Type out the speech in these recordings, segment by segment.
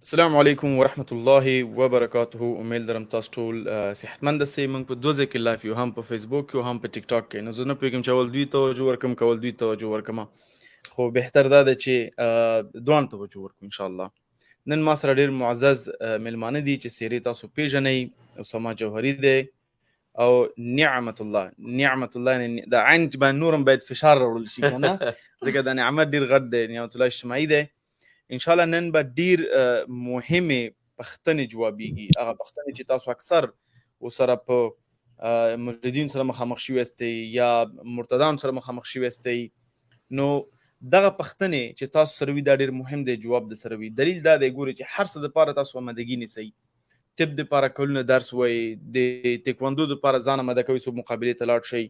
السلام علیکم ورحمت الله وبرکاته. امید لرم تاسو ټول صحتمند سئ. موږ په دوه ځای کې live یو، هم په فیسبوک کې او هم په ټیک ټاک کې. نو زه نه پوهېږم چې اول دوی توجه ورکم که اول دوی توجه ورکم، خو بهتر دا ده چې دواړو توجه ورکړو ان شاء الله. نن ما سره ډیر معزز میلمانه دي چې څېرې تاسو پیژنئ. اسامه جوهري دی او نعمت الله. نعمت الله یعنی د عین باندې نورم باید فشار راوړل شي که نه، ځکه دا نعمت ډیر غټ دی. نعمت الله اجتماعي دی. ان شاء الله نن به ډیر مهمې پوښتنې جوابیږي، هغه پوښتنې چې تاسو اکثر وسره په ملحدین سره مخامخ شوي یاستئ یا مرتدان سره مخامخ شوي یاستئ. نو دغه پوښتنې چې تاسو سره وي دا ډیر مهم دی جواب د سره وي. دلیل دا دی ګورئ چې هر څه دپاره تاسو آمادګي نیسئ، طب دپاره کلونه درس وایي، د تکواندو دپاره ځان آماده کوئ څو مقابلې ته لاړ شئ.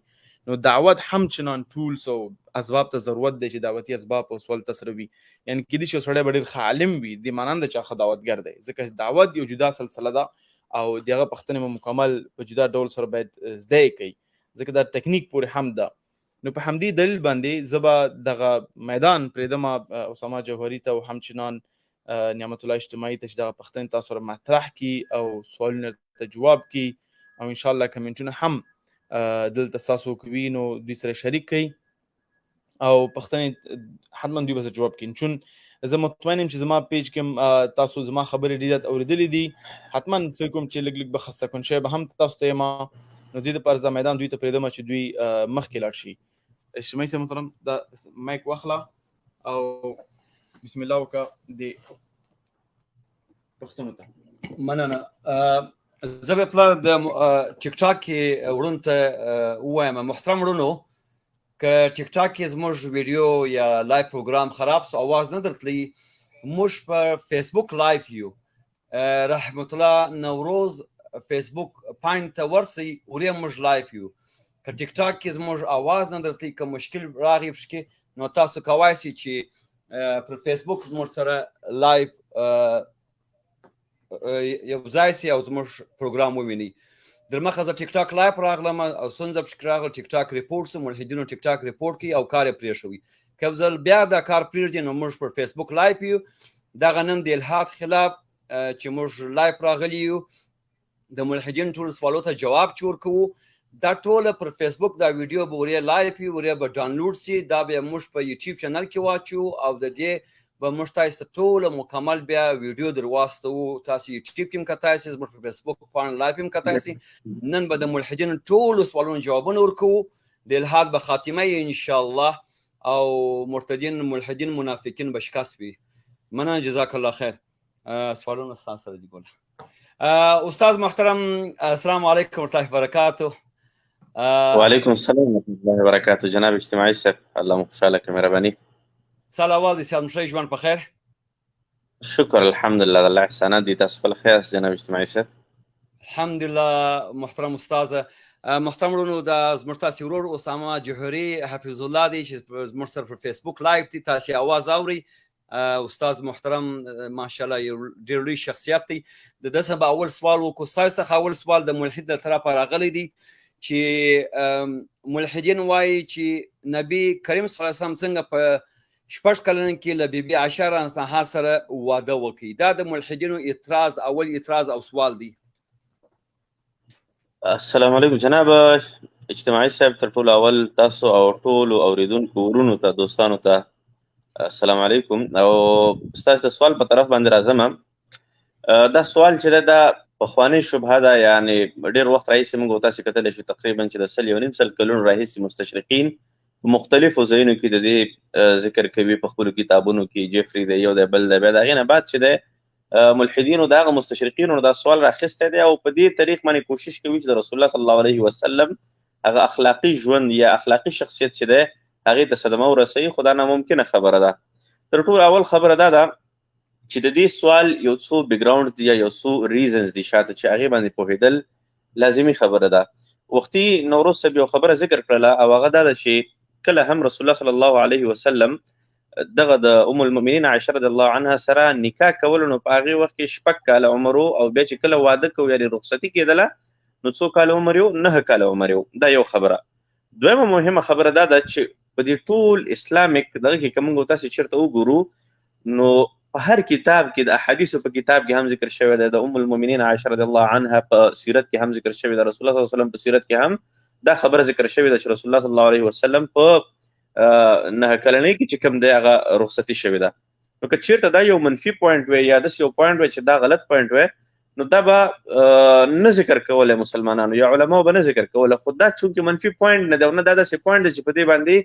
نو دعوت هم چنان tools او اسباب ته ضرورت دی چې دعوتي اسباب او سوال تسره وي. یعنی کېدای شي سړی به ډېر ښه عالم وي، دې معنا نه ده چې ښه دعوتګر دی، ځکه دعوت یو جدا سلسله ده او د هغه پوښتنې به مکمل په جدا ډول سره باید زده یې کوي، ځکه دا تکنیک پورې هم ده. نو په همدې دلیل باندې زه به دغه میدان پرېږدم اسامه جوهري ته او همچنان نعمت الله اجتماعي ته چې دغه پوښتنې تاسو سره مطرح کړي او سوالونه ته جواب کړي، او ان شاء الله کمنټونه هم دلته تاسو کوي نو دوی سره شریک کړئ او پوښتنې حتما دوی به سره جواب کړي. چون زه مطمئن یم چې زما page کې تاسو زما خبرې ډېرې اورېدلې دي، حتما فکر کوم چې لږ لږ به خسته کون شوی به هم تاسو ته یم. نو دې لپاره زه میدان دوی ته پرېږدم چې دوی مخکې لاړ شي. اجتماعي صاحب محترم دا مایک واخله او بسم الله وکړه دې پښتنو ته. مننه. زه به پلار د ټیک ټاک کې وړون ته ووایم، محترم وړونو، که ټیک ټاک کې زموږ ویډیو یا live پروګرام خراب سو، اواز نه درتلی، موږ په فیسبوک live یو. رحمت الله نوروز فیسبوک پاین ته ورسئ، ورې موږ live یو. که ټیک ټاک کې زموږ اواز نه درتلی، که مشکل راغی پکې، نو تاسو کوای شئ چې پر فیسبوک زموږ سره live یو ځای سي او زموږ پروګرام ووینئ. در مخه زه ټیک ټاک live راغلم او ستونزه پکې راغله، ټیک ټاک report سو، ملحدینو ټیک ټاک report کوي او کار یې پرېښوي. که یو ځل بیا دا کار پرېږدي نو موږ پر فیسبوک live یو. دغه نن د الحاد خلاف چې موږ live راغلي یو، د ملحدینو ټولو سوالو ته جواب چې ورکوو، دا ټوله پر فیسبوک دا ویډیو به ورې live وي، ورې به ډاونلوډ سي، دا به موږ په یوټیوب channel کې واچو او د دې به موږ تاسو ته ټوله مکمل بیا ویډیو در واستوو. تاسو یوټیوب کې هم کتای سئ، زموږ پر فیسبوک پاڼه live هم کتای سئ. نن به د ملحدینو ټولو سوالونو جوابونه ورکوو، د الحاد به خاتمه یې انشاءالله، او مرتدین ملحدین منافقین به شکست وي. مننه، جزاک الله خیر. سوالونه ستاسو سره دي ګوله. استاد محترم، السلام علیکم ورحمة الله وبرکاته. وعلیکم السلام ورحمة الله وبرکاته. جناب اجتماعي صاحب، الله مو خوشحاله کړه، مهرباني. سلام دي سیاد مشري، ژوند په خیر؟ شکر الحمدلله، د الله احسانات دي. تاسو خپل خیر یاست جناب اجتماعي صاحب؟ الحمدلله محترم استاد. محترم ورونو، دا زموږ تاسو ورور اسامه جوهري حفیظ الله دی چې زموږ سره پر فیسبوک live دی، تاسو اواز اورئ. استاد محترم ماشاءالله یو ډېر لوی شخصیت دی. د ده څخه به اول سوال وکړو. ستاسو څخه اول سوال د ملحد له طرفه راغلی دی چې ملحدین وایي چې نبی کریم صلی الله علیه وسلم څنګه په شپږ کلن کې له بیبي عائشه رضی الله سره واده وکړي. دا د ملحدینو اعتراض، اول اعتراض او سوال دی. السلام علیکم جناب اجتماعي صاحب، تر ټولو اول تاسو او ټولو اورېدونکو ورونو ته، دوستانو ته السلام علیکم. او ستاسو د سوال په طرف باندې راځم. دا سوال چې ده دا پخوانۍ شبهه ده، یعنې ډېر وخت راهیسې موږ تاسې کتلی شو، تقریبا چې د سل یو نیم سل کلونو راهیسې مستشرقین په مختلفو ځایونو کې د دې ذکر کوي په خپلو کتابونو کې. جیفري دی یو دی بل دی، بیا د هغې نه بعد چې دی ملحدینو د هغه مستشرقینو دا سوال راخیستی دی او په دې طریق باندې کوشش کوي چې د رسول الله صلی الله علیه وسلم هغه اخلاقي ژوند یا اخلاقي شخصیت چې دی هغې ته صدمه ورسوي، خو دا ناممکنه خبره ده. تر ټولو اول خبره دا ده چې د دې سوال یو څو background دي یا یو څو reasons دي شاته چې هغې باندې پوهېدل لازمي خبره ده. وختي نوروز صاحب یو خبره ذکر کړله او هغه دا ده چې کله هم رسول الله صلی الله علیه وسلم دغه د ام المؤمنین عائشه رضی الله عنها سره نکاح کولو، نو په هغې وخت کې شپږ کاله عمر و، او بیا چې کله واده کو یعنې رخصتي کېدله نو څو کاله عمر یې و؟ 9 کاله عمر یې و. دا یو خبره. دویمه مهمه خبره دا ده چې په دې ټول Islamic دغه کې که موږ تاسې چېرته وګورو نو په هر کتاب کې، د احادیثو په کتاب کې هم ذکر شوی دی، د ام المؤمنین عائشه رضی الله عنها په سیرت کې هم ذکر شوی دی، رسول الله صلی الله علیه وسلم په سیرت کې هم دا خبره ذکر شوې ده چې رسول الله صلی الله علیه وسلم په 9 کلنۍ کې چې کوم دی هغه رخصتي شوې ده. نو که چیرته دا یو منفي point وي یا داسې یو point وي چې دا غلط point وي، نو دا به نه ذکر کوله مسلمانانو یا علماو به نه ذکر کوله. خو دا چونکه منفي point نه دی او نه دا داسې point دی چې په دې باندې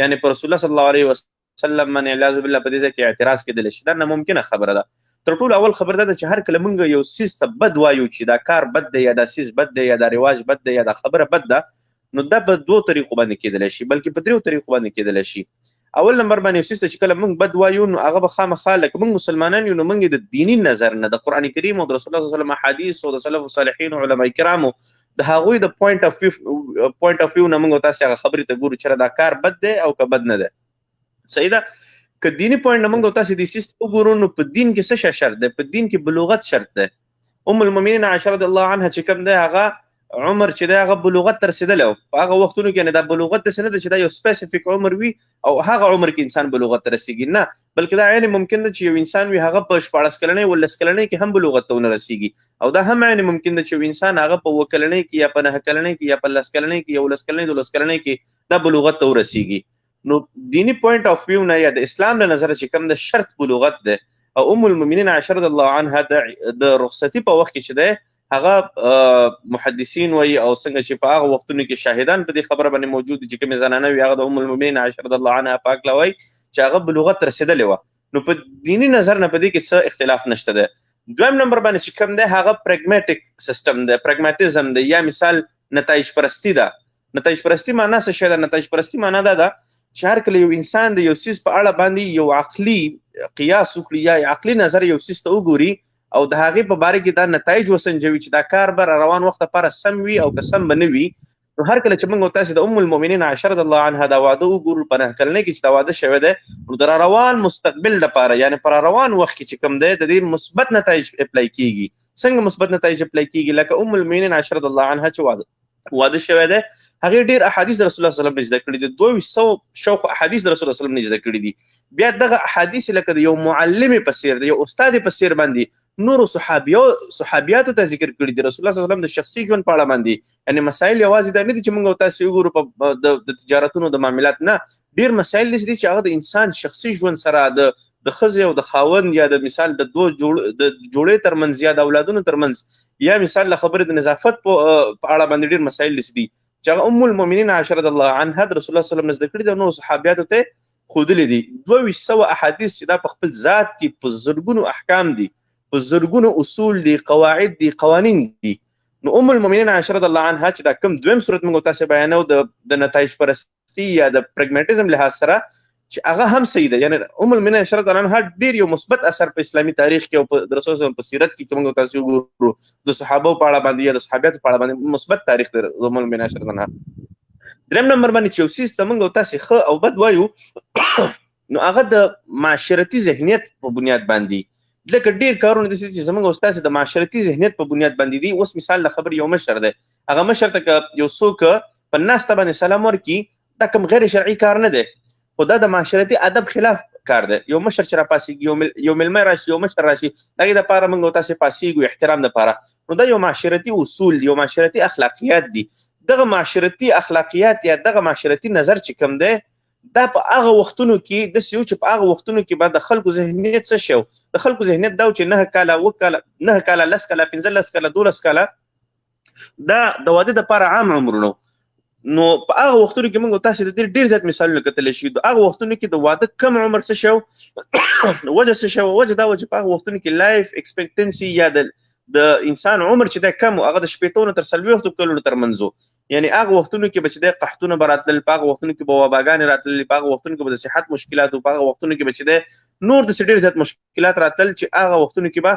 یعنی پر رسول الله صلی الله علیه وسلم باندې اعاذ بالله په دې ځای کې اعتراض کېدل شي، دا ناممکنه خبره ده. تر ټولو اول خبره ده چې هر کله مونږ یو څیز ته بد وایو چې دا کار بد دی یا دا څیز بد دی یا دا رواج بد دی یا دا خبره بد ده، نو دا په دوو طریقو باندې کېدلی شي، بلکې په دریو طریقو باندې کېدلی شي. اول نمبر باندې یو څیز ته چې کله موږ بد وایو، نو هغه به خامخا لکه موږ مسلمانان یو، نو موږ د دیني نظر نه، د قران کریم او د رسول الله صلی الله علیه وسلم احادیث او د سلف صالحین او علما کرامو د هغوی د point of view نه موږ تاسو هغه خبرې ته ګورو چې دا کار بد دی او که بد نه دی. صحیح ده؟ که دیني point نه موږ تاسو د څیز ته وګورو، نو په دین کې څه شرط دی؟ په دین کې بلوغت شرط دی. ام المؤمنین عائشه رضی الله عنها چې کوم دی هغه عمر چې دی هغه بلوغت ته رسېدلی و په هغه وختونو کې. نه، دا بلوغت داسې نه ده چې دا یو specific عمر وي او هغه عمر کې انسان بلوغت ته رسېږي. نه، بلکې دا عین ممکن ده چې یو انسان وي، هغه په 16 کلنۍ، 17 کلنۍ کې هم بلوغت ته ونه رسېږي، او دا هم عین ممکن ده چې یو انسان هغه په 7 کلنۍ کې یا په 9 کلنۍ کې یا په 10 کلنۍ کې یا 11 کلنۍ، 12 کلنۍ کې دا بلوغت ته ورسېږي. نو دیني point of view نه یا د اسلام له نظره چې کوم د شرط بلوغت ده، او ام المؤمنین عائشه رضی الله عنها د رخصتي په وخت کې چې ده هغه محدثین وایي او څنګه چې په هغه وختونو کې شاهدان په دې خبره باندې موجود دي چې کومې زنانه وي، هغه د ام المؤمنین عائشه رضی الله عنها په هکله وایي چې هغه بلوغت رسېدلې وه. نو په دیني نظر نه په دې کې څه اختلاف نشته ده. دویم نمبر باندې چې کوم دی هغه pragmatic system دی، pragmatism دی یا مثال نتایج پرستی ده. نتایج پرستی معنا څه شی ده؟ نتایج پرستی معنا دا ده چې هر کله یو انسان د یو څیز په اړه باندې یو عقلي قیاس وکړي یا عقلي نظر یو څیز ته وګوري او د هغې په باره کې دا نتایج وسنجوي چې دا کار به روان وخت لپاره سم وي او که سم به نه وي. نو هر کله چې موږ تاسو د ام المؤمنین عائشه رضی الله عنها دا واده وګورو، په 9 کلنۍ کې چې دا واده شوی دی، نو د روان مستقبل لپاره، یعنی پر روان وخت کې چې کوم دی، د دې مثبت نتایج apply کیږي. څنګه مثبت نتایج apply کیږي؟ لکه ام المؤمنین عائشه رضی الله عنها چې واده شوی دی، هغه ډیر احادیث د رسول الله صلی الله علیه وسلم زده کړي دي، 2200 شوخ احادیث د رسول الله صلی الله علیه وسلم زده کړي دي. بیا دغه احادیث لکه د یو معلم په څیر، د یو استاد په څیر باندې نورو صحابیاتو ته ذکر کړي دي. رسول الله صلی الله علیه وسلم د شخصي ژوند په اړه باندې یعنی مسائل یوازې دا نه دي چې موږ تاسو وګورو په د تجارتونو د معاملات نه، ډیر مسائل دي چې هغه د انسان شخصي ژوند سره، د ښځې او د خاوند یا د مثال د دوه جوړ د جوړې ترمنځ یا د اولادونو ترمنځ یا مثال له خبرې د نظافت په اړه باندې ډیر مسائل دي چې هغه ام المؤمنین عائشه رضی الله عنها د رسول الله صلی الله علیه وسلم زده کړي دي، نور صحابیاتو ته ښودلي دي. 2200 احادیث چې دا په خپل ذات کې په زرګونو احکام دي، په زرګونو اصول دي، قواعد دي، قوانین دي. نو ام المؤمنین عائشه رضی الله عنها چې دا کوم دویم صورت موږ تاسو بیانو د نتایج پرستی یا د pragmatism لحاظ سره چې هغه هم صحیح ده، یعنی ام المؤمنین عائشه رضی الله عنها ډیر یو مثبت اثر په اسلامي تاریخ کې او په رسول الله په سیرت کې چې موږ تاسو وګورو د صحابه په اړه باندې یا د صحابیاتو په اړه باندې مثبت تاریخ دی ام المؤمنین عائشه رضی الله عنها. دریم نمبر باندې چې یو څیز ته موږ تاسو ښه او بد وایو، نو هغه د معاشرتي ذهنیت په بنیاد باندې، لکه ډیر کارونه دي چې زمونږ استاد د معاشرتي ذهنیت په بنیاد باندې دي. اوس مثال د خبر یو مشر دی، هغه مشر ته که یو څوک په ناسته باندې سلام ورکي، دا کوم غیر شرعي کار نه دی، خو دا د معاشرتي ادب خلاف کار دی. یو مشر چې راپاسېږي، یو میلمه راشي، یو مشر راشي، دغه د پاره موږ تاسو پاسېږو احترام د پاره. نو دا یو معاشرتي اصول دی، یو معاشرتي اخلاقیات دي. دغه معاشرتي اخلاقیات یا دغه معاشرتي نظر چې کوم دی، دا په هغه وختونو کې د سیو چې په هغه وختونو کې به د خلکو ذهنیت څه شو؟ د خلکو ذهنیت دا چې 9 کاله، 7 کاله، 9 کاله، 10 کاله، 15 کاله، 12 کاله دا د واده د پاره عام عمرونو. نو په هغه وختونو کې موږ تاسو د دې ډیر زیات مثالونه کتلی شو. د هغه وختونو کې د واده کم عمر څه شو؟ وجه څه شو؟ وجه دا و چې په هغه وختونو کې life expectancy یا د انسان عمر چې دا کم، هغه د 60 نه تر 40 کلونو ترمنځ. یعنی هغه وختونو کې به چې د قحطونه به راتلل، په هغه وختونو کې به وباګانې راتللې، په هغه وختونو کې به د صحت مشکلات، په هغه وختونو کې به چې د نور د ډېر زیات مشکلات راتلل چې هغه وختونو کې به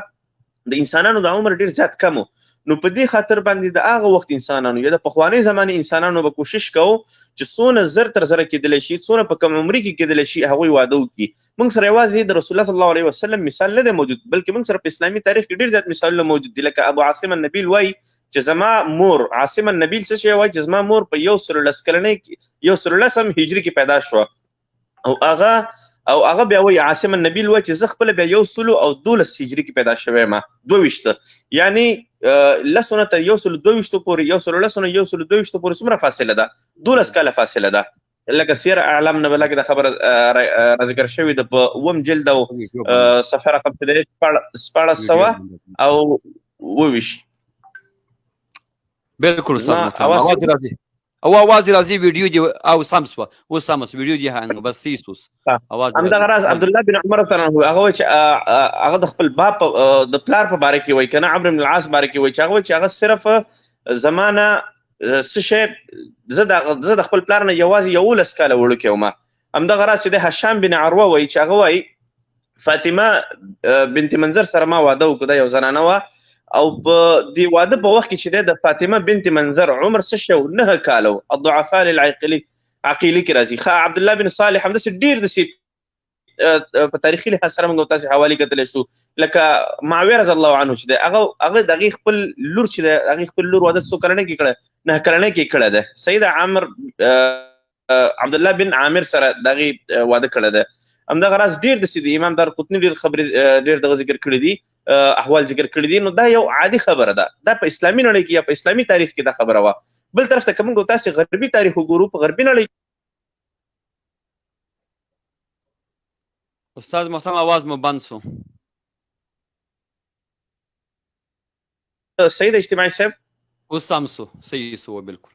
د انسانانو د عمر ډېر زیات کم. نو په دې خاطر باندې د هغه وخت انسانانو یا د پخوانۍ زمانې انسانانو به کوشش کوو چې څونه زر تر زره کېدلی شي، څونه په کم عمري کې کېدلی شي، هغوی واده وکړي. موږ سره یوازې د رسول الله صلی الله علیه وسلم مثال نه دی موجود، بلکې موږ سره په اسلامي تاریخ کې ډېر زیات مثالونه موجود دي. لکه ابو عاصم النبیل وایي چې زما مور، عاصم النبیل څه شی وایي چې زما مور په 110 کلنۍ کې، 110 هجري کې پیدا شوه او هغه او هغه بیا وایي، عاصم النبیل وایي چې زه خپله بیا 112 هجري کې پیدا شوی یم، 22، یعنی لسو نه تر 122 پورې، 110 نه 122 پورې څومره فاصله ده؟ 12 کاله فاصله ده. لکه سیر اعلام نبلا کې د خبره را ذکر شوې ده په اووم جلد او صفحه رقم چې دی 1627. بالکل استاد محترم، اواز راځي او اواز راځي، ویډیو دی او سم سو، او سم سو ویډیو دی هنګ بس سیسوس اواز. همدغه راز عبد الله بن عمر رضی الله عنه هغه چې هغه د خپل باپ د پلار په باره کې وایي کنه، عمرو بن العاص باره کې وایي چې هغه چې هغه صرف زمانه څه شی، زه د خپل پلار نه یوازې 11 کاله وړوکی وم. همدغه راز چې د هشام بن عروه وایي چې هغه وایي فاطمه بنت منظر سره ما واده وکړ، دا یو زنانه وه، او په دې واده په وخت کې چې د فاطمه بنت منظر عمر څه شو؟ 9 کاله و. الضعفاء للعقیلي عقیلي کې راځي. ښه عبد الله بن صالح همداسې ډېر داسې په تاریخي لحاظ سره موږ تاسې حوالې کتلی شو، لکه معاویه رضی الله عنه چې دی هغه د هغې خپل لور چې دی هغې خپل لور واده څو کلنۍ کې کړی؟ 9 کلنۍ کې کړی دی. سید عامر عبد الله بن عامر سره د هغې واده کړی دی. همدغه راز ډېر داسې دي، امام دارقطني ډېر خبرې ډېر دغه ذکر کړي دي، احوال ذکر کړي دي. نو دا یو عادي خبره ده، دا په اسلامي نړۍ کې یا په اسلامي تاریخ کې دا خبره وه. بل طرف ته که موږ تاسې غربي تاریخ وګورو، په غربي نړۍ استاد محترم اواز مو بند سو. سید اجتماعي صاحب اوس سم سو، صحیح سو بالکل.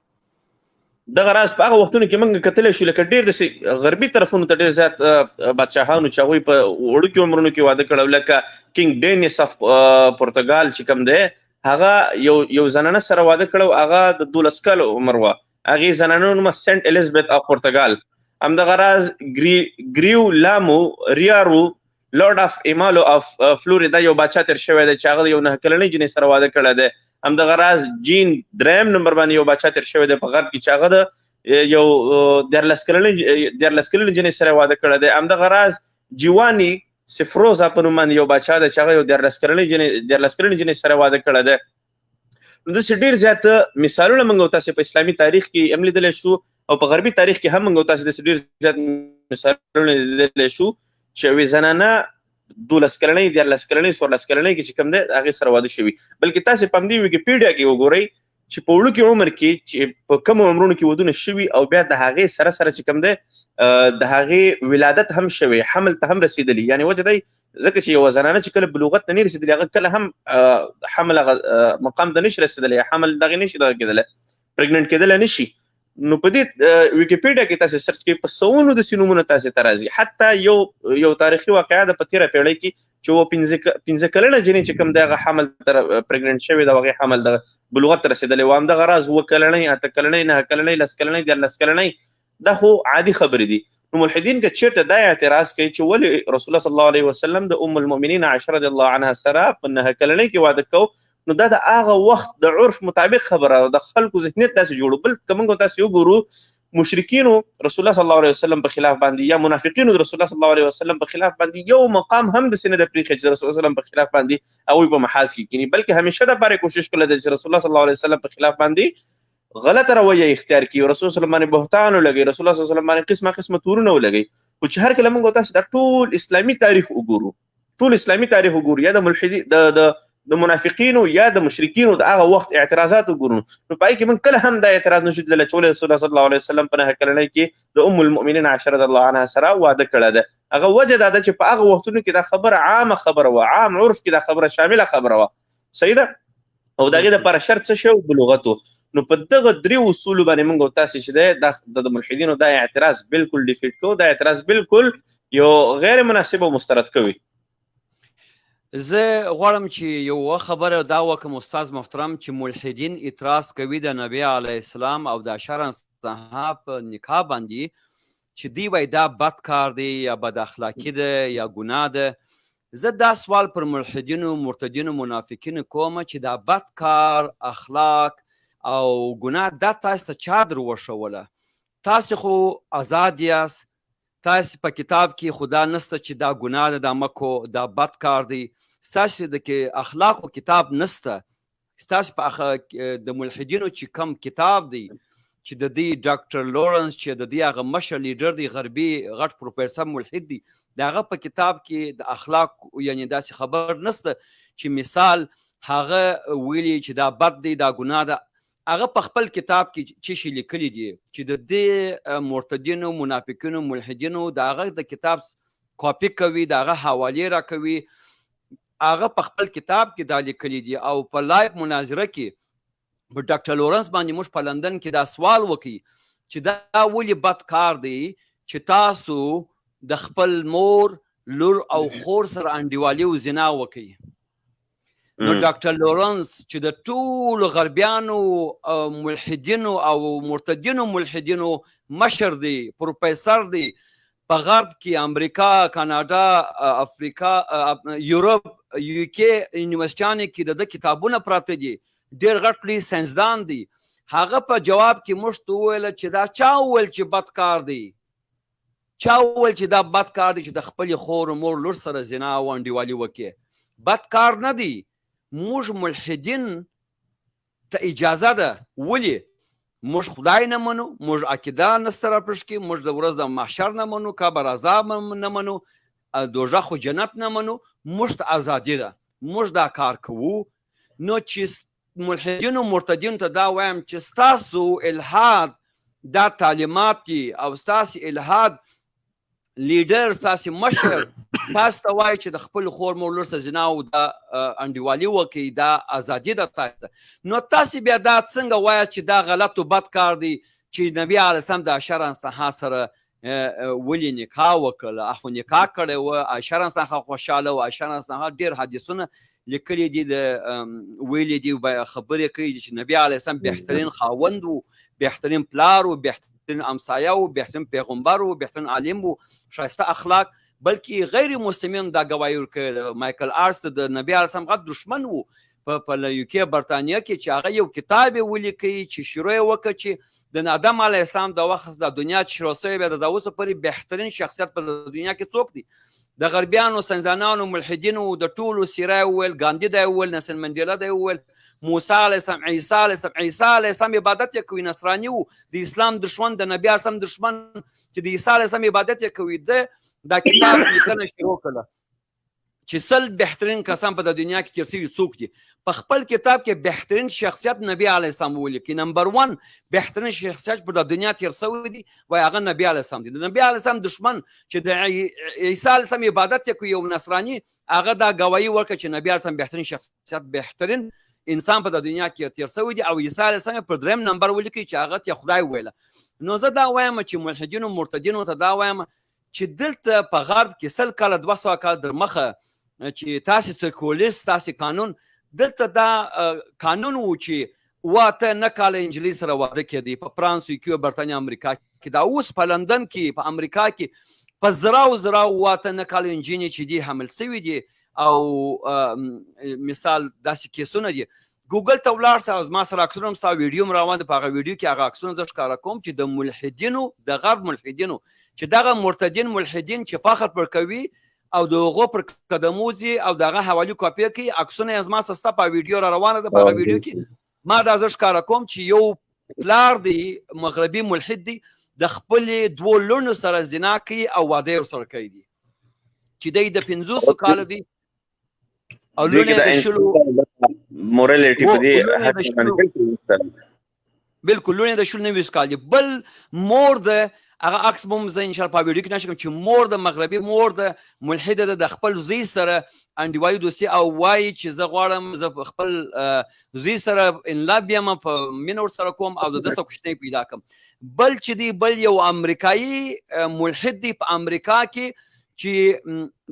دغه راز په هغه وختونو کې موږ کتلی شو لکه ډېر داسې غربي طرفونو ته ډېر زیات بادشاهانو چې هغوی په وړوکي عمرونو کې واده کړی، لکه کینګ ډینیس اف پرتګال چې کوم دی هغه یو زنانه سره واده کړی، هغه د 12 کالو عمر وه، هغې زنانه نوم سنت الیزابت اف پرتګال. همدغه راز ګریو لامو ریارو لارډ اف ایمالو اف فلوریدا یو باچا تېر شوی دی چې هغه یو 9 کلنۍ جنۍ سره واده کړی دی. همدغه راز جین دریم نمبر باندې یو باچا تېر شوی دی په غرب کې چې هغه د یو 13 کلنۍ جنۍ سره واده کړی دی. همدغه راز جیوانی سفروزا په نوم باندې یو باچا دی چې هغه یو 13 کلنۍ جنۍ سره واده کړی دی. نو داسې ډېر زیات مثالونه موږ تاسې په اسلامي تاریخ کې هم لیدلی شو او په غربي تاریخ کې هم موږ تاسې داسې ډېر زیات مثالونه لیدلی شو چې یوې زنانه 12 کلنۍ، 13 کلنۍ، 14 کلنۍ کې چې کوم دی هغې سره واده شوي. بلکې تاسې په همدې ویکیپیډیا کې وګورئ چې په وړوکي عمر کې چې په کمو عمرونو کې ودونه شوي او بیا د هغې سره سره چې کوم دی د هغې ولادت هم شوی، حمل ته هم رسېدلي. یعنې وجه دی ځکه چې یوه زنانه چې کله بلوغت ته نه رسېدلي هغه کله هم حمل هغه مقام ته نشي رسېدلی، حمل دغې نشي دغه کېدلی، پرګننټ کېدلی نشي. نو په دې ویکیپیډیا کې تاسې سرچ کړئ په سوونو داسې نومونه تاسې ته راځي. حتی یو تاریخي واقعه ده په تېره پېړۍ کې چې و 5 کلنه جنۍ چې کوم دی هغه حمل ته پرګننټ شوې ده، هغې حمل دغه بلوغت ته رسېدلې وه. همدغه راز 7 کلنۍ، 8 کلنۍ، 9 کلنۍ، 10 کلنۍ، 13 کلنۍ، دا خو عادي خبرې دي. نو ملحدین که چېرته دا اعتراض کوي چې ولې رسول الله صلی الله علیه وسلم د ام المؤمنین عائشه رضی الله عنها سره په 9 کلنۍ کې واده کو، نو دا د هغه وخت د عرف مطابق خبره ده، د خلکو ذهنیت داسې جوړو. بل که موږ تاسې وګورو مشرکینو رسول الله صلی الله علیه وسلم په خلاف باندې یا منافقینو د رسول الله صلی الله علیه وسلم په خلاف باندې یو مقام هم داسې نه دی پرېښی چې رسول الله صلی الله علیه وسلم په خلاف باندې هغوی په محاذ کې کښېني، بلکې همیشه دپاره یې کوشش کړی دی چې رسول الله صلی الله علیه وسلم په خلاف باندې غلطه رویه اختیار کړي، رسول الله صلی الله علیه وسلم باندې بهتان ولګوي، رسول الله صلی الله علیه وسلم باندې قسمه قسمه تورونه ولګوي. خو چې هر کله موږ تاسې دا ټول اسلامي تاریخ وګورو، ټول اسلامي تاریخ وګورو یا د ملحدي د منافقینو یا د مشرکینو د هغه وخت اعتراضات وګورو، نو په هغې کې موږ کله هم دا اعتراض نشو لیدلی چې ولې رسول الله صلی الله علیه وسلم په 9 کلنۍ کې د ام المؤمنین عائشه رضی الله عنها سره واده کړی دی. هغه وجه دا ده چې په هغه وختونو کې دا خبره عامه خبره وه، عام عرف کې دا خبره شامله خبره وه، صحیح ده. او د هغې دپاره شرط څه شی و؟ بلوغت و. نو په دغه درې اصولو باندې موږ تاسې چې دی دا د ملحدینو دا اعتراض بالکل ډیفیټ کوو، دا اعتراض بالکل یو غیر مناسب او مسترد کوي. زه غواړم چې یوه خبره دا وکړم استاد محترم، چې ملحدین اعتراض کوي د نبی علیه السلام او د عائشه عنها په نکاح باندې چې دوی وایي دا بد کار دی یا بد اخلاقي ده یا ګناه ده. زه دا سوال پر ملحدینو، مرتدینو، منافقینو کوم چې دا بد کار، اخلاق او ګناه دا تاسو ته چا در وښوله؟ تاسو خو ازاد یاست، تاسو په کتاب کې خدا نسته چې دا ګناه ده، دا مه کوه، دا بد کار دی. ستاسو د اخلاقو کتاب نسته، ستاسو په د ملحدینو چې کم کتاب دی چې د دې ډاکټر لورنس چې د دې هغه مشر لیډر دی، غربي غټ پروفیسر ملحد دی، د هغه په کتاب کې د اخلاق یعنی داسې خبر نشته چې مثال هغه ویلي چې دا بد دی، دا ګناه ده. هغه په خپل کتاب کې چې شي لیکلي دي چې د دې مرتدینو، منافقینو، ملحدینو د هغه د کتاب کاپي کوي، د هغه حوالې راکوي. هغه په خپل کتاب کې دا لیکلي دي. او په live مناظره کې په ډاکټر لورنس باندې موږ په لندن کې دا سوال وکړي چې دا ولې بد کار دی چې تاسو د خپل مور، لور او خور سره انډیوالي او زنا وکړئ. نو ډاکټر لورنس چې د ټولو غربیانو، ملحدینو او مرتدینو ملحدینو مشر دی، پروفیسر دی، په غرب کې امریکا، کاناډا، افریقا، یورپ، یو کې یونیورسټیانو کې د ده کتابونه پراته دي، ډېر غټ لوی ساینسدان دی. هغه په جواب کې موږ ته وویل چې دا چا وویل چې بد کار دی؟ چا وویل چې دا بد کار دی چې د خپلې خور، مور، لور سره زنا او انډیوالي وکړي؟ بد کار نه دی. موږ ملحدین ته اجازه ده. ولې؟ موږ خدای نه منو، موږ عقیده نسته راپښکې، موږ د ورځ د محشر نه منو، قبر عذاب نه منو، دوزخ و جنت نه منو، موږ ته ازادي ده، موږ دا کار کوو. نو چې ملحدینو مرتدینو ته دا وایم چې ستاسو الحاد دا تعلیمات دي او ستاسو الحاد لیډر، ستاسو مشر تاسو ته وایي چې د خپل خور مور لور سره زنا او دا انډیوالي وکړئ، دا ازادي ده تاسو ته. نو تاسو بیا دا څنګه وایاست چې دا غلط او بد کار دی چې نبی علیه السلام د عائشه رضی سره ولې نکاح وکړه؟ اخو نکاح کړی و، عائشه رضی خوشحاله وه. عائشه رضی ډېر حدیثونه لیکلي دي، د ویلي دي، خبرې کړي دي چې نبی علیه السلام بهترین خاوند و، بهترین پلار و، بهترین همسایه و، بهترین پیغمبر و، بهترین عالم و، ښایسته اخلاق. بلکې غیر مسلمین دا ګواهي ورکړې ده. مایکل آرس د نبی علیه السلام غټ دښمن و په یوکې برتانیا کې، چې هغه یو کتاب یې ولیکی چې شروع یې وکړه چې د آدم علیه السلام د وخت د دنیا چې شروع شوې بیا د اوسه پورې بهترین شخصیت په دنیا کې څوک دی؟ د غربیانو، ساینسدانانو، ملحدینو د ټولو سیره یې وویل، ګاندي دا یې وویل، نلسن منډیلا دا یې وویل، موسی علیه السلام، عیسی علیه السلام، عیسی علیه السلام عبادت یې کوي، نصراني وو، د اسلام دښمن، د نبی علیه السلام دښمن چې د عیسی علیه السلام عبادت یې کوي. ده دا کتاب لیکنه شروع کړه چې 100 بهترین کسان په دنیا کې تېر شوي څوک دي. په خپل کتاب کې بهترین شخصیت نبی علیه السلام ولیکي. نمبر 1 بهترین شخصیت په دنیا تېر شوی دی وایي هغه نبی علیه السلام دی. د نبی علیه السلام دښمن چې د عیسی علیه السلام عبادت یې کوي، یو نصراني، هغه دا ګواهي ورکړه چې نبی علیه السلام بهترین شخصیت، بهترین انسان په دنیا کې تېر شوی دی. او عیسی علیه السلام پر دریم نمبر ولیکي چې هغه ته خدای ویله. نو زه دا وایم چې ملحدینو مرتدینو ته دا وایم چې دلته په غرب کې 100 کاله 200 کاله در مخه چې تاسې سیکولیست، تاسې قانون دلته دا قانون و چې 8 9 کاله انجلۍ سره واده کېدی په فرانس کې، برتانیا، امریکا کې. دا اوس په لندن کې، په امریکا کې په زراو زراو 8 9 کاله انجینې چې دي حمل سوي دي. او مثال داسې کیسونه دي. ګوګل ته ولاړ سه او زما سره عکسونه هم ستا ویډیو هم روان ده، په هغه ویډیو کې هغه عکسونه زه ښکاره کوم چې د ملحدینو، د غرب ملحدینو، چې دغه مرتدین ملحدین چې فخر پر کوي او د هغو پر قدمو ځي او د هغه حوالي کاپي کوي، عکسونه یې زما سره سته، په ویډیو را روانه ده. په هغه ویډیو کې ما دا زه ښکاره کوم چې یو پلار دی، مغربي ملحد دی، د خپلې دوو لوڼو سره زنا کوي او واده یې ورسره کوي دی چې دی د 50 کالو دی او لوڼې د 20 مورالټي په دې بالکل لوڼې د 20 29 کال دی. بل مور ده، هغه عکس به هم زه انشاءالله په ویډیو کې نشر کوم چې مور د مغربي مور ده، ملحده ده، د خپل زوی سره انډیوالي دوستي او وایي چې زه غواړم زه خپل زوی سره in love یم، په مینه ورسره کوم او د ده سره کوچنی پیدا کوم. بل چې دی، بل یو امریکایي ملحد دی په امریکا کې چې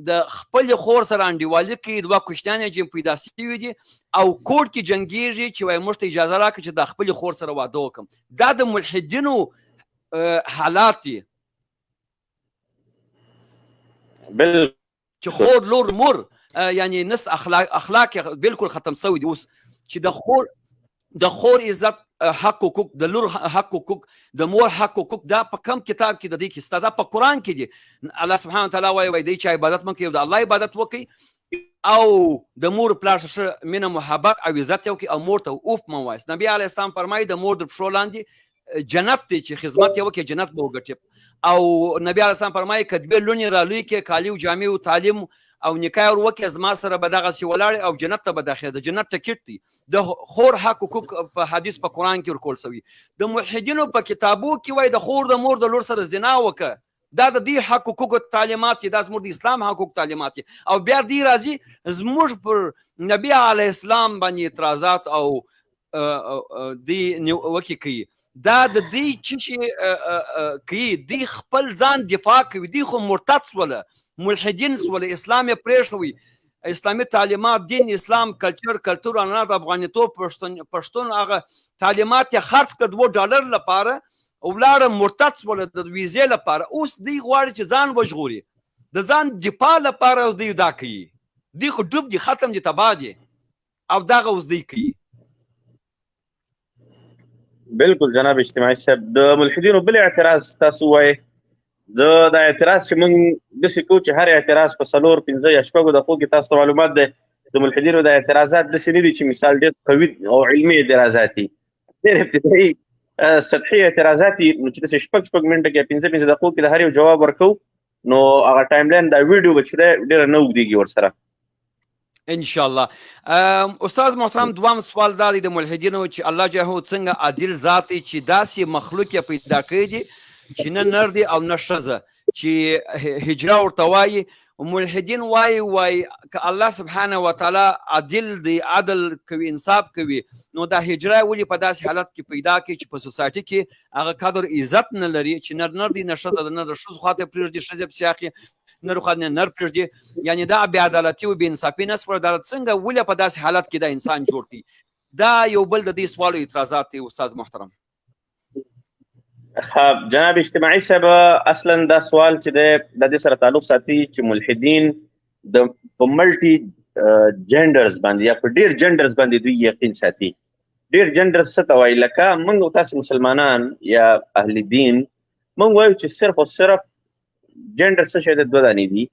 د خپل خور سره انډیوالي کوي، دوه کوچنیان یې چې پیدا سوي دي او کورټ کې جنګېږي چې وایي موږ ته اجازه راکړه چې د خپلې خور سره واده وکړم. دا د ملحدینو حالات دي چې خور، لور، مور، یعنی نس اخلاق بالکل ختم سوي دي اوس. چې د خور عزت، حق حقوق، د لور حق حقوق، د مور حق حقوق، دا په کم کتاب کې د دې کې سته؟ دا په قرآن کې دي. الله سبحانه وتعالی وایي، وایي دی چې عبادت مه کوي، د الله عبادت وکړي او د مور پلار سره مینه، محبت او عزت یې وکړي او مور ته اوف مه وایاست. نبی علیه السلام فرمایي د مور د پښو لاندې جنت دی چې خدمت یې وکړي، جنت به وګټي. او نبی علیه السلام فرمایي که دوې لوڼې را لوی کړې، کالي او جامې او تعلیم او نکاح ور وکړې، زما سره به دغسې ولاړې او جنت ته به داخله. د جنت ټکټ دی. د خور حق حقوق په حدیث په قرآن کې ورکول شوی. د ملحدینو په کتابو کې وایي د خور د مور د لور سره زنا وکړه. دا د دې حق حقوق تعلیمات دي، دا زموږ د اسلام حقوق تعلیمات دي. او بیا دی راځي زموږ پر نبی علیه السلام باندې اعتراضات او دی نیوکې کوي. دا د دې چې کوي، دی خپل ځان دفاع کوي. دی خو مرتد سوله، ملحدین سوله، اسلام یې پرېښوی، اسلامي تعلیمات، دین، اسلام، کلچر، کلتور، عنعنات، افغانیتوب، پښتون هغه تعلیمات یې خرڅ کړ $2 لپاره، ولاړه مرتد سوله د ویزې لپاره. اوس دی غواړي چې ځان وژغوري، د ځان دفاع لپاره اوس دی دا کوي. دی خو ډوب دي، ختم دي، تباه دي، او دغه اوس دی کوي. بالکل جناب اجتماعي صاحب، د ملحدینو بل اعتراض تاسو وایئ، د دا اعتراض چې موږ داسې کوو چې هر اعتراض په 4، 5 یا 6 دقیقو کې تاسو ته معلومات دی. د ملحدینو دا اعتراضات داسې نه دي چې مثال ډېر قوي او علمي اعتراضات دي، ډېر ابتدایي سطحي اعتراضات دي. نو چې داسې شپږ شپږ منټه کې 5 5 دقیقو کې د هر یو جواب ورکوو، نو هغه ټایم لاین دا ویډیو به چې دی ډېره نه اوږدېږي ورسره ان شاء الله. استاد محترم، دوام سوال دا دی د ملحدینو چې الله جهو څنګه عادل ذات دی چې داسې مخلوق یې پیدا کړی دی چې نه نر دی او نه ښځه، چې هجره ورته وایي. ملحدین وایي که الله سبحانه وتعالی عادل دی، عدل کوي، انصاف کوي، نو دا هجره ولې په داسې حالت کې پیدا کوي چې په سوسایټي کې هغه قدر عزت نه لري، چې نر نر دی نه ښځه ده، نه د ښځو خواته پرېږدي ښځې پسې اخلي، نر خواته نر پرېږدي. یعنې دا بې عدالتي او بې انصافي نه سوله. دا څنګه ولې په داسې حالت کې دا انسان جوړ کړي؟ دا یو بل د دې سوالو اعتراضات دی استاد محترم. جناب اجتماعي صاحب، اصلا دا سوال چې دی د دې سره تعلق ساتي چې ملحدین د په ملټي جندرز باندې یا په ډیر جندرز باندې دوی یقین ساتي. ډیر جندرز څه ته وایي؟ لکه موږ او تاسو مسلمانان یا اهل دین موږ وایو چې صرف او صرف جندر څه شی دی؟ دوه دانې دي،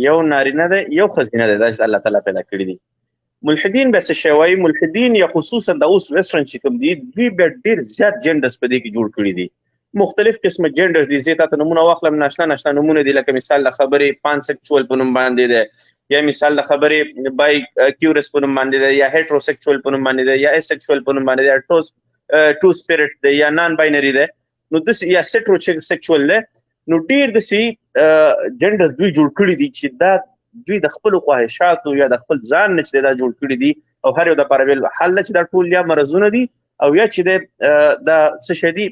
یو نارینه دی یو ښځینه دی، دا چې الله تعالی پیدا کړي دي. ملحدین به څه شی وایي؟ ملحدین یا خصوصا د اوس ویسټرن چې کوم دي، دوی بیا ډیر زیات جندرز په دې کې جوړ کړي دي، مختلف قسمه جندرز دي. زه تاته نمونه واخلم، ناشنا ناشنا نمونه دي، لکه مثال د خبرې پانسکچوال په نوم باندې دی، یا مثال د خبرې بای کیورس په نوم باندې دی، یا هیټروسکچوال په نوم باندې دی، یا اسکچوال په نوم باندې دی، یا ټو سپیرټ دی، یا نان باینري دی، نو داسې یا سیټروسکچوال دی. نو ډېر داسې جندرز دوی جوړ کړي دي چې دا دوی د خپلو خواهشاتو یا د خپل ځان نه چې دا جوړ کړي دي، او هر یو دپاره بېل حل ده چې دا ټول یا مرضونه دي او یا چې دی دا څه شی دي،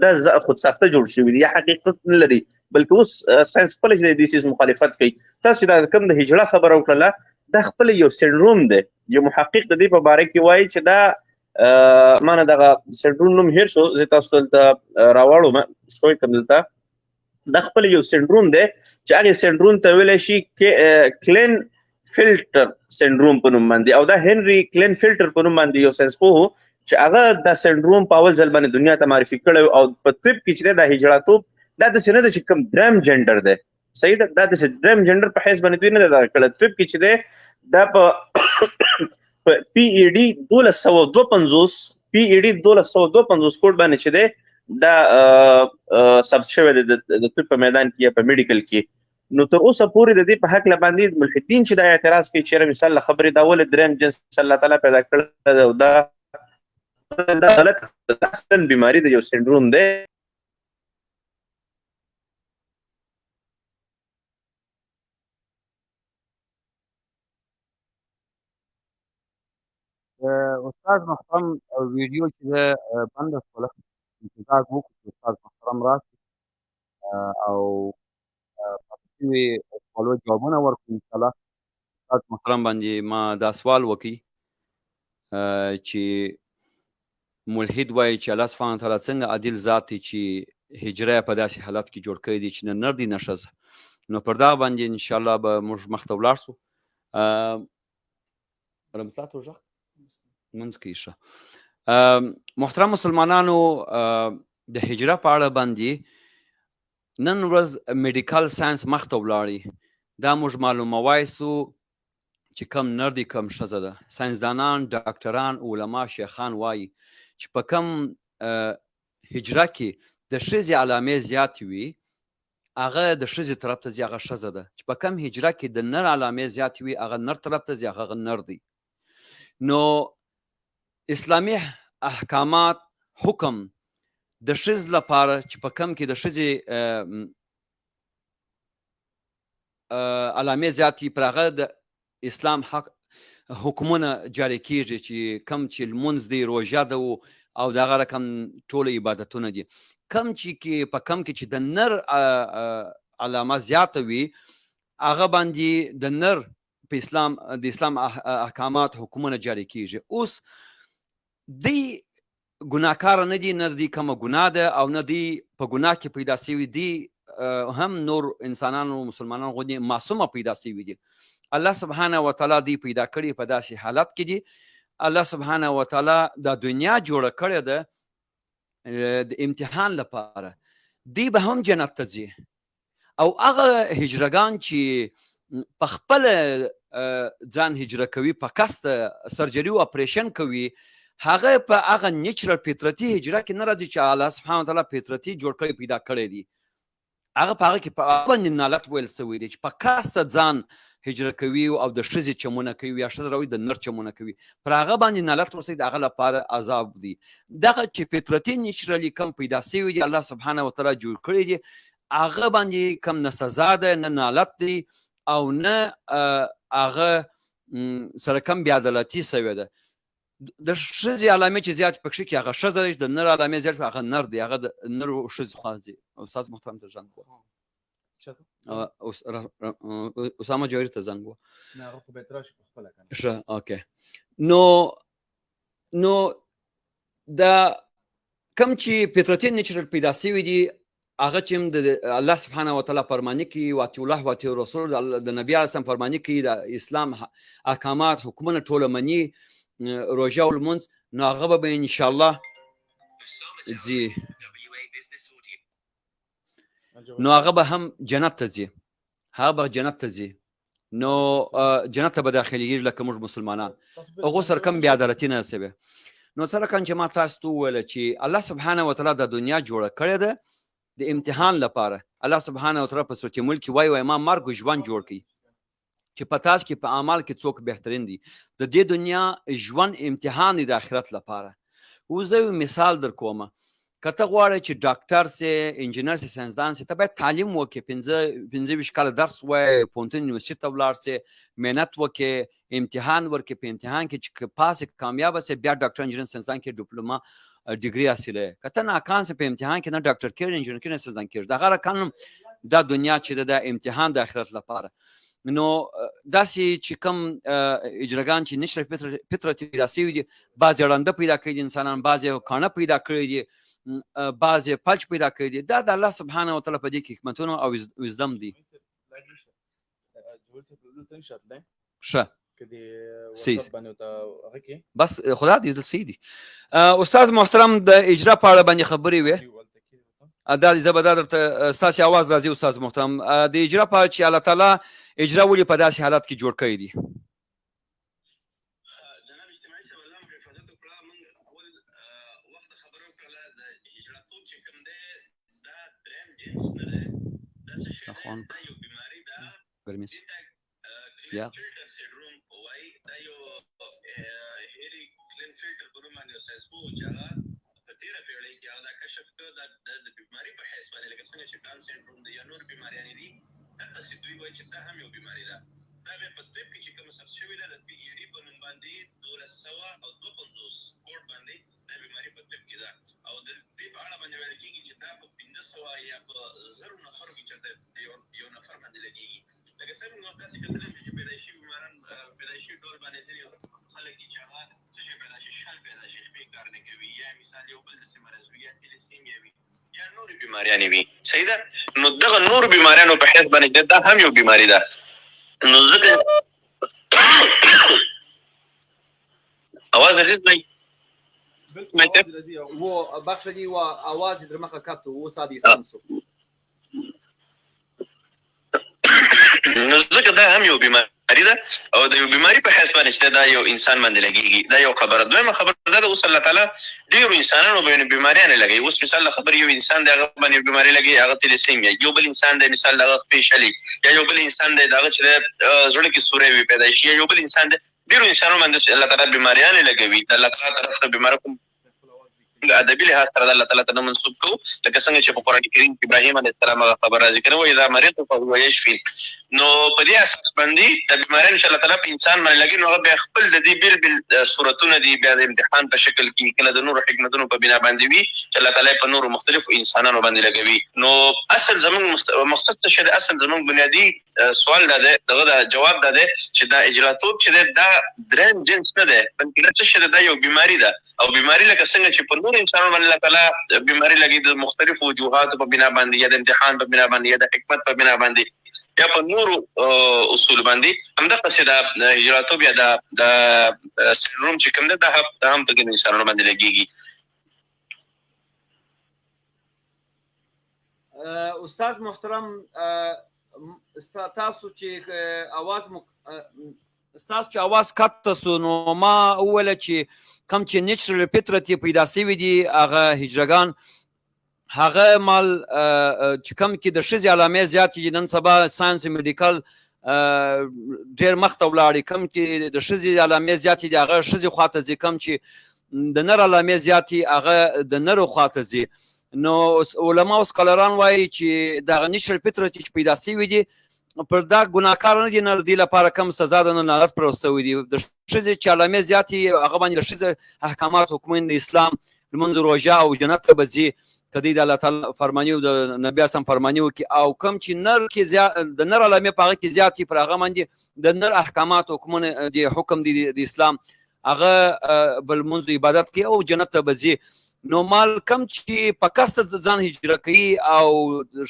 دا خود ساخته جوړ شوي دي یا حقیقت نه لري، بلکې اوس ساينس خپله چې د دې څیز مخالفت کوي. تاسو چې دا کوم د هجړه خبره وکړله، دا خپله یو سندروم دی. یو محقق د دې په باره کې وایي چې دا ما نه دغه سندروم نوم هېر شو، زه تاسو دلته راواړم، شوی کوم دلته. دا خپله یو سندروم دی چې هغې سندروم ته ویلی شي کلین فلټر سندروم په نوم باندې، او دا هنري کلین فلټر په نوم باندې یو ساينس پوه چې هغه دا سندروم په اول ځل باندې دنیا ته معرفي کړی. او په طب کې چې دی دا هجړاتوب دا داسې نه ده چې کوم دریم جنډر دی، صحیح ده، دا داسې دریم جنډر په حیث باندې دوی نه ده دا کړی. طب کې چې دی دا په پی ای ډي 1252، پی ای ډي 1252 کوډ باندې چې دی دا ثبت شوی دی د طب په میدان کې یا په میډیکل کې. نو تر اوسه پورې د دې په هکله باندې ملحدین چې دا اعتراض کوي چې مثال له خبرې دا ولې دریم جنس الله تعالی پیدا کړی دی، او دا غلط اصلا بیماری ده، یو سندروم دی. استاد محترم ویډیو چې ده بنده شوله، انتظار وکړو چې استاد محترم راشي او پاتې شوي سوالو جوابونه ورکړو انشاءالله. استاد محترم باندې ما دا سوال وکړي چې ملحد وایي چې الله سبحانه وتعالی څنګه عادل ذات دی چې هجره په داسې حالت کې جوړ کړی دی چې نه نر دی نه ښځه. نو پر دغه باندې انشاءالله به موږ مخته ولاړ شو. رمضان غږ منځ کې ښه. محترم مسلمانانو، د هجره په اړه باندې نن ورځ میډیکل ساينس مخته ولاړی، دا موږ معلوموای سو چې کم نر دی کم ښځه ده. ساينسدانان، ډاکټران، علما، شیخان وایي چې په کم هجره کې د ښځې علامې زیاتې وي، هغه د ښځې طرف ته ځي، هغه ښځه ده. چې په کم هجره کې د نر علامې زیاتې وي، هغه نر طرف ته ځي، هغه نر دی. نو اسلامي احکامات حکم د ښځې لپاره چې په کم کې د ښځې علامې زیاتې، پر هغه د اسلام حق حکمونه جاری کیږي، چې کم چې لمونځ دی، روژه ده او دغه رقم ټول عبادتونه دي. کم چې کې په کم کې چې د نر علامه زیاته وي، هغه باندې د نر په اسلام د اسلام احکامات حکمونه جاری کیږي. اوس دی ګناهکار نه دي، نه دی کومه ګناه ده او نه دی په ګناه کې پیدا شوي دي، هم نور انسانانو مسلمانانو غوندې معصومه پیدا شوي دي. الله سبحانه وتعالی دی پیدا کړي په داسې حالت کې دي. الله سبحانه وتعالی دا دنیا جوړه کړې ده د امتحان لپاره. دی به هم جنت ته ځي، او هغه هجرګان چې په خپل ځان هجره کوي، په قصد سرجري او اپریشن کوي، هغه په هغه نیچرل فطرتي هجره کې نه راځي چې الله سبحانه وتعالی فطرتي جوړ کړی پیدا کړی دی. هغه په هغه کې په باندې نالت ویل سوی دی چې په قصد ځان هجره کوي او د ښځې چمونه کوي یا ښځه راوړي د نر چمونه کوي، پر هغه باندې نالت ورسوي، د هغه لپاره عذاب دی. دغه چې فطرتي نیچرلي کم پیدا سوي دي، الله سبحانه وتعالی جوړ کړی دي، هغه باندې کم نه سزا ده، نه نالت دی، او نه هغه سره کم بې عدالتي سوې ده. د ښځې علامې چې زیات پکښې کې هغه ښځه دی، د نر علامې زیات هغه نر دی، هغه د نر او ښځې خوا ځي. استاد محترم ته زنګ ووهه. اسامه جوهري ته زنګ ووهه. نه، هغه خو به راشي په خپله کنه. ښه، okay. نو دا کم چې فطرتي نیچرل پیدا سوي دي، هغه چې هم د الله سبحانه وتعالی فرماني کوي، واطیع الله واطیع الرسول، د نبي علیه السلام فرماني کوي، د اسلام احکامات حکمونه ټوله مني، روژه او لمونځ، نو هغه به انشاءالله ځي، نو هغه به هم جنت ته ځي، هغه به جنت ته ځي. نو جنت ته به داخلېږي لکه موږ مسلمانان. هغو سره کم بې عدالتي نه سوې. نو څرنګه چې ما تاسو ته وویل چې الله سبحانه وتعالی دا دنیا جوړه کړې ده د امتحان لپاره. الله سبحانه وتعالی په سورة ملک کې وایي، وایي ما مرګ او ژوند جوړ کړي چې په تاسو کې په اعمال کې څوک بهترین دي. د دې دنیا ژوند امتحان دی د آخرت لپاره. اوس زه یو مثال در کوم. که ته غواړې چې ډاکټر سې، انجینر سې، ساینسدان سې، ته باید تعلیم وکړې، 25 کاله درس ووایې، پوهنتون یونیورسټي ته ولاړ سې، محنت وکړې، امتحان ورکړې، په امتحان کې چې پاس سې، کامیابه سې، بیا ډاکټر، انجینر، ساینسدان کې ډیپلوما ډیګري حاصلوې. که ته ناکام سې په امتحان کې، نه ډاکټر کېږې، انجینر کېږې، نه ساینسدان کېږې. دغه رقم دا دنیا چې ده، دا امتحان د آخرت لپاره. نو داسې چې کوم اجرګان چې نشره فطرت پیدا سوي دي، بعضې ړانده پیدا کړي دي انسانان، بعضې کاڼه پیدا کړي دي، بعضې پلچ پیدا کړي دي. دا د الله سبحانه وتعالی په دې کې حکمتونه او وزدم دي. ښه. بس خدا دې دل صحیح دي. استاد محترم د اجرا په اړه باندې خبرې وې. دا زه به دا درته ستاسې اواز راځي استاد محترم. د اجرا په اړه چې الله تعالی اجرا ولې په داسې حالت کې جوړ کړی دی؟ جناب اجتماعي صاحب، الله مو حفاظت وکړه. موږ اول وخت خبره وکړله، د هجرتوب چې کوم دی دا دریم جنس نه دی، دا څه شی دی؟ دا یو بیماري ده. ګرمي دې ته کلینفلټر سندروم وایي. دا یو هیري کلینفلټر په نوم باندې یو ساینسپوه چې هغه په تېره پېړۍ کې هغه دا کشف کړ، دا د بیماري په حیث باندې، لکه څنګه چې ډان سندروم دی یا نور بیماریانې دي، دغسې دوی وایي چې دا هم یو بیماري ده. دا بیا په طب کې چې کومه ثبت شوې ده د پي ای ډي په نوم باندې 1252 کوډ باندې دا بیماري په طب کې ده. او د دې په اړه باندې ویل کېږي چې دا په 500 یا په 1000 نفرو کې چېرته یو نفر باندې لګېږي. لکه څنګه موږ تاسې کتلی شو چې پیدایشي بیماران پیدایشي ډول باندې ځینې خلک دي چې هغه څه شی پیدا شي، شل پیدا شي، خپې کار نه کوي، یا مثال یو بل داسې مرض وي، یا تلیسیمیا وي، یا نورې بیماریانې وي. صحیح ده. نو دغه نورو بیماریانو په حیث باندې دا هم یو بیماري ده. نو ځکه اواز راځي؟ و بخښه دی، و اواز دې درمخه کت و، اوس عادي سم سو. نو ځکه دا هم یو بیماري ده او د یو بیماری په حیث باندې چې دا یو انسان باندې لګیږي. دا یو خبره. دویمه خبره دا ده، اوس الله تعالی ډیرو انسانانو باندې بیماریانې لګوي. اوس مثال د خبرې، یو انسان دی، هغه باندې بیماری لګوي، هغه تلیسیمیا، یو بل انسان دی مثال د هغه خپې شلې، یا یو بل انسان دی د هغه چې زړه کې سوری وي پیدا شي، یا یو بل انسان دی. ډیرو انسانانو باندې الله تعالی بیماریانې لګوي. د الله تعالی طرف نه بیماری کوم ادبي لحاظ سره د الله تعالی ته نه منسوب کوو، لکه څنګه چې په قرآن کریم کې ابراهیم علیه السلام هغه خبره راځي که نه، واذا مرضت فهو یشفین. نو په دې اساس باندې د بیماریان چې الله تعالی په انسان باندې لګي، نو هغه بیا خپل د دې بېل بېل صورتونه دي، بیا د امتحان په شکل کې، کله د نورو حکمتونو په بنا باندې وي چې الله تعالی په نورو مختلفو انسانانو باندې لګوي. نو اصل زمونږ مقصد څه شی دی؟ اصل زمونږ بنیادي سوال دا دی، دغه دا جواب دا دی چې دا اجراتوب چې دی دا دریم جنس نه دی، بلکې دا څه شی دی؟ دا یو بیماری ده. او بیماری لکه څنګه چې په نورو انسانانو باندې الله تعالی بیماری لګي د مختلفو وجوهاتو په بنا باندې، یا د امتحان په بنا باندې، یا د حکمت په بنا باندې، یا په نورو اصول باندې، همدغسې دا هجراتوب یا دا د سندروم چې کوم دی، دا هم په ځینو انسانانو باندې لګېږي. استاد محترم، تاسو چې اواز مو ستاسو چې اواز کته سو، نو ما وویل چې کم چې نیچرل فطرت یې پیدا سوي دي هغه هجرګان، هغه مال چې کم کې د ښځې علامې زیاتې دي. نن سبا ساينس میډیکل ډېر مخته ولاړې، کم کې د ښځې علامې زیاتې دي هغه ښځې خواته ځي، کم چې د نر علامې زیاتې هغه د نر خواته ځي. نو علما او سکالران وایي چې دغه نیچرل فطرت چې پیدا سوي دي پر دا ګناهکار نه دي، نه د دې لپاره کم سزا ده، نه نالت پر سوي دي. د ښځې چې علامې زیاتې هغه باندې د ښځې احکامات حکمونه د اسلام لمونځ، روژه او جنت ته به ځي که دوی د الله تعالی فرماني او د نبي اسلام فرماني وکړي. او کم چې نر کې د نر علامې په هغه کې زیات دي، پر هغه باندې د نر احکامات حکمونه د حکم دي د اسلام، هغه بل لمونځ عبادت کوي او جنت ته به ځي. نو مال کم چې په کسته ځان هجره کوي او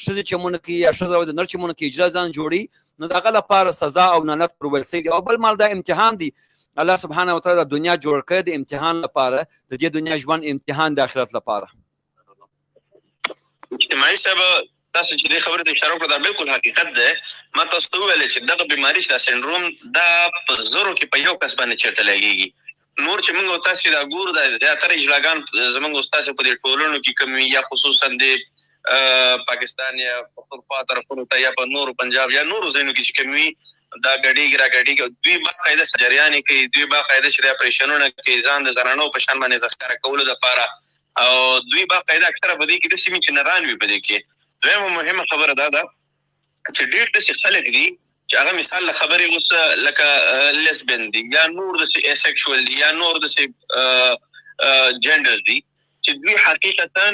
ښځې چې مونږ کوي یا ښځه او د نر چې مونږ کوي هجره ځان جوړي، نو د هغه لپاره سزا او نالت پر ویل سوي. او بل مال دا امتحان دی، الله سبحانه وتعالی د دنیا جوړ کړی د امتحان لپاره، د دې دنیا ژوند امتحان د آخرت لپاره. اجتماعي صاحب، تاسو چې دې خبرې ته اشاره وکړه دا بالکل حقیقت دی. ما تاسو ته وویل چې دغه بیماري چې دا سندروم دا په زرو کې په یو کس باندې چېرته لګېږي. نور چې موږ او تاسې دا ګورو، دا زیاتره اجراګان زموږ او ستاسې په دې ټولنو کې کوم وي، یا خصوصا د پاکستان یا پښتونخوا طرفونو ته یا په نورو پنجاب یا نورو ځایونو کې چې کوم وي، دا ګډېږي را ګډېږي. دوی باقاعده سرجریانې کوي، دوی باقاعده چې د اپرېشنونه کوي ځان د زنانو په شان باندې د ښکاره کولو دپاره، او دوی باقاعده اکثره په دې کې داسې وي چې نران وي په دې کې. دویمه مهمه خبره دا ده چې ډېر داسې خلک دي چې هغه مثال له خبرې اوس لکه لیسبین دي یا نور داسې ایسکشوال دي یا نور داسې جنډر دي چې دوی حقیقتا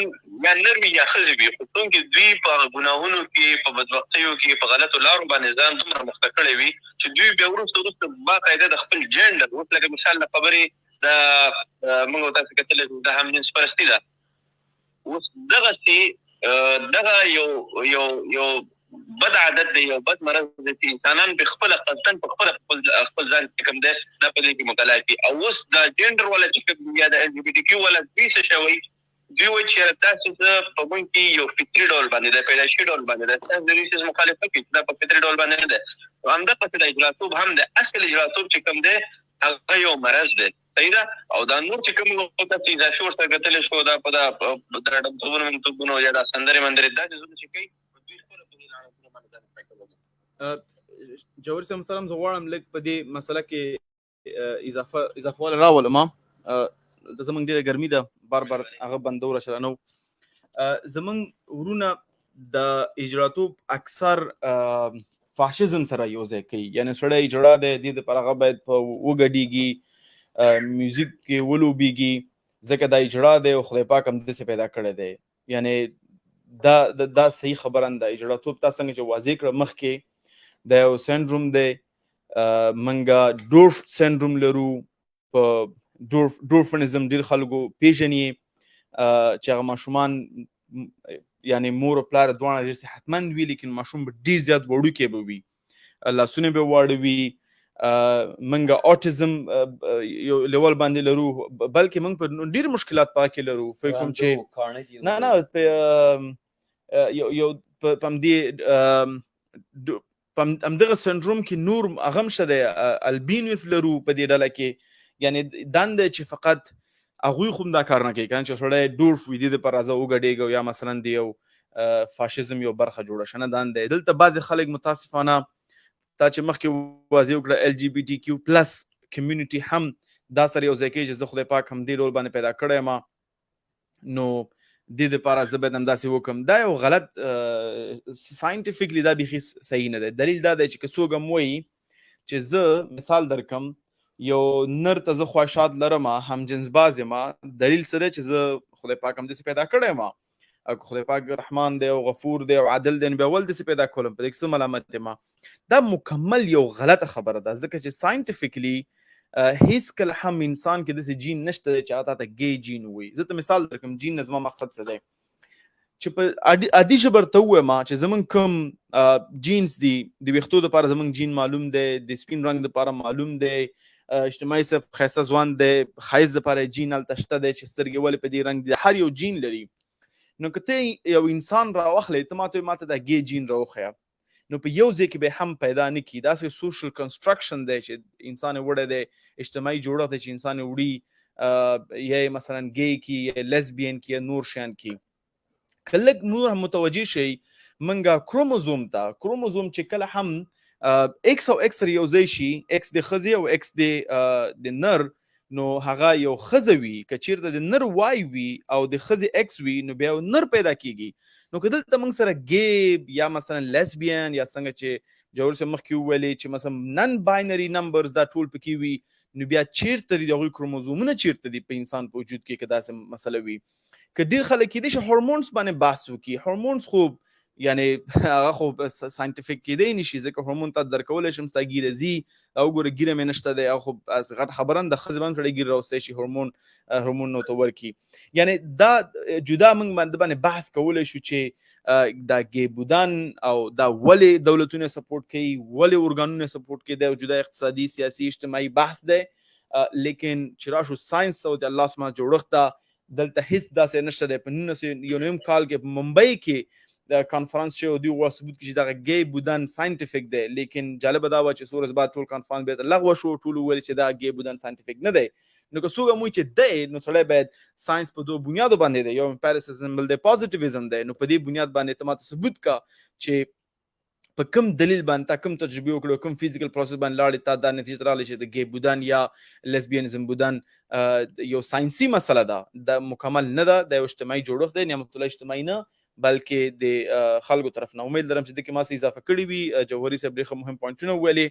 یا نر وي یا ښځې وي، خو څونکې دوی په ګناهونو کې، په بدبختیو کې، په غلطو لارو باندې ځان دومره مخته کړی وي چې دوی بیا وروسته وروسته باقاعده د خپل جنډر، اوس لکه مثال له خبرې دا موږ او تاسو کتلی دا هم جنس پرستي ده. اوس دغسې دغه یو یو یو بد عادت دی، یو بد مرض دی چې انسانان په خپله قصداً په خپله خپل ځان چې کوم دی دا په دې کې مبتلا کړي. او اوس دا جنډر والا چې کوم یا د ال جي بي ټي کیو والا دوی څه شی وایي؟ دوی وایي چې تاسو څه په موږ کې یو فطري ډول باندې دی، پیدایشي ډول باندې دی، تاسو د دې څیز مخالفت کوي چې دا په فطري ډول باندې نه دی. نو همدغسې د اجراتوب هم دی. اصل اجراتوب چې کوم دی هغه یو مرض دی، صحیح ده. او دا نور چې کوم تاسو اضافي ورسره کتلی شو، دا په دا د ډمتوبونو منتوبونو یا دا سندرې مندرې دا څیزونه چې کوي، دوی خپله په دې لعنتونو باندې ځان پاکوي. جوهري صاحب محترم، زه غواړم لږ په دې مسله کې اضافه والی راولم. د زمونږ ډېره ګرمي ده، بار بار هغه بندو را نو زمونږ ورونه د اجراتوب اکثر فاشیزم سره یو ځای کوي، یعنی سړی اجرا دی، دې دپاره هغه باید په وګډېږي، میوزیک کې ولوبېږي، ځکه دا اجرا دی او خدای پاک هم داسې پیدا کړی دی. یعنی دا صحیح خبره نه ده. اجراتوب تا څنګه چې واضح کړه مخکې، دا یو سندروم دی. منګه ډورف سندروم لرو، په ډورفنزم ډېر خلکو پیژني، چې هغه ماشومان یعنی مور او پلار دواړه ډېر صحتمند وي، لیکن ماشوم به ډېر زیات وړوکی به وي، لاسونه به واړه وي. منګه اوټیزم یو لیول باندې لرو، بلکې موږ په ډېر مشکلات په کې لرو. فکر کوم چې نه نه په یو یو په همدې په همدغه سندروم کې نور هغه هم شته دی، البینوس لرو په دې ډله کې. یعنی دنده چې فقط هغوی خو هم دا کار نه کوي کنه، چې سړی ډورف وي دې دپاره راځه وګډېږه، یا مثلا د یو فاشیزم یو برخه جوړه شنه دنده. دلته بعضې خلک متاسفانه تا چې مخکې واضح وکړه ال جی بي ټي کیو پلس کمیونټي هم دا سره یو ځای کوي چې زه خدای پاک هم دې ډول باندې پیدا کړی یم، نو دې دپاره زه باید همداسې وکړم. دا یو غلط ساینټیفیکلی دا بیخي صحیح نه دی. دلیل دا دی چې که څوک هم وایي چې زه مثال درکم یو نر ته زه خواهشات لرم، همجنسباز یم، دلیل څه دی چې زه خدای پاک همداسې پیدا کړی یم، او که خدای پاک رحمان دی او غفور دی او عادل دی، نو بیا ولې داسې پیدا کولم، په دې کې څه ملامت یم؟ دا مکمل یو غلطه خبره ده، ځکه چې ساینټیفیکلی هیڅ کله هم انسان کې داسې جین نشته دی چې هغه تا ته ګی جین وایي. زه ته مثال درکړم، جین نه زما مقصد څه دی چې په عادي ژبه ورته ووایم چې زمونږ کوم جینز دي، د ویښتو دپاره زمونږ جین معلوم دی، د سپین رنګ دپاره معلوم دی، اجتماعي صاحب ښایسته ځوان دی، ښایست دپاره یې جین هلته شته دی چې سترګې ولې په دې رنګ دي، هر یو جین لري. نو که ته یو انسان راواخلې، ته ماته وایې ماته دا ګی جین راوښیه، نو په یو ځای کې به هم پیدا نه کړي. داسې سوشل کنسټرکشن دی چې انسان یې وړی دی، اجتماعي جوړښت دی چې انسان یې وړي، یا یې مثلا ګی کی، یا لیسبین کی، یا نور شیان کی. که لږ نور هم متوجه شئ، منګه کروموزوم ته، کروموزوم چې کله هم ایکس او ایکس سره یو ځای شي، ایکس د ښځې او ایکس د نر، نو هغه یو ښځه وي. که چیرته د نر وای وي او د ښځې ایکس وي، نو بیا یو نر پیدا کیږي. نو که دلته موږ سره ګیب یا مثلا لیسبین یا څنګه چې جوړ صاحب مخکې وویلې چې مثلا نن باینري نمبرز دا ټول پکې وي، نو بیا چیرته دي د هغوی کروموزومونه، چیرته دي په انسان په وجود کې که داسې مسله وي؟ که ډېر خلک کېدای شي هورمونز باندې بحث وکړي، هورمونز خو یعنی هغه خو ساینټیفیک کېدای نه شي، ځکه هورمون ته درکولی شم، ستا ږیره ځي، دا وګوره ږیره مې نشته دی، هغه خو غټه خبره نه ده، ښځې باندې سړی ږیره راوستی شي، هورمون نو ته ورکړي. یعنی دا جدا موږ باندې بحث کولی شو چې دا ګی بودن او دا ولې دولتونه سپورټ کوي، ولې ارګانونه سپورټ کوي، دا یو جدا اقتصادي، سیاسي، اجتماعي بحث دی. لیکن چې راشو ساینس ته او د الله سبحانه جوړښت ته، دلته هیڅ داسې نشته دی. په 1991 کال کې په ممبئی کې د کانفرنس شوی او دوی غوښتل ثبوت کړي چې دغه ګی بودن ساینټیفیک دی، لیکن جالبه دا وه چې څو ورځې بعد ټول کانفرنس بیرته لغوه شو، ټولو وویل چې دا ګی بودن ساینټیفیک نه دی. نو که څوک هم وایي چې دی، نو سړی باید ساینس په دوه بنیادو باندې دی، یو امپیریسزم بل دی پازیټیویزم دی. نو په دې بنیاد باندې ته ماته ثبوت کا چې په کوم دلیل باندې تا کوم تجربې وکړې، کوم فزیکل پروسس باندې لاړې، تا دا نتیجه ته راغلې چې د ګی بودن یا لیسبینزم بودن یو ساینسي مسله ده. دا مکمل نه ده، دا یو اجتماعي جوړښت دی، نعمت الله اجتماعي نه بلکې د خلکو طرف نه. امید لرم چې دې کې ما څه اضافه کړې وي. جوهري صاحب ډېر ښه مهم پوینټونه وویلې.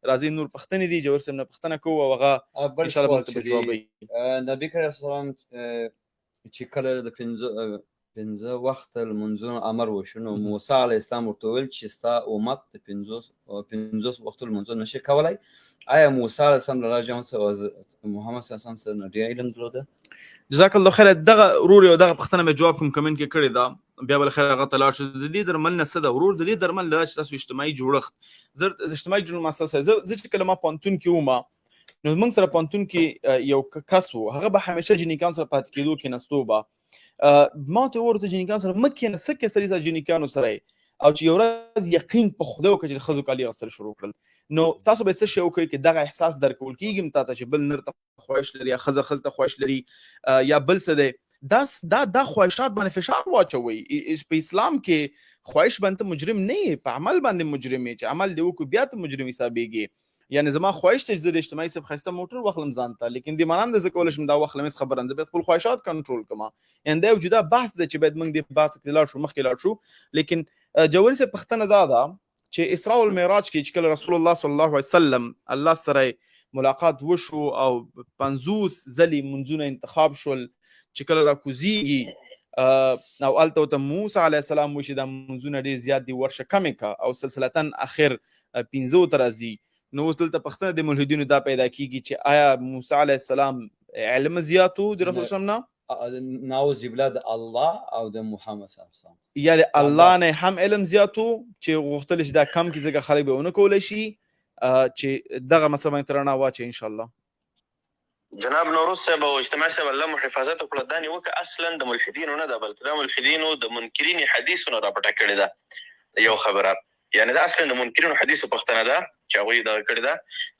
راځئ نور پوښتنې دي، جوهري صاحب نه پوښتنه کوو او هغه بل ان شاء الله سوال موږ ته به چې جواب دی، وي. نبی کریم صلی الله علیه وسلم چې کله د پنځه وخته لمونځونو امر وشو، نو موسی علیه السلام ورته وویل چې ستا امت د پنځوس وختو لمونځونه نشي کولی. آیا موسی علیه السلام له الله جل جلاله محمد صلی الله علیه وسلم سره ډېر علم درلوده؟ جزاک الله خیر. دغه ورور یو دغه پوښتنه مې جواب کوم کمنټ کې کړې ده، بیا به له خیره هغه ته لاړ شو. د دې درملنه څه ده ورور؟ د دې درمل دا چې تاسو اجتماعي جوړښت، زه اجتماعي جوړښت ما څه زه چې کله ما پوهنتون کې وم، نو موږ سره پوهنتون کې یو کس و، هغه به همیشه جینیکان سره پاتې کېدو کې ناستو به. ما ته ورته جینیکان سره مه کښېنه، څه کې سړي سره جینیکانو سره یې. او چې یو ورځ یقین په خدای وکړه چې د ښځو کالي اغوستل شروع کړل. نو تاسو به څه شی وکړئ که دغه احساس درکول کېږي هم تا ته چې بل نر ته خواهش لري یا ښځه ښځې ته خواهش لري، یا بل څه دی، دا خواهشات باندې فشار واچوئ. په اسلام کې خواهش باندې ته مجرم نه یې، په عمل باندې مجرم یې، چې عمل دې وکړو بیا ته مجرم حسابېږي. یعنی زما خواهش دی چې زه د اجتماعي صاحب ښایسته موټر واخلم ځان ته، لیکن دې معنا نه ده زه کولی شم دا واخلم، هېڅ خبره نه ده، باید خپل خواهشات کنټرول کړم. یعنی دا یو جدا بحث دی چې باید موږ دې بحث کې لاړ شو، مخکې لاړ شو. لیکن جوهري صاحب پوښتنه دا ده چې اسراء المعراج کې چې کله رسول الله صلی الله علیه وسلم الله سره ملاقات وشو او 50 ځلې منځونه انتخاب شول، چې کله راکوزیږي، او هلته ورته موسی علیه السلام وایي چې دا منځونه ډېر زیات دي، ورشه کمې کړه، او سلسلتاً اخر پنځو ته راځي. نو اوس دلته پوښتنه د ملحدینو دا پیدا کیږي چې آیا موسی علیه السلام علم زیات و د رسول الله نه؟ نعوذ بالله د الله او د محمد صلی الله علیه وسلم. یا د الله نه هم علم زیات و چې غوښتل چې دا کم کړي ځکه خلک به ونه کولی شي، چې دغه مسله باندې رڼا واچوي ان شاء الله. جناب نوروز صاحب او اجتماع صاحب الله مو حفاظت وکړه. دا نیوکه اصلا د ملحدینو نه ده، بلکې دا ملحدینو د منکرین حدیثونو راپټه کړې ده. یو خبره. یعنی دا اصلا د منکرینو حدیثو پوښتنه ده چې هغوی دغه کړې ده.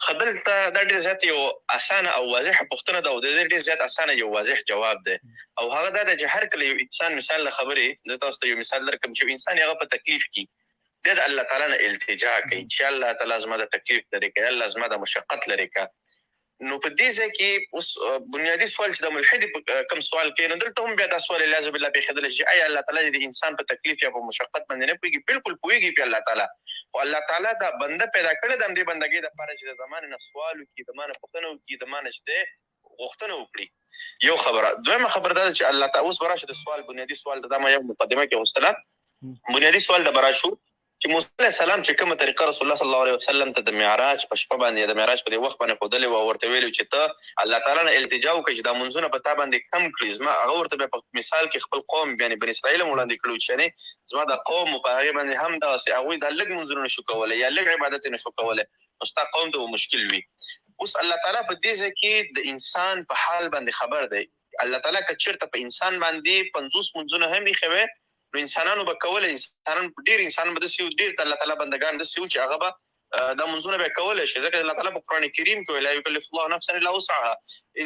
خو دلته دا ډېر زیات یو اسانه او واضحه پوښتنه ده او د دې ډېر زیات اسانه یو واضح جواب دی، او هغه دا ده چې هر کله یو انسان، مثال له خبرې زه تاسو ته یو مثال درکړم، چې یو انسان هغه په تکلیف کې دی، د الله تعالی نه التجا کوي چې الله تعالی زما د تکلیف لرې کړه، الله زما د مشقت لرې کړه. نو په دې ځای کې اوس بنیادي سوال چې د ملحد په کوم سوال کې، نو دلته هم بیا دا سوال الیاذ بالله پېښېدلی چې آیا الله تعالی د انسان په تکلیف یا په مشقت باندې نه پوهېږي؟ بالکل پوهېږي پرې الله تعالی، خو الله تعالی دا بنده پیدا کړی د همدې بندګۍ دپاره چې د زما نه سوال وکړي، د ما نه پوښتنه وکړي، د ما نه چې دی غوښتنه وکړي. یو خبره. دویمه خبره دا ده چې الله تعالی، اوس به راشو د سوال بنیادي سوال ته، دا ما یو مقدمه کې غوښتله. بنیادي سوال ته به راشو چې موسی علیه السلام چې کومه طریقه رسول الله صلی الله علیه وسلم ته د معراج په شپه باندې، د معراج په دې وخت باندې ښودلې وه، ورته ویلي چې ته الله تعالی نه التجا وکړه چې دا مونځونه په تا باندې کم کړي. زما هغه ورته بیا په مثال کې خپل قوم یعنی بني اسرائیل هم وړاندې کړو چې یعنی زما دا قوم په هغې باندې هم دغسې هغوی دا لږ مونځونه نشو کولی یا لږ عبادت یې نشو کولی، نو ستا قوم ته به مشکل وي. اوس الله تعالی په دې ځای کې د انسان په حال باندې خبر دی. الله تعالی که چېرته په انسان باندې 50 مونځونه هم ایښی وی، نو انسانانو به کولی، انسانان ډېر انسانان به داسې وو، ډېر د الله تعالی بندګان داسې وو چې هغه به دا مونځونه به کولی شي، ځکه الله تعالی په قرآن کریم کې وایي لا یکلف الله نفسا الا وسعها،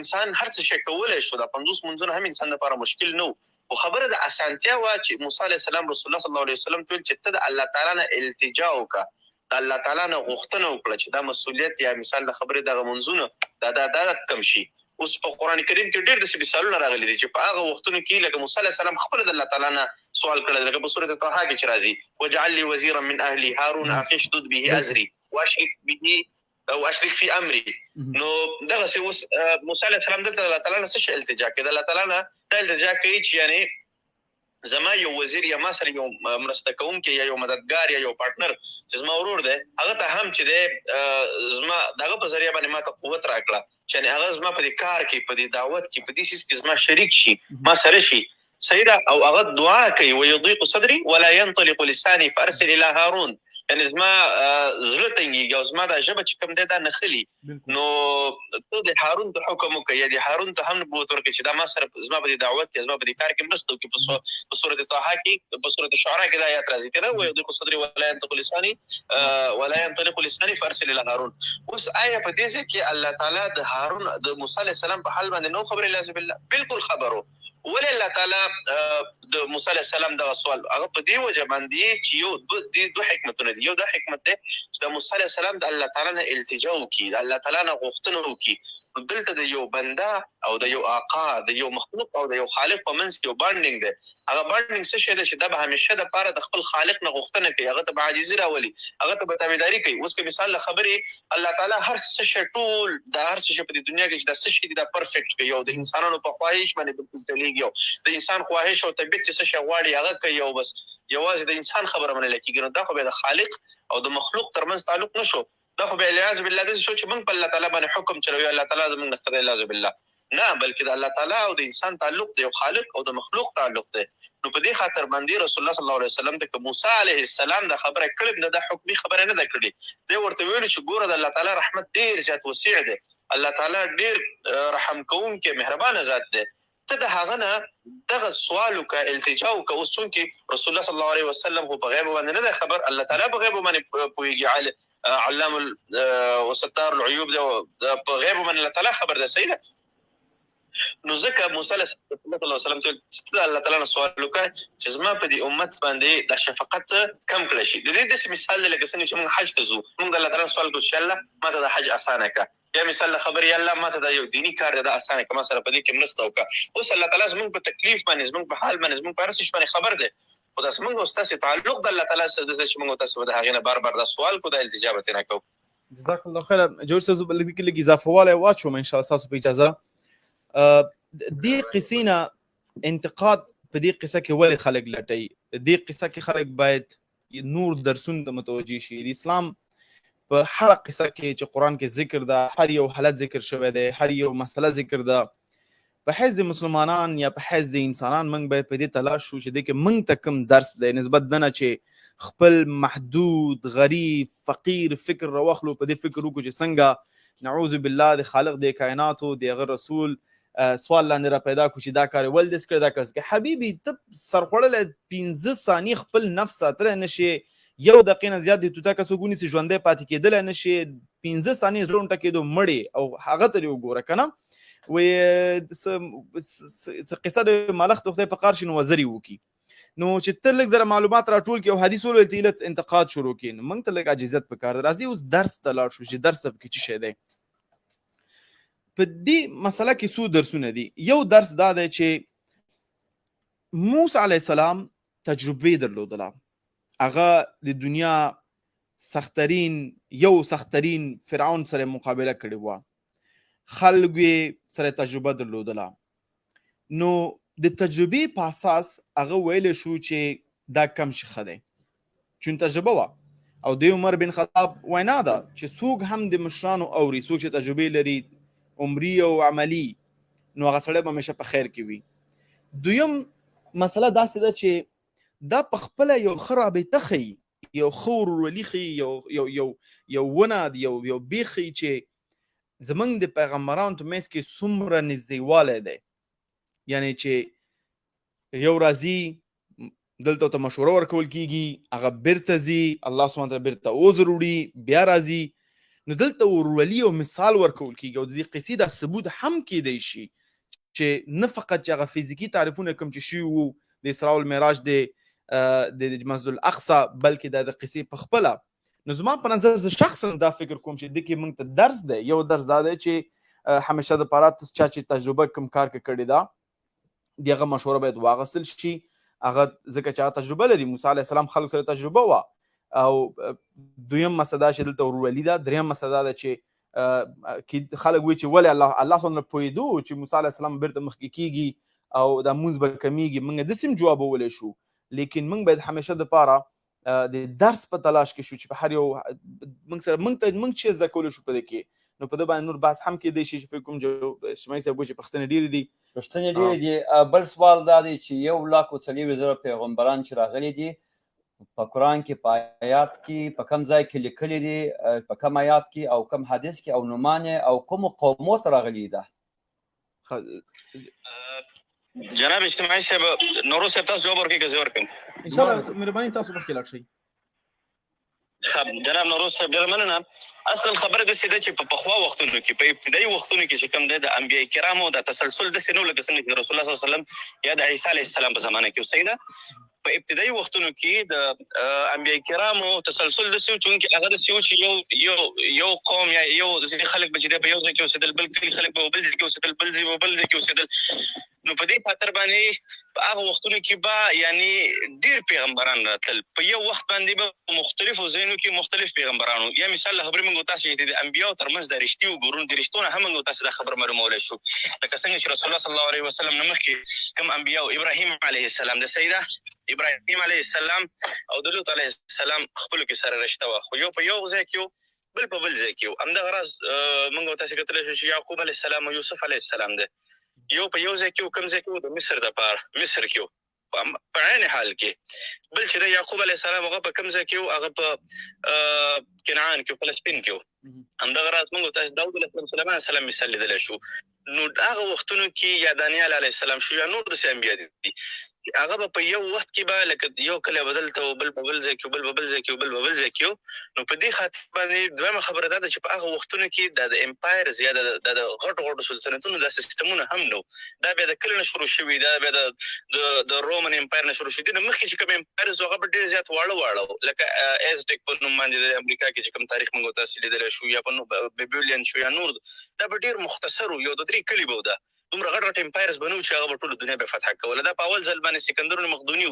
انسان هر څه شی کولی شو، دا 50 مونځونه هم انسان لپاره مشکل نه وو. خو خبره د اسانتیا وه چې موسی علیه السلام رسول الله صلی الله علیه وسلم ته ویل چې ته د الله تعالی نه التجا وکړه، د الله تعالی نه غوښتنه وکړه چې دا مسؤلیت یا مثال د خبرې دغه مونځونه دا دا دا کم شي. اوس په قرآن کریم کې ډېر داسې مثالونه راغلي دي چې په هغه وختونو کې لکه موسی علیه السلام خپله د الله تعالی نه سوال کړی دی، لکه په سورة طه کې چې راځي واجعل لي وزیرا من اهلي هارون اخي اشدد به ازري واشرک به او اشرک فی امري. نو دغسې اوس موسی علیه السلام دلته الله تعالی نه څه شی التجا کوي؟ د الله تعالی نه دا التجا کوي چې یعنی زما یو وزیر یا ما سره یو مرسته کوونکی یا یو مددګار یا یو پارټنر چې زما ورور دی، هغه ته هم چې دی زما د هغه په ذریعه باندې ما ته قوت راکړه چې یعنې هغه زما په دې کار کې، په دې دعوت کې، په دې څیز کې زما شریک شي، ما سره شي. صحیح ده. او هغه دعا کوي ویضیق صدري ولا ينطلق لساني فارسل الى هارون، یعنې زما زړه تنګېږي او زما دا ژبه چې کوم دی دا نښلي، نو ته د هارون ته حکم وکړه یا د هارون ته هم نبوت ورکړه چې دا ما سره زما په دې دعوت کې، زما په دې کار کې مرسته وکړي. په سورة طه کې، په سورة شعراء کې دا آیات راځي که نه، ویضیق صدري ولا ينطق لساني ولا ينطلق لساني فارسل الى هارون. اوس آیا په دې ځای کې الله تعالی د هارون د موسی علیه السلام په حال باندې نو خبرې؟ لازم بالله بالکل خبرو. ولې الله تعالی د موسی علیه السلام دغه سوال هغه په دې وجه باندې چې یو دې دوه حکمتونه دي. یو دا حکمت دی چې د موسی علیه السلام د الله تعالی نه التجا وکړي، د الله تعالی نه غوښتنه وکړي. نو دلته د یو بنده او د یو آقا، د یو مخلوق او د یو خالق په منځ کې یو bonding دی. هغه bonding څه شی دی؟ چې دا به همیشه دپاره د خپل خالق نه غوښتنه کوي، هغه ته به عاجزي راولي، هغه ته به تابعداري کوي. اوس که مثال له خبرې الله تعالی هر څه شی ټول دا هر څه شی په دې دنیا کې چې دا څه شی دي دا perfect کوي او د انسانانو په خواهش باندې بالکل چلېږي او د انسان خواهش او طبیعت چې څه شی غواړي هغه کوي او بس یوازې د انسان خبره منل کېږي. نو دا خو بیا د خالق او د مخلوق ترمنځ تعلق نه شو، دا خو بیا الیاذ بالله داسې شو چې موږ په الله تعالی باندې حکم چلوو، الله تعالی زموږ نه ښه دی الیاذ بالله. نه، بلکې د الله تعالی او د انسان تعلق د یو خالق او د مخلوق تعلق دی. نو په دې خاطر باندې رسول الله صلی الله علیه وسلم ته که موسی علیه السلام دا خبره کړې ده، دا حکمي خبره نه ده کړې، دی ورته ویلو چې ګوره د الله تعالی رحمت ډېر زیات وسیع دی، الله تعالی ډېر رحم کوونکی مهربانه ذات دی، ته د هغه نه دغه سوال وکړه، التجا وکړه. اوس چونکې رسول الله صلی الله علیه وسلم خو په غیب باندې نه دی خبر، الله تعالی په غیب باندې پوهېږي، علام وستار العیوب دی، په غیب باندې الله تعالی خبر دی. صحیح ده. نو ځکه موسی علیه السلام ته ته الله تعالی نه سوال وکړه چې زما په دې امت باندې دا شفقت کم کړی شي. د دې داسې مثال دی لکه څنګه چې موږ حج ته ځو، موږ د الله تعالی نه سوال کوو چې الله ما ته دا حج اسانه کړه، یا مثال له خبرې یا الله ما ته دا یو دیني کار دی دا اسانه کړه، ما سره په دې کې مرسته وکړه. اوس الله تعالی زموږ په تکلیف باندې، زموږ په حال باندې، زموږ په هر څه باندې خبر دی، خو دا زموږ او ستاسې تعلق د الله تعالی سره داسې چې موږ تاسو به د هغې نه بار بار دا سوال کوو، دا التجا به ترې نه کوو. جزاک الله خیرا. جوړ صاحب، زه به لږ لږ اضافه والی واچوم ان شاء الله ستاسو په اجازه. دې قصې نه انتقاد په دې قصه کې ولې خلک لټوي؟ دې قصه کې خلک باید نور درسونو ته متوجه شي. د اسلام په هره قصه کې چې قرآن کې ذکر ده، هر یو حالت ذکر شوی دی، هر یو مسله ذکر ده. په حیث د مسلمانان یا په حیث د انسانان موږ باید په دې تلاش شو چې دې کې موږ ته کوم درس دی، نسبت دنه چې خپل محدود غریب فقیر فکر راواخلو، په دې فکر وکړو چې څنګه نعوذ بالله د خالق د کائناتو د هغه رسول سوال لاندې را پیدا کړو چې دا کار یې ولې داسې کړی، دا کار یې. حبیبي ته سرخوړلی 5 ثانیې خپل نفس ساتلی نه شې، یو دقیقه نه زیات د توتکه څوک ونیسي، ژوندی پاتې کېدلی نه شي. 5 ثانیې زړه ټکېدو مړی، او هغه ته دې وګوره که نه. وایي څه قصه د ملخ د خدای په قار شي، نو وزرې وکړي. نو چې ته لږ زره معلومات راټول کړي او حدیث ولولې، ته علت انتقاد شروع کړي، نو موږ ته لږ عاجزیت پکار دی. راځي اوس درس ته لاړ شو چې درس ته پکې څه شی دی. په دې مسله کې څو درسونه دي. یو درس دا دی چې موسی علیه السلام تجربې درلودله. هغه د دنیا سخترین، یو سخترین فرعون سره مقابله کړې وه، خلکو یې سره تجربه درلودله. نو د تجربې په اساس هغه ویلی شو چې دا کم شي ښه دی، چون تجربه وه. او د عمر بن خطاب وینا ده چې څوک هم د مشرانو اوري، څوک چې تجربې لري عمري او عملی، نو هغه سړی به همیشه په خیر کې وي. دویم مسله داسې ده چې دا په خپله یو ښه رابطه ښیي، یو ښه ورورولي ښیي، یو یو یو یو ونه، یو یو بیخ ښیي چې زمونږ د پیغمبرانو په منځ کې څومره نږدېوالی دی. یعنی چې یو راځي دلته ته مشوره ورکول کیږي، هغه بیرته ځي، الله سبحانه وتعالی بیرته عذر وړي، بیا راځي. نو دلته ورورولي او مثال ورکول کیږي. او د دې قصې دا ثبوت هم کیدای شي چې نه فقط چې هغه فزیکي تعریفونه کوم چې شوي وو د اسراء المعراج د د مسجد الاقصی، بلکې دا د قصې په خپله. نو زما په نظر زه شخصا دا فکر کوم چې دې کې موږ ته درس دی. یو درس دا دی چې همیشه د پاره چا چې تجربه کوم کار کې کړې ده، د هغه مشوره باید واغستل شي، هغه ځکه چې هغه تجربه لري. موسی علیه السلام خلکو سره تجربه وه. او دویم مسله دا چې دلته ورورولي ده. دریم مسله دا ده چې خلک وایي چې ولې الله سبحانه پوهېدو چې موسی علیه السلام بیرته مخکې کیږي او دا مونځ به کمیږي، موږ داسې هم جوابولی شو. لیکن موږ باید همیشه دپاره د درس په تلاش کې شو چې په هر یو موږ سره موږ ته موږ چې زده کولی شو په دې کې. نو په دې باندې نور بحث هم کېدای شي چې فکر کوم اجتماعي صاحب وایي چې پوښتنې ډېرې دي. پوښتنې ډېرې دي. بل سوال دا دی چې 1,40,000 پیغمبران چې راغلي دي په قرآن کې، په آیات کې، په کوم ځای کې لیکلي دي، په کوم آیات کې او کوم حدیث کې او نومان یې او کومو قومو ته راغلي ده؟ جناب اجتماعي صاحب، نوروز صاحب، تاسو جواب ورکړئ که زه ورکړم؟ ان شاء الله، مهرباني، تاسو مخکې لاړ شئ. جناب نوروز صاحب، ډېره مننه. اصلا خبره داسې ده چې په پخوا وختونو کې، په ابتدایي وختونو کې چې کوم دی، د انبیاء کرامو د تسلسل داسې نه و لکه څنګه چې د رسول الله صلی الله علیه وسلم یا د عیسی علیه السلام په زمانه کې. صحیح ده، په ابتدایي وختونو کې د انبیاء کرامو تسلسل داسې و، چونکې هغه داسې و چې یو یو یو قوم یا یو ځای خلک به چې دی په یو ځای کې اوسېدل، بل کلي خلک به بل ځای کې اوسېدل، بل ځای به بل ځای کې اوسېدل. نو په دې خاطر باندې په هغه وختونو کې به یعنی ډېر پیغمبران راتلل، په یو وخت باندې به په مختلفو ځایونو کې مختلف پیغمبرانو. یا مثال له خبرې موږ تاسو چې د انبیاو ترمنځ د رښتې وګورو، د رښتو نه هم موږ تاسو دا خبره معلومولی شو، لکه څنګه چې رسول الله صلی الله علیه وسلم نه مخکې کوم انبیاو، ابراهیم علیه السلام د سیده ابراهیم علیه السلام او د لوط علیه السلام خپلو کې سره رشته وه، خو یو په یو ځای کې، بل په بل ځای کې. همدغه راز موږ تاسو کتلی شو چې یعقوب علیه السلام او یوسف علیه السلام دی، یو په یو ځای کې، کوم ځای کې؟ د مصر د پاره مصر کې. په عین حال کې بل چې د یعقوب علیه السلام هغه په کوم ځای کې؟ هغه په کنعان کې، فلسطین کې. همدغه راز موږ تاسو داود علیه السلام، سلیمان علیه السلام مثال لیدلی شو. نو هغه وختونو کې یا دانیال علیه السلام شو یا نور داسې انبیا دي، هغه به په یو وخت کې به لکه یو کلی به دلته و، بل په بل ځای کې، بل په بل ځای کې، بل په بل ځای کې. نو په دې خاطر باندې دویمه خبره دا ده چې په هغه وختونو کې دا د empires یا د غټو غټو سلطنتونو دا سیستمونه هم نه، دا بیا د کله نه شروع شوي، دا بیا د Roman Empire نه شروع شوي دي. مخکې چې کوم empires، هغه به ډېر زیات واړه واړه، لکه ازټیک په نوم باندې د امریکا کې چې کوم تاریخ موږ تاسو لیدلی شو، یا په بیبیولین شو یا نور، دا به ډېر مختصر و، یو د درې کلي به ده، دومره غټ غټ empires به نه و چې هغه به ټوله دنیا به فتح کوله. دا په اول ځل باندې سکندر مقدوني،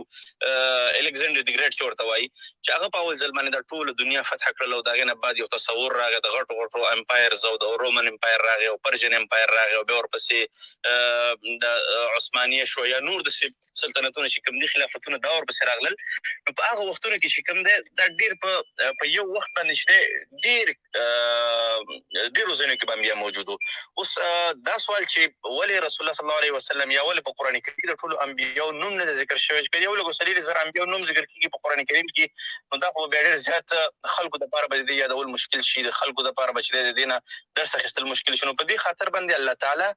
الکساندر the Great چې ورته وایي، چې هغه په اول ځل باندې دا ټوله دنیا فتح کړل، او د هغې نه بعد یو تصور راغی د غټو غټو empires، او د Roman Empire راغی او Persian Empire راغی، او بیا ورپسې د عثمانیه شو یا نور داسې سلطنتونه چې کوم دي، خلافتونه، دا ورپسې راغلل. نو په هغه وختونو کې چې کوم دی، دا ډېر په یو وخت باندې چې دی ډېر ډېرو ځایونو کې به انبیا موجود وو. اوس دا سوال چې ولې ولې رسول الله صلی الله علیه وسلم یا ولې په قرآن کریم کې د ټولو انبیاو نوم نه دی ذکر شوی؟ چې یو لک 40,000 انبیاو نوم ذکر کیږي په قرآن کریم کې، نو دا خو بیا ډېر زیات خلکو دپاره به د دې یادول مشکل شي، د خلکو دپاره به چې دی د دې نه درس اخیستل مشکل شي. نو په دې خاطر باندې الله تعالی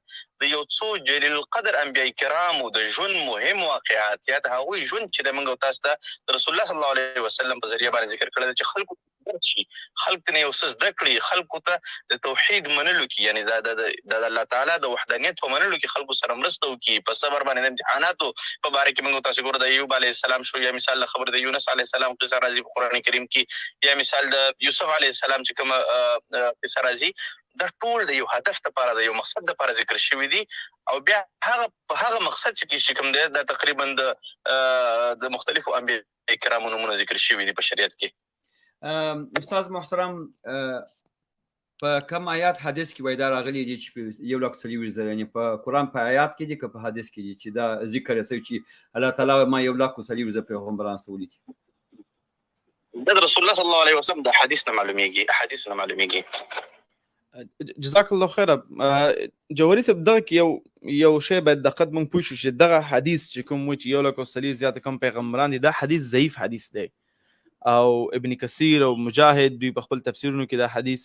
د یو څو جلیل القدر انبیاء کرامو د ژوند مهم واقعات یا د هغوی ژوند چې د موږ او تاسو ته د رسول الله صلی الله علیه وسلم په ذریعه باندې ذکر کړی دی چې خلکو شي، خلک ته یو څه زده کړي، خلکو ته د توحید منلو کې، یعنی د الله تعالی د وحدانیت په منلو کې خلکو سره مرسته وکړي، په صبر باندې د امتحاناتو په باره کې موږ تاسو ګورو د ایوب علیه السلام شو، یا مثال له خبرې د یونس علیه السلام قصه راځي په قرآن کریم کې، یا مثال د یوسف علیه السلام چې کومه قصه راځي، دا ټول د یو هدف لپاره، د یو مقصد لپاره ذکر شوي دي. او بیا هغه په هغه مقصد چې کوم دی دا تقریبا د مختلفو انبیاء کرامو نومونه ذکر شوي دي په شریعت کې. استاد محترم، په کوم آیات حدیث کې وای دا راغلي دي چې 1,40,000، یعنی په قرآن په آیات کې دي که په حدیث کې دي چې دا ذکر یې سوی چې الله تعالی ما 1,40,000 پیغمبران استولي دي؟ دا د رسول الله صلی الله علیه وسلم د حدیث نه معلومیږي، احادیث نه معلومیږي. جزاک الله خیره. جوهري صاحب، دغه کې یو شی باید دقت موږ پوه شو چې دغه حدیث چې کوم و چې 1,40,000 زیات کم پیغمبران دي، دا حدیث ضعیف حدیث دی، او ابن کثیر او مجاهد دوی په خپل تفسیرونو کې دا حدیث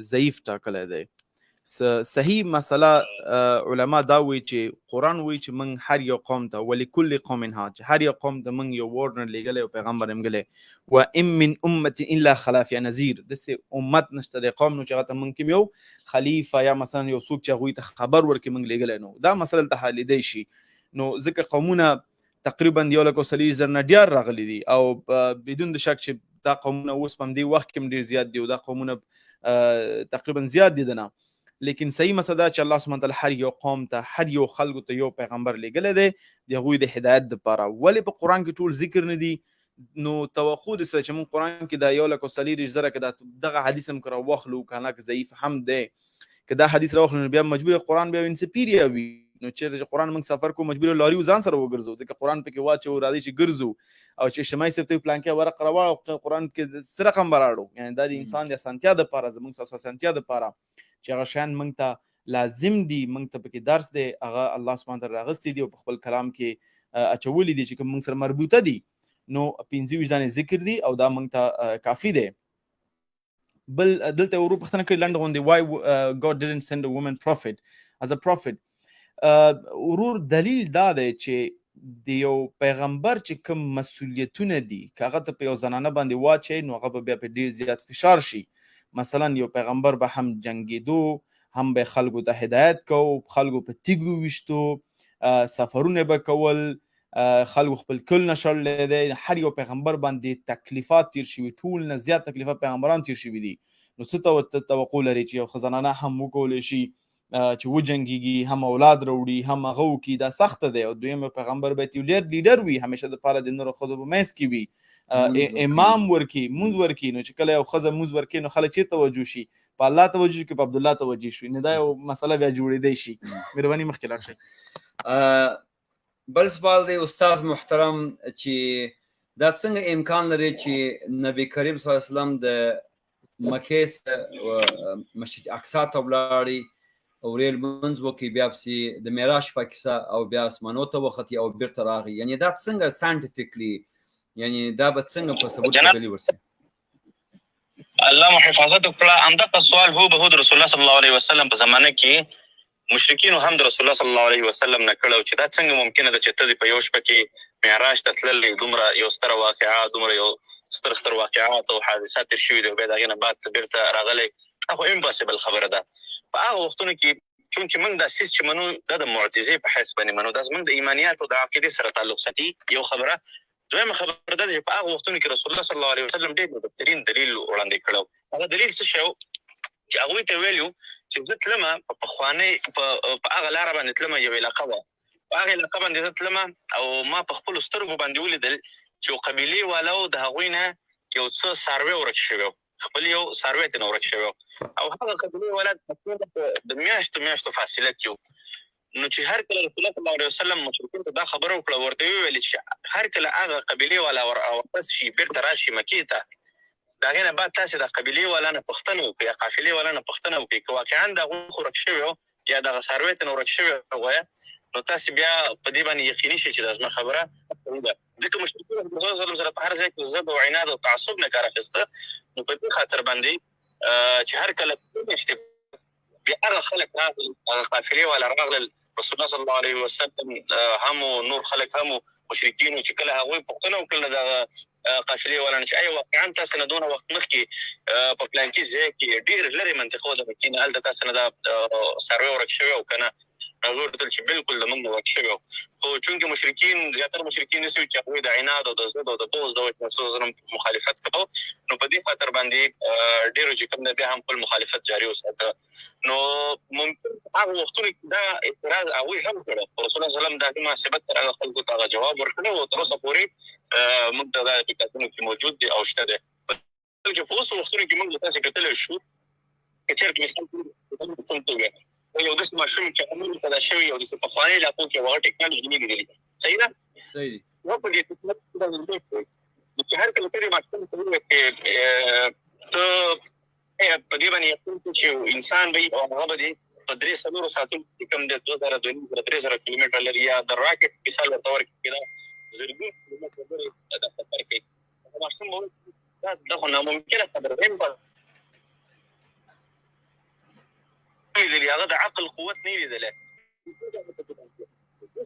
ضعیف ټاکلی دی. صحیح مسله علما دا وایي چې قرآن وایي چې موږ هر یو قوم ته ولکل قوم ها، چې هر یو قوم ته موږ یو ورنر لېږلی او پیغمبر یې لېږلی، و ان من امة الا خلا فیها نذیر، داسې امت نشته دی قوم نو چې هغه ته موږ کوم یو خلیفه یا مثلا یو څوک چې هغوی ته خبر ورکړي موږ لېږلی. نو دا مسله دلته حلېدی شي. نو ځکه قومونه تقریبا 1,40,000 نه ډېر راغلي دي، او بدون د شک چې دا قومونه اوس په همدې وخت کې هم ډېر زیات دي، او دا قومونه تقریبا زیات دي دنه. لیکن صحیح مسله دا چې الله سبحانه وتعالی هر یو قوم ته، هر یو خلکو ته یو پیغمبر لېږلی دی د هغوی د هدایت دپاره. ولې په قرآن کې ټول ذکر نه دي؟ نو توقع دې سره چې موږ قرآن کې دا 1,40,000 که دا دغه حدیث هم که راواخلو، که نه که ضعیف هم دی، که دا حدیث راواخلو نو بیا مجبور قرآن بیا انسپیریا وي. نو چېرته چې قرآن موږ سفر کوو مجبور لاریو ځان سره وګرځو، ځکه قرآن پکې واچو راځي چې ګرځو، او چې اجتماعي صاحب ته پلان کې ورق راواړو قرآن کې څه رقم به راړو. یعنې دا د انسان د اسانتیا دپاره، زموږ اسانتیا دپاره چې هغه شیان موږ ته لازم دي، موږ ته پکې درس دی، هغه الله سبحانه وتعالی راغستي دي او په خپل کلام کې اچولي دي چې کوم موږ سره مربوطه دي. نو 25 دانې ذکر دي او دا موږ ته کافي دی. بل دلته ورو پوښتنه کړې لنډه غوندې، why God didn't send a woman prophet as a prophet. ورور دلیل دا دی چې د یو پیغمبر چې کوم مسؤلیتونه دي که هغه ته په یو زنانه باندې واچوي نو هغه به بیا په ډیر زیات فشار شي. مثلا یو پیغمبر به هم جنګېدو، هم به خلکو ته هدایت کو، خلکو په تیږو ویشتو، سفرونه به کول، خلکو خپل کل نه شړلی دی. هر یو پیغمبر باندې تکلیفات تیر شوي، ټول نه زیات تکلیفات پیغمبران تیر شوي دي. نو څه ته توقع لري چې یو زنانه هم وکولی شي چې وجنګېږي، هم اولاد راوړي، هم هغه وکړي؟ دا سخته دی. او دویم پیغمبر باید یو لیډر وي، همیشه دپاره د نورو ښځو په منځ کې وي، امام ورکي، مونځ ورکي. نو چې کله یو ښځه مونځ ورکي نو خلک چېرته توجه شي؟ په الله توجه شي که په عبدالله توجه شي؟ نو دا یو مسله بیا جوړېدی شي. مهرباني مخکې لاړ شئ. بل سوال دی استاد محترم، چې دا څنګه امکان لري چې نبی کریم صلی الله علیه وسلم د مکې مسجد اقصا ته ولاړی او ریل منځ وکړي، بیا پسې د معراج په کیسه او بیا اسمانو ته وختي او بیرته راغی؟ یعنی دا څنګه scientifically، یعنی دا به څنګه په ثبوت دلیل ورسي؟ الله مو حفاظت وکړه. همدغه سوال هو به د رسول الله صلی الله علیه وسلم په زمانه کې مشرکینو هم د رسول الله صلی الله علیه وسلم نه کړی چې دا څنګه ممکنه ده چې ته دې په یو شپه کې معراج ته تللی، دومره یو ستره واقعه، دومره یو ستر ستر واقعات او حادثات تېر شوي دي، او بیا د هغې نه بعد ته بېرته راغلی، دا خو impossible خبره ده. په هغه وختونو کې چونکې موږ دا څیز چې منو دا د معجزې په حیث باندې منو، دا زموږ د ایمانیاتو د عقیدې سره تعلق ساتي، یو خبره. دویمه خبره دا ده چې په هغه وختونو کې رسول الله صلی الله علیه وسلم ډېر بهترین دلیل وړاندې کړی. هغه دلیل څه شی و؟ چې هغوی ته ویلي چې زه تلمه په پخوانۍ په هغه لاره باندې تلمه، یو علاقه وه، په هغه علاقه باندې زه تلمه او ما په خپلو سترګو باندې ولیدل چې یو قبیلې والاو د هغوی نه یو څه څاروی ورک شوی و، خپل یو څاروی ترې نه ورک شوی و، او هغه قبیلې والا د میاشتو میاشتو فاصله کې و. نو چې هر کله رسول الله صلی الله علیه وسلم مشرکین ته دا خبره وکړه، ورته یې وویل چې هر کله هغه قبیلې والا واپس شي، بېرته راشي مکې ته، د هغې نه بعد تاسې د قبیلې والا نه پوښتنه وکړئ یا قافلې والا نه پوښتنه وکړئ، که واقعا د هغوی خو ورک شوی و یا دغه څاروی ترې ورک شوی وای، نو تاسې بیا په دې باندې یقیني شئ چې دا زما خبره صحیح ده. ځکه مشرکینو رسول الله صلی الله علیه وسلم سره په هر ځای کې ضد او عناد او تعصب نه کار اخیسته، نو په دې خاطر باندې چې هر کله بیا هغه خلک راغلل، هغه قافلې والا راغلل، رسول الله صلی الله علیه وسلم هم نور خلک هم مشرکین، چې کله هغوی پوښتنه وکړله دغه قافلې والا نه چې ایا واقعا تاسو نه دونه وخت مخکې په پلانکي ځای کې ډېر لرې منطقه وه د مکې نه، هلته تاسو نه دا څاروی ورک شوی او که نه؟ هغوی ورته وویل چې بالکل د موږ نه ورک شوی. خو چونکې مشرکین، زیاتره مشرکین داسې وو چې هغوی د عناد او د ضد او د بغض د وجې رسول الله مخالفت کاوه، نو په دې خاطر باندې ډېرو چې کوم دی بیا هم خپل مخالفت جاري وساته. نو ممکن هغه وختونو کې دا اعتراض هغوی هم کړی، خو رسول الله صلی الله علیه وسلم د هغې مناسبت سره هغه خلکو ته هغه جواب ورکړی او تر اوسه پورې موږ ته دا کتابونو کې موجود دی او شته دی. بلکې په اوس وختونو کې موږ تاسې کتلی شو، که چېرته مثال یو داسې ماشوم چې هغه نوی پیدا شوی، یو داسې پخوانۍ علاقو کې هغه ټکنالوژي نه لیدلې، صحیح ده؟ صحیح دی. نو په دې ټکنالوژي چې هر کله ته دې ماشوم ته ووایې چې ته په دې باندې یقین کړې چې انسان به وي او هغه به دې په 3-4 ساعتونو کې کوم دی 2000، 2500، 3000 کیلومتره لري، یا د راکټ مثال ورته ورکړي دا زرګونه کیلومتره لرې دا سفر کوي، هغه ماشوم به وایي دا خو ناممکنه خبره ده، لیدلی، هغه د عقل قوت نه لیدلی.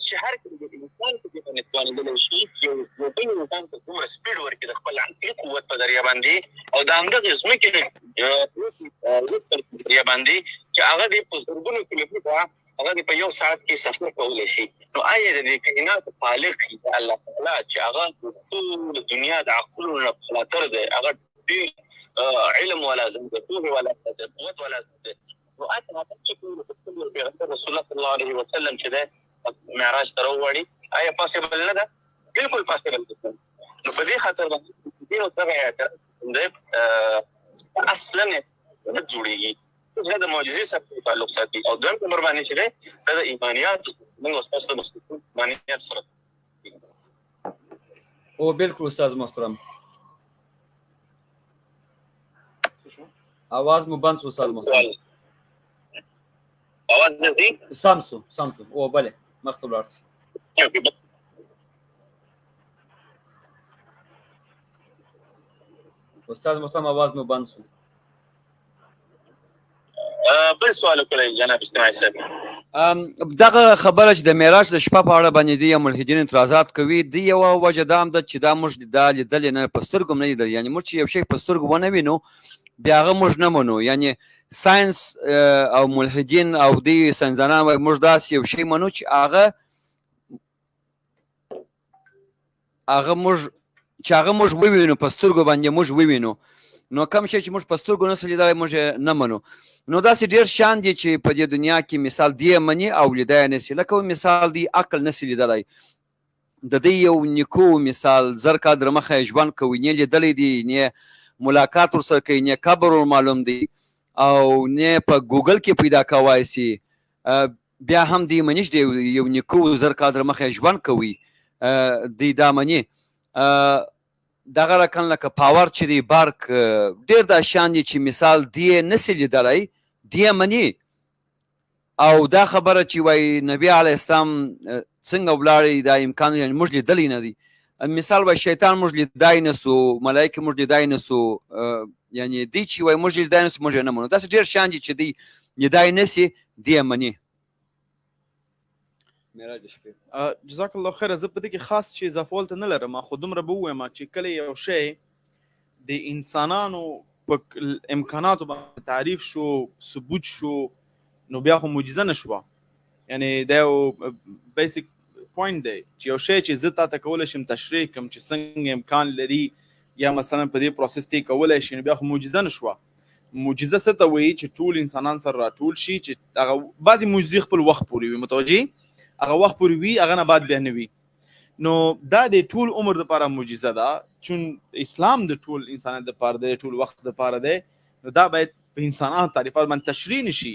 چې هر کله د انسان په دې باندې توانېدلی شي چې یو بل انسان ته دومره سپیډ ورکړي د خپل عقلي قوت په ذریعه باندې او د همدغې ځمکې په ذریعه باندې چې هغه دې په زرګونو کیلومتره هغه دې په یو ساعت کې سفر کولی شي، نو آیا د دې کائناتو خالق الله تعالی چې هغه د ټول دنیا د عقلونو نه بالاتر دی، هغه ډېر علم والا ذات دی، پوهې والا ذات دی، قوت والا ذات دی، نو آیا هغه چې خپل پیغمبر رسول الله صلی الله علیه وسلم چې دی معراج ته راوغواړي، آیا پاسیبل نه ده؟ بالکل پاسیبل ده. نو په دې خاطر باندې دې دغه اعتراض دی اصلا نه جوړېږي، دا د معجزې سره تعلق ساتي. او دویم نمبر باندې چې دی دا د ایمانیات، موږ استاد د مسلمان ایمانیات سره. او بالکل استاد محترم، اواز مو بند سو استاد محترم. اواز نه دی؟ سم سو، سم سو. او بله مخته ولاړ سي. استاد محترم اواز مو بند سو. بل سوال وکړئ جناب اجتماعي صاحب. دغه خبره چې د معراج د شپه په اړه باندې دی ملحدین اعتراضات کوي، دی یوه وجه دا هم ده چې دا موږ دا لیدلې نه، په سترګو هم نه لیدلې، یعنې موږ چې یو شی په سترګو ونه وینو بیا هغه موږ نه منو. یعنې ساینس او ملحدین او دی ساینسدانان وایي موږ داسې یو شی منو چې هغه هغه موږ چې هغه موږ ووینو، په سترګو باندې موږ ووینو. نو کوم شی چې موږ په سترګو نه سو لیدلی موږ یې نه منو. نو داسې ډېر شیان دي چې په دې دنیا کې مثال دی مني او لیدی نه سي، لکه مثال دی عقل نه سي لیدلی. د دې یو نیکو مثال 1000 کاله در مخه یې ژوند کوي، نه لیدلی دی، نه ملاقات ورسره کوي، نه قبر ور معلوم دی او نه په ګوګل کې پیدا کوای سي، بیا هم دی مني چې یو نیکو 1000 کاله در مخه یې ژوند کوي، دی دا مني. دغه رقم لکه پاور چې دی برق، ډېر دا شیان دي چې مثال دی یې نه سي لیدلی، دی یې مني. او دا خبره چې وایي نبی علیه السلام څنګه ولاړی دا امکان یعنې موږ لیدلی نه دی. مثال وایي شیطان موږ لیدای نه سو، ملایکې موږ لیدای نه سو، یعنې دی چې وایي موږ لیدای نه سو موږ یې نه منو. داسې ډېر شیان دي چې دی لیدای نه سي، دی یې مني. معراج د شپې. جزاک الله خیر. زه په دې کې خاص چې اضافول ته نه لرم، خو دومره به ووایم چې کله یو شی د انسانانو په امکاناتو باندې تعریف شو، ثبوت شو، نو بیا خو معجزه نه شوه. یعنې دا یو بیسیک پوینټ دی چې یو شی چې زه تا ته کولی شم تشریح کړم چې څنګه امکان لري، یا مثلا په دې پروسس ته کولی شي، نو بیا خو معجزه نه شوه. معجزه څه ته وایي؟ چې ټول انسانان سره راټول شي، چې هغه بعضې معجزې خپل وخت پورې وي، متوجه، هغه وخت پورې وي، هغه نه بعد بیا نه وي. نو دا د ټول عمر دپاره معجزه ده، چون اسلام د ټول انسانیت دپاره دی، ټول وخت دپاره دی، نو دا باید په انسانانو تعریفات باندې تشریح نشي.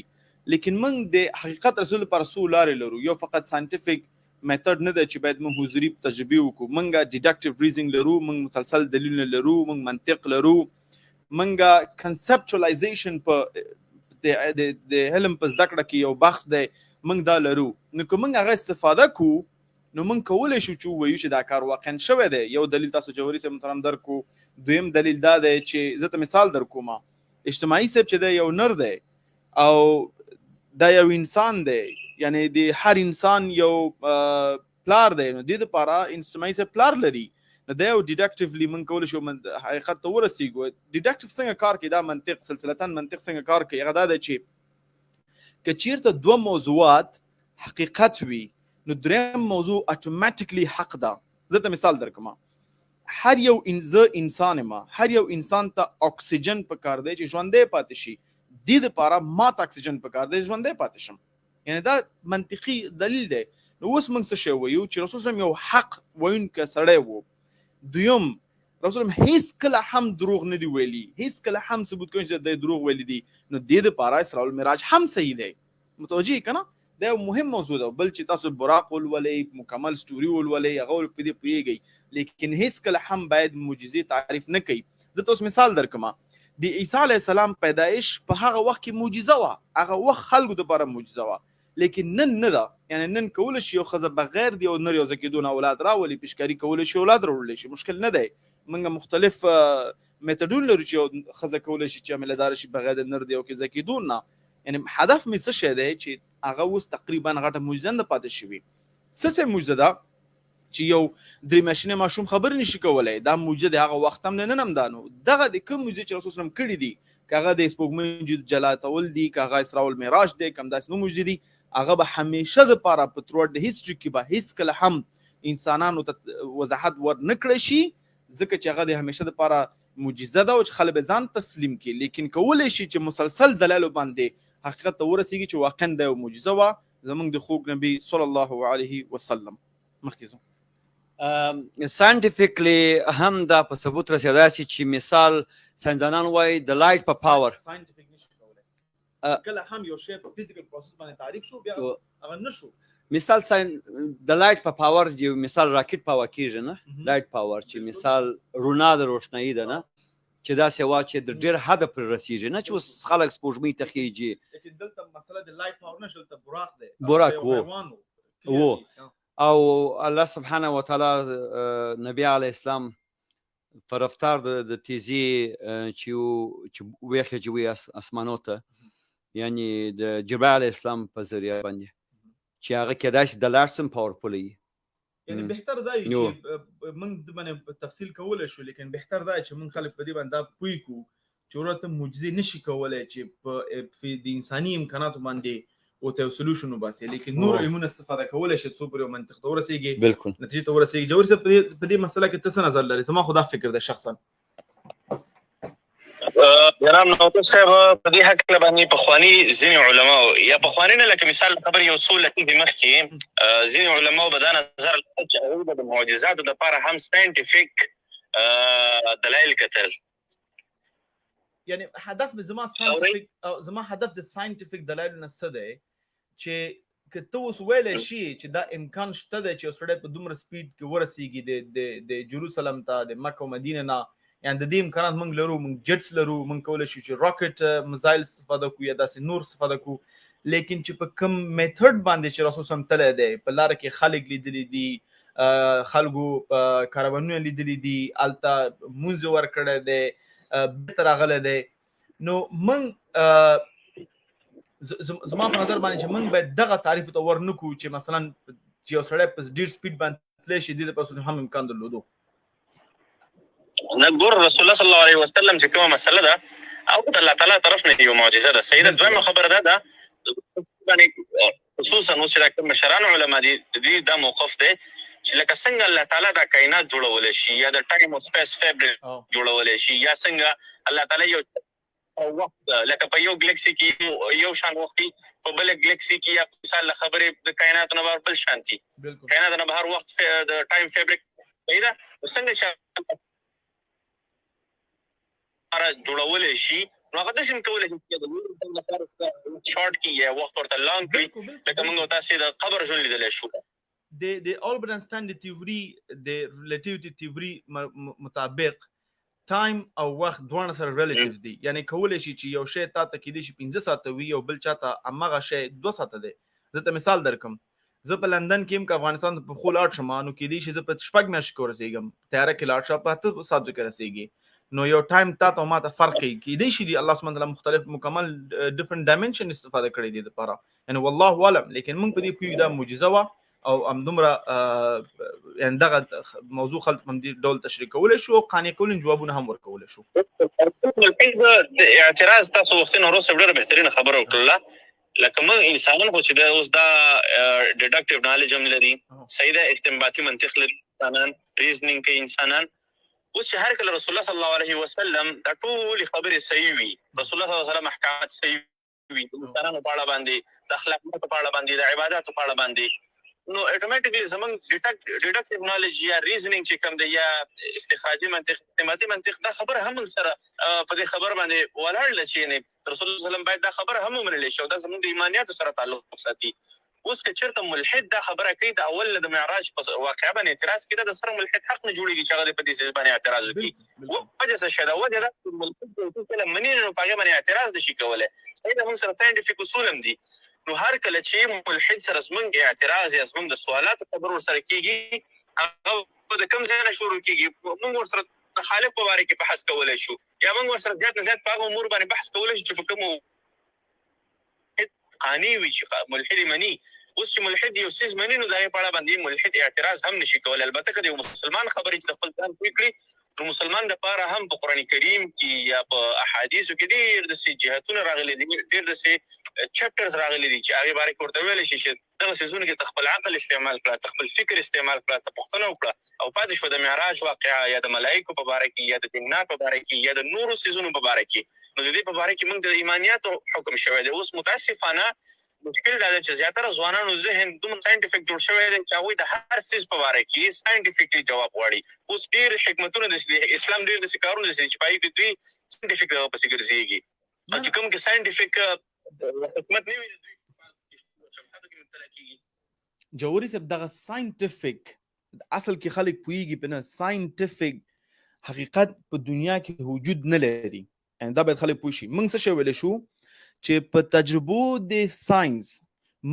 لیکن موږ د حقیقت رسول لپاره څو لارې لرو. یو فقط ساینټیفیک میتھډ نه دی چې باید موږ حضوري تجربې وکړو. موږ ډیډکټیو ریزنګ لرو، موږ مسلسل دلیلونه لرو، موږ منطق لرو، موږ کنسپچوالایزیشن په د علم په زده کړه کې یو بخش دی، موږ دا لرو. نو که موږ هغه استفاده کو، نو موږ کولی شو چې ووایو چې دا کار واقعا شوی دی. یو دلیل تاسو جوهري صاحب محترم درکو. دویم دلیل دا دی چې زه ته مثال درکوم، اجتماعي صاحب چې دی یو نر دی او دا یو انسان دی، یعنی د هر انسان یو پلار دی، نو د دې لپاره اجتماعي صاحب پلار لري. نو دا یو deductively موږ کولی شو حقیقت ته ورسیږو. deductive څنګه کار کوي؟ دا منطق سلسلتاً منطق څنګه کار کوي؟ هغه دا دی چې که چیرته دوه موضوعات حقیقت وي، نو دریم موضوع automatically حق ده. زه ته مثال درکوم، هر یو زه انسان ما، هر یو انسان ته اکسیجن پکار دی چې ژوندی پاتې شي. دې لپاره ما ته اکسیجن پکار دی ژوندی پاتې شم، یعنی دا منطقي دلیل دی. نو اوس موږ څه شی وایو؟ چې رسول الله یو حق ویونکی سړی وو. دویم، رسول الله هیڅ کله هم دروغ نه دی ویلي، هیڅ کله هم ثبوت کوي چې دی دروغ ویلي دي. نو دې لپاره اسراء المعراج هم صحیح دی. متوجه که نه؟ دا یو مهم موضوع ده. بل چې تاسو براق ولولئ، مکمل story ولولئ، هغه په دې پوهېږئ، لیکن هیڅ کله هم باید معجزې تعریف نه کوي. زه تاسو مثال درکړم، د عیسی علیه السلام پیدایش په هغه وخت کې معجزه وه، هغه وخت خلکو دپاره معجزه وه، لیکن نن نه ده. یعنی نن کولی شي یو ښځه بغیر د یو نر یو ځای کېدو نه اولاد راولي، پیشکاري کولی شي اولاد راوړلی شي، مشکل نه دی. موږ مختلف میتودونه لرو چې یو ښځه کولی شي چې حامله داره شي بغیر د نر د یو ځای کېدو نه. یعنی هدف مې څه شی دی؟ چې هغه اوس تقریبا غټه معجزه نه پاتې شوي. څه څه معجزه ده؟ چې یو درې میاشتنی ماشوم خبرې نشي کولی، دا معجزه د هغه وخت هم دی، نن هم ده. نو دغه د کوم معجزې چې رسول صلی کړي دي، که هغه د سپوږمۍ جلاتول دي، که هغه اسراء المعراج دی، که همداسې نور معجزې دي، هغه به همیشه دپاره په throughout د history کې به هیڅ کله هم انسانانو ته وضاحت ور نه کړی شي، ځکه چې هغه د همیشه دپاره معجزه ده او چې خلک به ځان تسلیم کړي. لیکن کولی شي چې مسلسل دلایلو باندې حقیقت ته ورسیږي چې واقعا دا یو معجزه وه زمونږ د خوږ نبی صلی الله علیه وسلم. مخکې ځو. scientifically هم دا په ثبوت رسېدای شي چې مثال ساینسدانان وایي د light په power scientific نشي کولی، کله هم یو شی په physical process باندې تعریف شو، بیا هغه نشو. مثال د light په power، یو مثال راکټ power کیږي نه، light power چې مثال رڼا د روښنایي ده نه، چې داسې وه چې د ډېر حده پرې رسېږي نه، چې اوس خلک سپوږمۍ ته خېږي. لیکن دلته مسله د light power نه شو، دلته براق دی. براق وو. او الله سبحانه وتعالی نبی علیه السلام په رفتار د تیزی چې ویخېږي اسمانو ته، یعنی د جبرائیل علیه السلام په ذریعه باندې، چې هغه کېدای شي د light هم powerful وي. یعنی بهتر دا چې موږ د باندې تفصیل کولی شو، لیکن بهتر دا چې موږ خلک په دې باندې دا پوه کړو چې ورته معجزې نشي کولی چې په د انساني امکاناتو باندې ورته یو solution وباسي، لیکن نور علمونه استفاده کولی شي څو پورې یو منطق ته ورسېږي، بالکل نتیجې ته ورسېږي. جوهري صاحب په دې مسله کې ته څه نظر لرې؟ زما خو دا فکر دی شخصا. جناب نوتو صاحب، په دې هکله باندې پخواني ځینې علماو، یا پخواني نه، لکه مثال خبر یو څو لسیزې مخکې ځینې علماو به دا نظر لرل چې هغوی به د معجزاتو دپاره هم scientific دلایل کتل. یعنی هدف مې زما scientific، زما هدف د scientific دلایلو نه څه دی چې که ته اوس ویلی شي چې دا امکان شته دی چې یو سړی په دومره speed کې ورسیږي د جروسلم ته، د مکه او مدینه نه، یعنی د دې امکانات موږ لرو، موږ jets لرو، موږ کولی شو چې راکټ missile استفاده کړو یا داسې نور استفاده کړو، لیکن چې په کوم method باندې چې رسول صم تللی دی، په لاره کې خلک لیدلي دي، خلکو کاروانونه لیدلي دي، هلته مونځ یې ورکړی دی، بیرته راغلی دی. نو موږ زما په نظر باندې چې موږ باید دغه تعریف ته ور نه کړو چې مثلا چې یو سړی په ډېر speed باندې تللی شي، دې لپاره هم امکان درلودو. نه ګور رسول الله صلی الله علیه وسلم چې کومه مسله ده او د الله تعالی طرف نه یو معجزه ده، صحیح ده. دویمه خبره دا ده باندې خصوصا اوس چې دا کوم مشران علما دي، د دوی دا موقف دی چې لکه څنګه الله تعالی دا کائنات جوړولی شي، یا د time او space fabric جوړولی شي، یا څنګه الله تعالی یو وخت لکه په یو galaxy کې یو شان وخت وي، په بل galaxy کې یا مثال له خبرې د کائناتو نه بهر بل شان دي، کائناتو نه بهر وخت د time fabric، صحیح ده. څنګه چې جوړولی شي، نو هغه داسې هم کولی شي چې د نورو ټایم لپاره شارټ کړي یا وخت ورته long کړي، لکه موږ تاسې د قبر ژوند لیدلی شو. د آلبرت انشټاین د theory، د relativity theory مطابق ټایم او وخت دواړه سره ریلیټیو دي، یعنی کولی شي چې یو شی تا ته کېدای شي 5 ساعته وي او بل چاته هماغه شی 2 ساعته دی. زه ته مثال درکم، زه په لندن کې یم، که افغانستان ته په پښو لاړ شم نو کېدای شي زه په 6 میاشتو کې ورسېږم، طیاره کې لاړ شم په 8 ساعتو کې رسېږي. نو یو ټایم تا ته او ما ته فرق کوي. کېدای شي الله سبحانه وتعالی مختلف مکمل ډیفرنٹ ډایمنشن استفاده کړی دی لپاره، یعنی والله اعلم. لیکن موږ په دې پوهیږو دا معجزه وه او همدومره یعنی دغه موضوع خلک په همدې ډول تشریح کولی شو او قانع کولو جوابونه هم ورکولی شو. اعتراض تاسو وختونه وروسته ډېره بهترینه خبره وکړله. لکه موږ انسانان خو چې دا اوس دا ډیډکټیو نالج هم لري، صحیح ده، استنباطي منطق لري انسانان، ریزنینګ کوي انسانان. اوس چې هر کله رسول الله صلی الله علیه وسلم دا ټولې خبرې صحیح وي، رسول الله صلی الله علیه وسلم احکامات صحیح وي، د انسانانو په اړه باندې، د اخلاقیاتو په اړه باندې، د عباداتو په اړه باندې، نو اتوماتیکلی زمونږ ډیډکټیو نالج یا ریزنینګ چې کوم دی یا استخراجي منطق، استنباطي منطق، دا خبره هم موږ سره په دې خبره باندې ولاړ ده چې یعنې رسول الله صلی الله علیه وسلم باید دا خبره هم ومنل شي او دا زمونږ د ایمانیاتو سره تعلق ساتي. اوس که چېرته ملحد دا خبره کوي، د اول نه د معراج په واقعه باندې اعتراض کوي، دا د سره ملحد حق نه جوړېږي چې هغه دې په دې څیز باندې اعتراض وکړي. وجه څه شی ده؟ وجه دا چې ملحد یو څه کله مني نو په هغې باندې اعتراض نه شي کولی. صحیح ده، موږ سره ساینټیفیک اصول هم دي. نو هر کله چې ملحد سره زمونږ اعتراض یا زمونږ د سوالاتو خبر ورسره کېږي، هغه به د کوم ځای نه شروع کېږي؟ موږ ورسره د خالق په باره کې بحث کولی شو، یا موږ ورسره زیات نه زیات په هغه امور باندې بحث کولی شو چې په کومو قانع وي چې ملحد مني. اوس چې ملحد یو څیز مني نو د هغې په اړه باندې ملحد اعتراض هم نشي کولی. البته که د یو مسلمان خبرې چې د خپل ځان پوه کړي، نو مسلمان دپاره هم په قرآن کریم کې یا په احادیثو کې ډېر داسې جهتونه راغلي دي، ډېر داسې چپټرز راغلي دي چې هغې باره کې ورته ویلی شي چې دغه څیزونو کې ته خپل عقل استعمال کړه، ته خپل فکر استعمال کړه، ته پوښتنه وکړه او پاتې شوه د معراج واقعه یا د ملایکو په باره کې یا د جنات په باره کې یا د نورو څیزونو په باره کې. نو د دې په باره کې موږ د ایمانیاتو حکم شوی دی. اوس متاسفانه مشکل دا دی چې زیاتره ځوانانو ذهن دومره ساینټیفیک جوړ شوی دی چې هغوی د هر څیز په باره کې ساینټیفیکلی جواب غواړي. اوس ډېر حکمتونه داسې دي، اسلام ډېر داسې کارونه داسې دي چې په هغې کې دوی ساینټیفیک دغه پسې ګرځېږي، او چې کوم کې ساینټیفیک حکمت نه وي دوی شبهاتو کې مبتلا کېږي. جوهري صاحب، دغه ساینټیفیک اصل کې خلک پوهېږي په نه، ساینټیفیک حقیقت په دنیا کې وجود نه لري، یعنی دا باید خلک پوه شي. موږ څه شی ویلی شو چې په تجربو د ساينس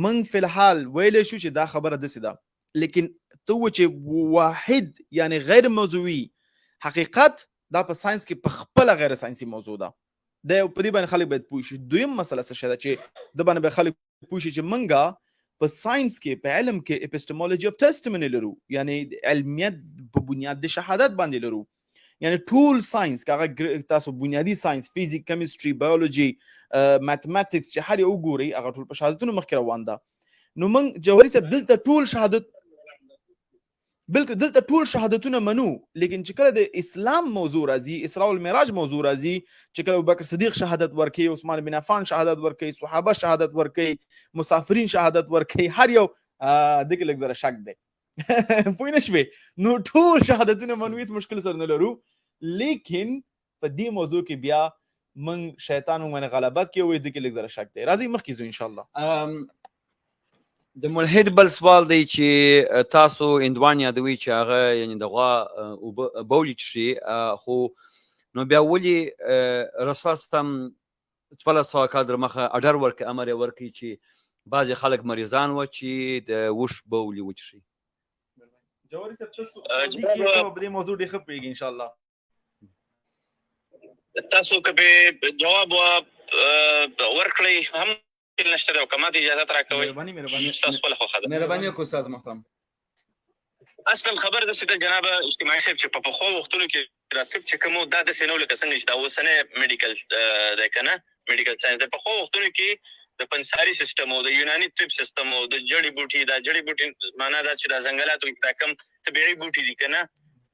موږ فی الحال ویلی شو چې دا خبره داسې ده، لیکن ته و چې واحد یعنی غیر موضوعي حقیقت دا په ساينس کې په خپله غیر ساينسي موضوع ده. د په دې باندې خلک باید پوه شي. دویم مسله څه شی ده چې د باندې به خلک پوه شي چې موږ په ساينس کې په علم کې اپیستمولوژي اف ټیسټیمونی لرو، یعنی علمیت په بنیاد د شهادت باندې لرو. یعنی ټول ساينس که هغه تاسو بنیادی ساينس، فزیک، کیمستري، بیولوژي، میتھمیټکس چې هر یو وګورئ هغه ټول په شهادتونو مخکې روان ده. نو موږ جوهري صاحب دلته ټول شهادت، بالکل دلته ټول شهادتونه منو، لیکن چې کله د اسلام موضوع راځي، اسراء المعراج موضوع راځي، چې کله ابوبکر صدیق شهادت ورکوي، عثمان بن عفان شهادت ورکوي، صحابه شهادت ورکوي، مسافرین شهادت ورکوي، هر یو دې کې لږ ذره شک دی. پوه نه شوې؟ نو ټول شهادتونه منو، هیڅ مشکل سره نه لرو، لیکن په دې موضوع کې بیا موږ شیطان موږ باندې غلبت کوي، وایي دې کې لږ ذره شک دی. راځئ مخکې ځو انشاءالله. د ملحد بل سوال دی چې تاسو هندوان یادوي چې هغه یعنی د غوا اوبه بولي څښي، خو نو بیا ولې رسول سم 1400 کال در مخه اډر ورکړي، امر یې ورکړي چې بعضې خلک مریضان وه چې د اوښ بولي وڅښي؟ جوهري صاحب، تاسو په دې موضوع ډېر ښه پوهېږئ انشاءالله. تاسو که به جواب ورکړئ هم نشته دی، او که ما ته اجازه راکوئ. مهرباني، مهرباني. ستاسو خپله خوښه ده. مهرباني وکړئ استاد محترم. اصلا خبر داسې ده جناب اجتماعي صاحب چې په پخوا وختونو کې دا طب چې کوم و، دا داسې نه و لکه څنګه چې دا اوسنی میډیکل دی که نه، میډیکل ساینس دی. پخوا وختونو کې د پنساري سیستم او د یوناني طب سیستم او د جړې بوټي، دا جړې بوټي معنا دا چې دا ځنګلاتو کې دا کم طبیعي بوټي دي که نه،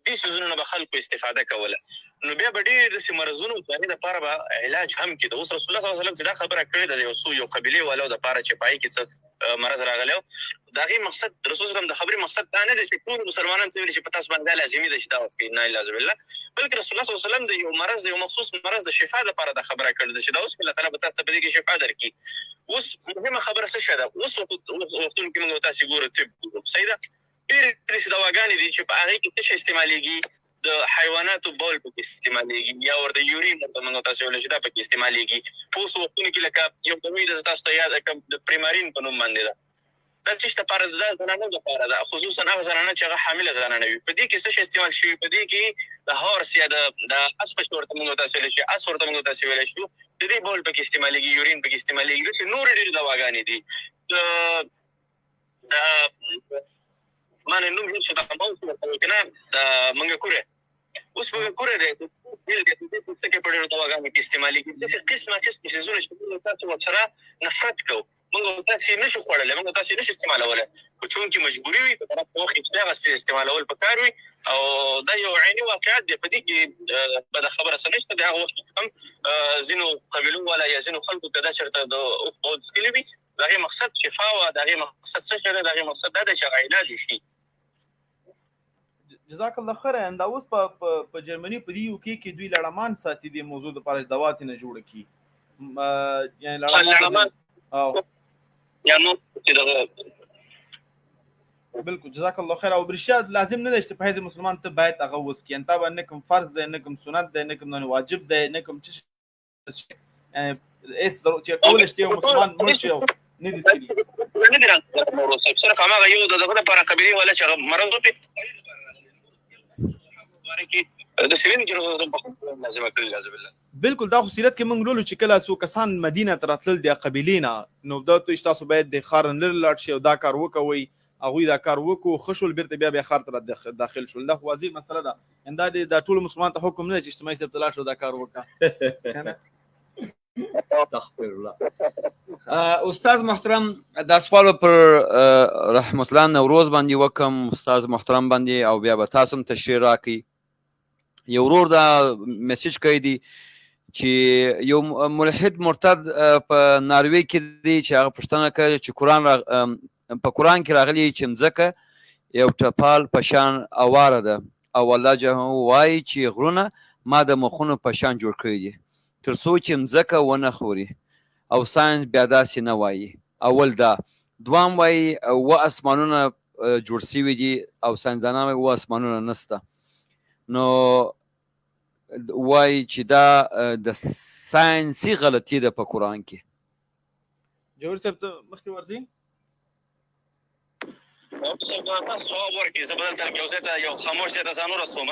دې څیزونو نه به خلکو استفاده کوله. نو بیا به ډېر داسې مرضونو د هغې دپاره به علاج هم کېده. اوس رسول الله صلی الله علیه وسلم چې دا خبره کړې ده د یو څو یو قبیلې والو دپاره چې په هغې کې څه مرض راغلی و، د هغې مقصد رسول الله صلی الله علیه وسلم د خبرې مقصد دا نه دی چې ټول مسلمانان ته ویل چې په تاسو باندې دا لازمي ده چې دا وکړئ، نه اعوذ بالله، بلکې رسول الله صلی الله علیه وسلم د یو مرض، د یو مخصوص مرض د شفا دپاره دا خبره کړې ده چې دا اوس الله تعالی به تاسو ته په دې کې شفا درکړي. اوس مهمه خبره څه شی ده؟ اوس وختونو کې موږ تاسې ګورو طب ګورو، صحیح ده، ډېرې داسې دواګانې دي چې په هغې کې څه شی استعمالېږي؟ د حیواناتو بول پکې استعمالیږي یا ورته یورین ورته موږ تاسو ویلی شو، دا پکې استعمالیږي. په اوس وختونو کې لکه یو دوی د تاسو ته یاد کړم د پریمارین په نوم باندې ده، دا څه لپاره ده؟ دا زنانو لپاره ده، خصوصا هغه زنانه چې هغه حامله زنانه وي. په دې کې څه شی استعمال شوي؟ په دې کې د هورس یا د اس په ورته موږ تاسو ویلی شو، اس ورته موږ تاسو ویلی شو، د دې بول پکې استعمالیږي، یورین پکې استعمالیږي. داسې نورې ډېرې دواګانې دي. د ما نه نوم هېر شو، دا ماوس ورته وایي که نه، د منګه کوره، اوس منګه کوره دی، بیل دی، د دې پوستکی په ډېرو دواګانو کې استعمالیږي. داسې قسمه قسم څیزونه چې موږ تاسو ورسره نفرت کوو، موږ تاسې نه شو خوړلی، موږ تاسې نه شو استعمالولی، خو چونکې مجبوري وي په طرف وخت کې دغه څه استعمالول پکار وي. او دا یو عیني واقعیت دی، په دې کې بده خبره څه نشته. د هغه وخت کې هم ځینو قبیلو والا یا ځینو خلکو که دا چېرته د اوښ بول څکلي وي، د هغې مقصد شفا وه، د هغې مقصد څه شی دی؟ د هغې مقصد دا دی چې هغه علاج وشي. جزاک الله خیر. دا اوس په جرمني په دې یو کې دوی لړمان ساتي دې موضوع لپاره چې دوا ترې نه جوړه کړي، یعنې لړمان او یا نو چې دغه. بالکل، جزاک الله خیر. او برشا لازم نه دی چې په حیث مسلمان ته باید هغه وڅکې، یعنې تا باندې نه کوم فرض دی، نه کوم سنت دی، نه کوم واجب دی، نه کوم څه شی، یعنې هېڅ ضرورت چې کولی شي یو مسلمان مړ شي او نه دي څکلي. نه دي راغلي نور صاحب، صرف هماغه یو د دغه لپاره قبیلې والا چې هغه مرض وپې د سیرین کې لازمه کړی لازم الله. بالکل، دا خو سیرت کې موږ لولو چې کله څو کسان مدینه ته راتلل د قبیلې نه، نو دا ته تاسو باید د ښار نه لرې لاړ شئ او دا کار وکوئ. هغوی دا کار وکړو، ښه شول، بېرته بیا ښار ته داخل شول. دا خو واضح مسله ده. ان دا د ټولو مسلمان ته حکم نه دی چې اجتماعي صاحب ته لاړ شو دا کار وکړه. استغفر الله. استاد محترم، دا سوال پر رحمت الله نوروز باندې وکم استاد محترم باندې، او بیا به تاسو هم تشریح راکړئ. یو ورور دا میسج کوي دی چې یو ملحد مرتد په ناروې کې دی چې هغه پوښتنه کوي چې قرآن په قرآن کې راغلي چې مځکه یو ټپال په شان اواره ده، او الله جل وایي چې غرونه ما د مخونو په شان جوړ کړي دي تر څو چې مځکه ونه خوري، او ساینس بیا داسې نه وایي. اول دا، دوام وایي اووه اسمانونه جوړ سوي دي او ساینسدانان وایي اووه اسمانونه نسته. نو وایي چې دا د ساینسي غلطي ده په قرآن کې. جوهر صاحب ته مخکې ورځي؟ ځواب ورکړي، زه به دلته یو ځای ته یو خاموش ځای ته ځان ورسوم.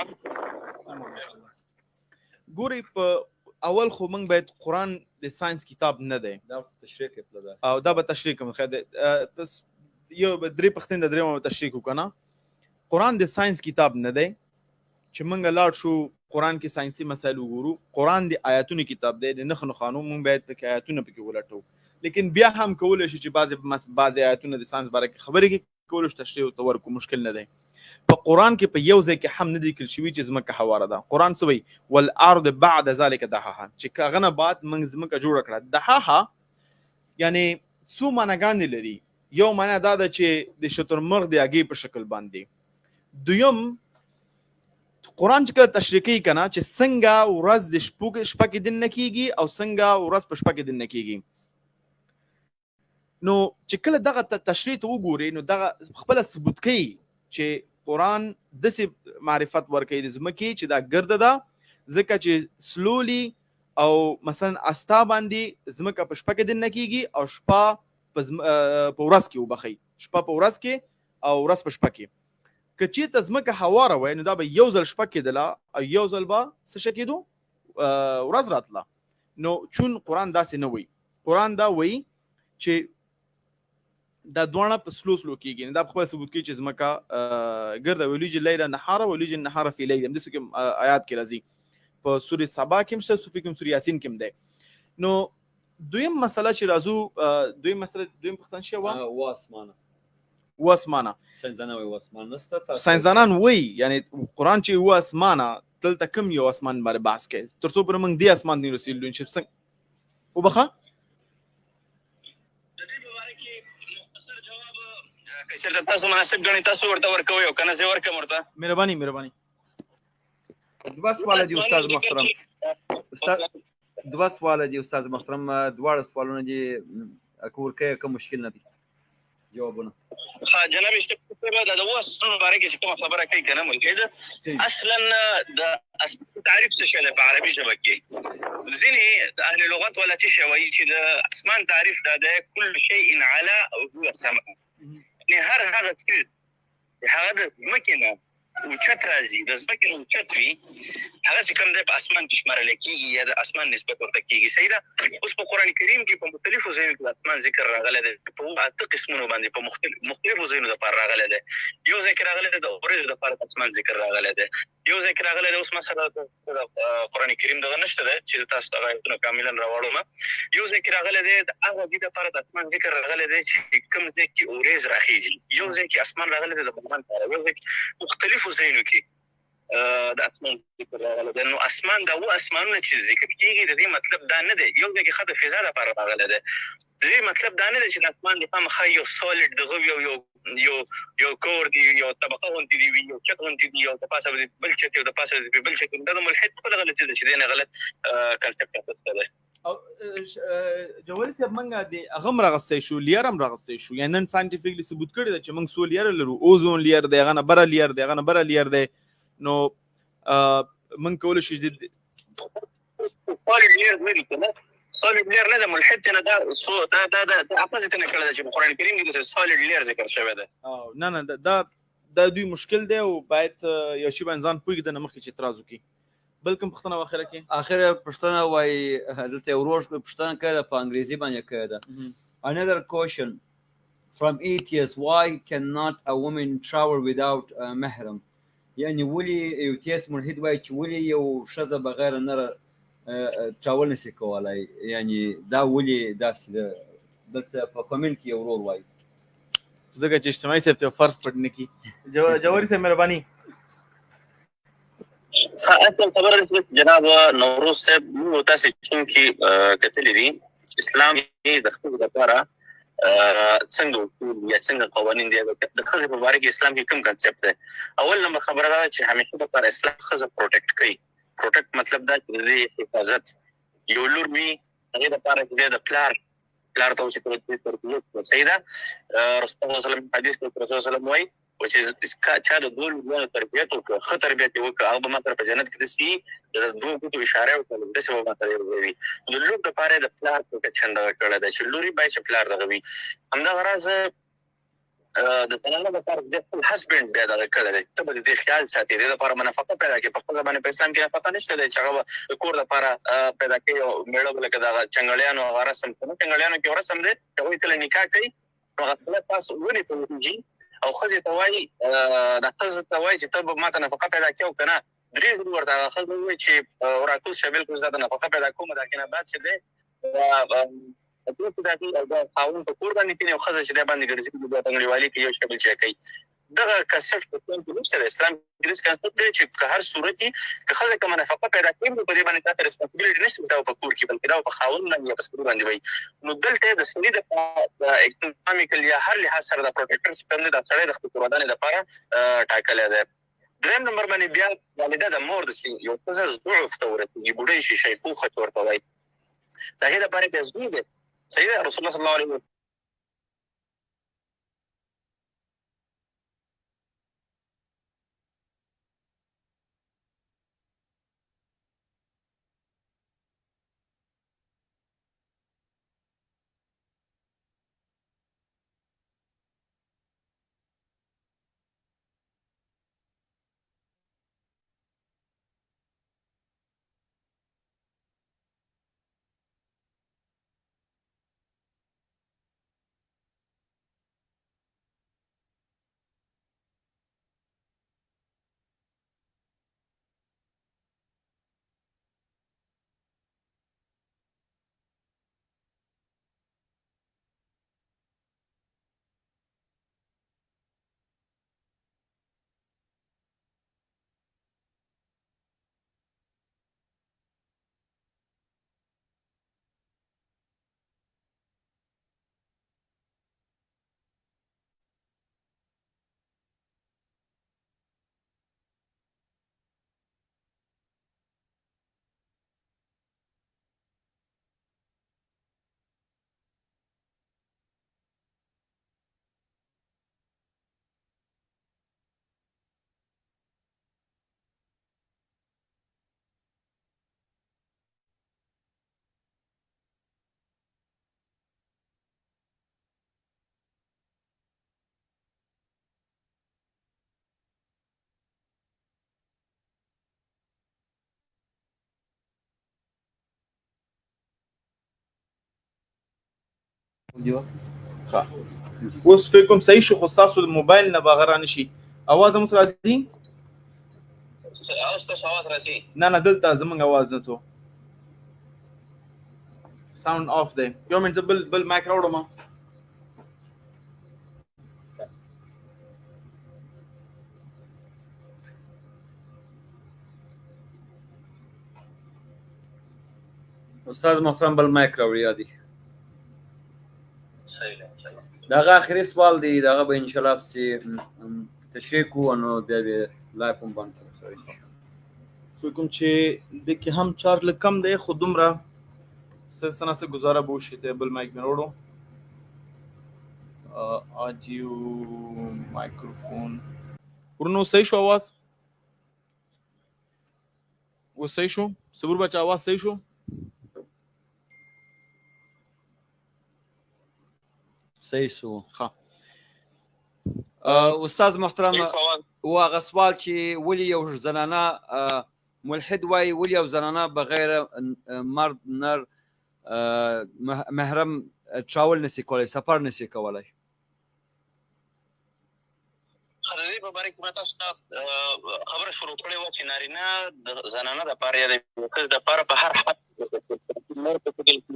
ګورئ، په اول خو موږ باید قرآن د ساینس کتاب نه دی، دا ورته تشریح کړئ پله دا. او دا به تشریح کوم. خیر دی، بس یو به درې پوښتنې د درېیمه به تشریح کړو که نه. قرآن د ساینس کتاب نه دی چې موږ لاړ شو قرآن کې ساینسي مسایل وګورو. قرآن د آیاتونو کتاب دی، د نښو نښانو، موږ باید پکې آیاتونه پکې ولټوو. لیکن بیا هم کولی شو چې بعضې آیاتونه د ساینس باره کې خبرې کوي، کولی شو تشریح ورته ورکړو، مشکل نه دی. په قرآن کې په یو ځای کې هم نه دی لیکل شوي چې ځمکه هواره ده. قرآن څه وایي؟ والارض بعد ذلک دحاها، چې هغه نه بعد موږ ځمکه جوړه کړه. دحاها یعنې څو معناګانې لري. یو معنا دا ده چې د شترمرغ د هګۍ په شکل باندې. دویم، قرآن چې کله تشریح کوي که نه چې څنګه ورځ د شپه کې دننه کېږي او څنګه ورځ په شپه کې دننه کېږي، نو چې کله دغه تشریح ته وګوري نو دغه خپله ثبوت کوي چې قرآن داسې معرفت ورکوي د ځمکې چې دا ګرده ده، ځکه چې سلولي او مثلا استا باندې ځمکه په شپه کې دننه کېږي او شپه په ورځ کې وبخښي، شپه په ورځ کې او ورځ په شپه کې. که چېرته ځمکه هواره وای نو دا به یو ځل شپه کېدله او یو ځل به څه شی کېدو، ورځ راتله. نو چون قرآن داسې نه وایي، قرآن دا وایي چې دا دواړه په سلو سلو کېږي. نو دا په خپله ثبوت کوي چې ځمکه ګرده. ویلیج اللیل نهاره ویلیج النهار فی لیل، همداسې کوم آیات کې راځي، په سورې سبا کې هم شته، صوفي کې هم، سورې یاسین کې هم دی. نو دویم مسله چې راځو، دویم مسله، دویم پوښتنه شی وه؟ اووه اسمانه. اووه اسمانه. ساینسدانان وایي اووه اسمانه نشته، تاسو ساینسدانان وایي، یعنې قرآن چې اووه اسمانه، دلته کوم یو اسمان باندې بحث کوي تر څو پورې موږ دې اسمان ته نه رسېدلو چې څنګه وبخښه؟ د دې په باره کې مختصر جواب که چېرته تاسو مناسب ګڼئ تاسو ورته ورکوئ او که نه زه یې ورکړم ورته. مهرباني، مهرباني. دوه سواله دي استاد محترم. استاد دوه سواله دي استاد محترم، دواړه سوالونه دي که ورکوې کوم مشکل نه دی. جوابونه. ها جناب اشتباه، دا د وسو باره کې چې کومه خبره کوي کنه ملحد، اصلا د تعریف څه شی دی په عربي ژبه کې؟ ځینې د اهل لغت ولا څه شی وایي چې د اسمان تعریف دا دی، كل شيء على هو سماء، یعنې هر هغه څه هغه د ځمکې نه اوچت راځي، د ځمکې نه اوچت وي، هغه چې کوم دی په اسمان کې شمارل کېږي یا د اسمان نسبت ورته کېږي. صحیح ده. اوس په قرآن کریم کې په مختلفو ځایونو کې د اسمان ذکر راغلی دی، په 8 قسمونو باندې په مختلفو ځایونو دپاره راغلی دی. یو ځای کې راغلی دی د ورځو دپاره د اسمان ذکر راغلی دی، یو ځای کې راغلی دی، اوس ما سره د قرآن کریم دغه نشته دی چې تاسو دغه آیتونه کاملا راوړم. یو ځای کې راغلی دی د هغه ځای دپاره د اسمان ذکر راغلی دی چې کوم ځای کې اورېز راخېږي، یو ځای کې اسمان راغلی دی د باران لپاره، یو ځای کې مختلفو ځایونو کې د اسمان ذکر راغلی دی. نو اسمان دا و اسمانونه چې ذکر کېږي د دې مطلب دا نه دی، یو ځای کې ښه د فضا لپاره راغلی دی، د دې مطلب دا نه دی چې د اسمان د خامخا یو solid دغه وي او یو یو یو کور دی، یو طبقه غونتې دی وي، یو چت غونتې دی، یو د پاسه به بل چت، یو د پاسه به بل چت. دا د ملحد خپله غلطي ده چې دی نه غلط concept اخیستی دی. او جوهري صاحب، موږ د هغه هم راغستی شو، layer هم راغستی شو، یعنې نن scientifically ثبوت کړی ده چې موږ څو layer لرو، ozone layer دی، هغه نه بره layer دی، هغه نه بره layer دی. نو موږ کولی شو چې solid layer نه دي که نه، solid layer نه ده، ملحد نه دا څو دا دا دا اپوزیت نه کړی ده چې په قرآن کریم کې د solid layer ذکر شوی دی. نه نه، دا دا دوی مشکل دی او باید یو شی باندې ځان پوهېږي د نه مخکې چې اعتراض وکړي. بل کوم پوښتنه واخره کې؟ اخره پوښتنه وایي، دلته یو ورور پوښتنه کړې ده، په انګریزي باندې کړې ده. Another question from atheist, why cannot a woman travel without a mahram؟ یعنی ولې یو atheist ملحد وایي چې ولې یو ښځه بغیر نره travel نشي کولی، یعنی دا ولې داسې ده؟ دلته په comment کې یو ورور وایي. ځکه چې اجتماعي صاحب ته فرض پټ نه کړي. جوهري صاحب مهرباني. اصل خبره ده جناب نوروز صاحب، موږ تاسې چونکې کتلي دي اسلام د ښځو لپاره څنګه اصول یا څنګه قوانین دي، د ښځې په باره کې اسلام کې کوم concept دی. اول نمبر خبره دا ده چې همیشه لپاره اسلام ښځه protect کوي. protect مطلب دا چې د دې حفاظت، یو لور وي هغې لپاره چې دی د پلار پلار ته اوس تربیت کړه. صحیح ده. رسول الله صلی الله علیه وسلم حدیث کې رسول الله صلی الله علیه وسلم وایي چې چا د دوو لورانو تربیت وکړ، ښه تربیت یې وکړ، هغه به ما سره په جنت کې داسې د دوو ګوتو اشاره وکړه، داسې به ما سره یو ځای وي. د لور لپاره د پلار protection دغه کړی دی چې لور یې باید چې پلار دغه وي. همدغه راز د زنانه لپاره د خپل husband بیا دغه کړی دی، ته به د دې خیال ساتې، د دې لپاره به نفقه پیدا کړې. په خپله باندې په اسلام کې نفقه نشته دی چې هغه به د کور لپاره پیدا کوي او مېړه به لکه دغه چنګړیانو هغه رسم، چنګړیانو کې یو رسم دی چې هغوی کله نکاح کوي نو هغه خپله پاس ونې ته ورځي او ښځې ته وایي، دا ښځې ته وایي چې ته به ما ته نفقه پیدا کړې او که نه، درې ځلې ورته هغه ښځه ووایي چې راکوز شه، بلکل زه ته نفقه پیدا کوم. د هغې نه بعد چې دی او دا خاوند په کور باندې کښېني او ښځه چې دی باندې ګرځي، بیا بنګړیوالي کوي او شی بل شی کوي. دغه concept په اسلام کې نشته دی. اسلام کې داسې concept دی چې که هر صورت وي، که ښځه کومه نفقه پیدا کوي نو په دې باندې تاته responsibility نشته چې دا په کور کې، بلکې دا په خاوند باندې یا په سړي باندې وایي. نو دلته د سړي د economical یا هر لحاظ سره د protector چې کوم دی دا سړی د خپل کورودانې لپاره ټاکلی دی. دریم نمبر باندې بیا والده د مور ده چې یو ښځه ضعف ته ورسېږي، بوډۍ شي، شیخوخه چې ورته وایي، د هغې لپاره بیا زوی دی. صحیح ده. رسول الله صلی الله علیه وسلم ښه، اوس فکر کوم صحیح شو، خو ستاسو د موبایل نه به هغه رانشي. اواز هم اوس راځي؟ ستاسو اواز راځي؟ نه نه، دلته زمونږ اواز نه تو ساوند آف دی. یو منټ، زه بل مایک راوړم. استاد محترم بل مایک راوړي یادي. صحیح ده، ان شاء الله. دغه اخري سوال دی، دغه به ان شاء الله چې تشریح کوو نو بیا به live هم بند کړو. فکر کوم چې د کې هم چارج لږ کم دی، خو دومره څه نه څه ګزاره به وشي. ته بل مایک مې راوړو، آډیو مایکروفون. ورونو صحیح شو اواز؟ اوس صحیح شو؟ صبور بچا، اواز صحیح شو؟ صحیح شو. ښه. استاد محترم، او هغه سوال چې ولې یو زنانه ملحد وای، ولې یو زنانه بغیر مرد نر محرم travel نسی کولای، سفر نسی کولای؟ د دې په باره کې ما تاسو ته خبره شروع کړې وه چې نارینه د زنانه دپاره یا د ښځې دپاره په هر حال مور په شکل کې، د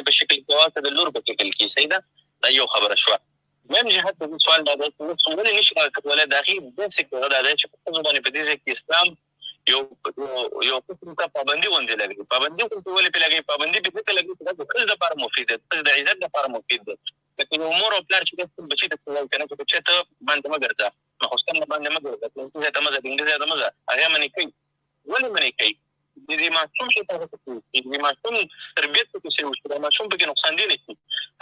په شکل کې وه که د لور په شکل کې، صحیح ده؟ دا یو خبره شوه. دویم جهت د دې سوال دا دی چې اوس ولې نشي کولی، د هغې basic هغه دا دی چې په ښځو باندې په دې ځای کې اسلام یو قسم ته پابندي غوندې لګوي. پابندي غوندې ولې پرې لګوي؟ پابندي پرې ځکه لګوي چې دا د ښځې دپاره مفید دی، د ښځې د عزت دپاره مفید دی. لکه یو مور او پلار چې خپل بچي ته څه وایي که نه، چې بچی ته باندې مه ګرځه، ماخوستن نه باندې مه ګرځه، پلانکي ځای ته مه ځه، ډینګي ځای ته مه ځه، هغه منې کوي. ولې منې کوي؟ د دې ماشوم حفاظت کوي، د دې ماشوم تربیت پکې صحیح وشي، د ماشوم پکې نقصان دی نه شي.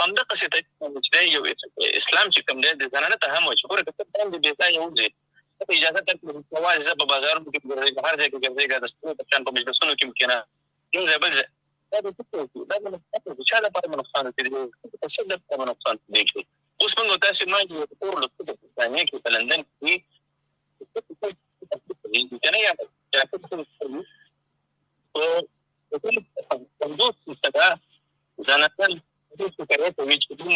همدغسې ته چې دی یو اسلام چې کوم دی د زنانه ته هم وایي چې ګوره که ته باندې بې ځایه وځې، ته اجازه درکړه چې یوازې زه په بازارونو کې ګرځېږم، هر ځای کې ګرځېږه، د سپو په شان په مجلسونو کې کښېنه، یو ځای بل ځای، دا د څه وکړي؟ دا د نقصان وکړي، چا لپاره به نقصان وکړي؟ د څه لپاره به نقصان دی؟ اوس موږ تاسې ما یو کور له په برېټانیا کې، په لندن کې که نه، یا 50 فیصده زنانان دې شکایت کوي چې دوی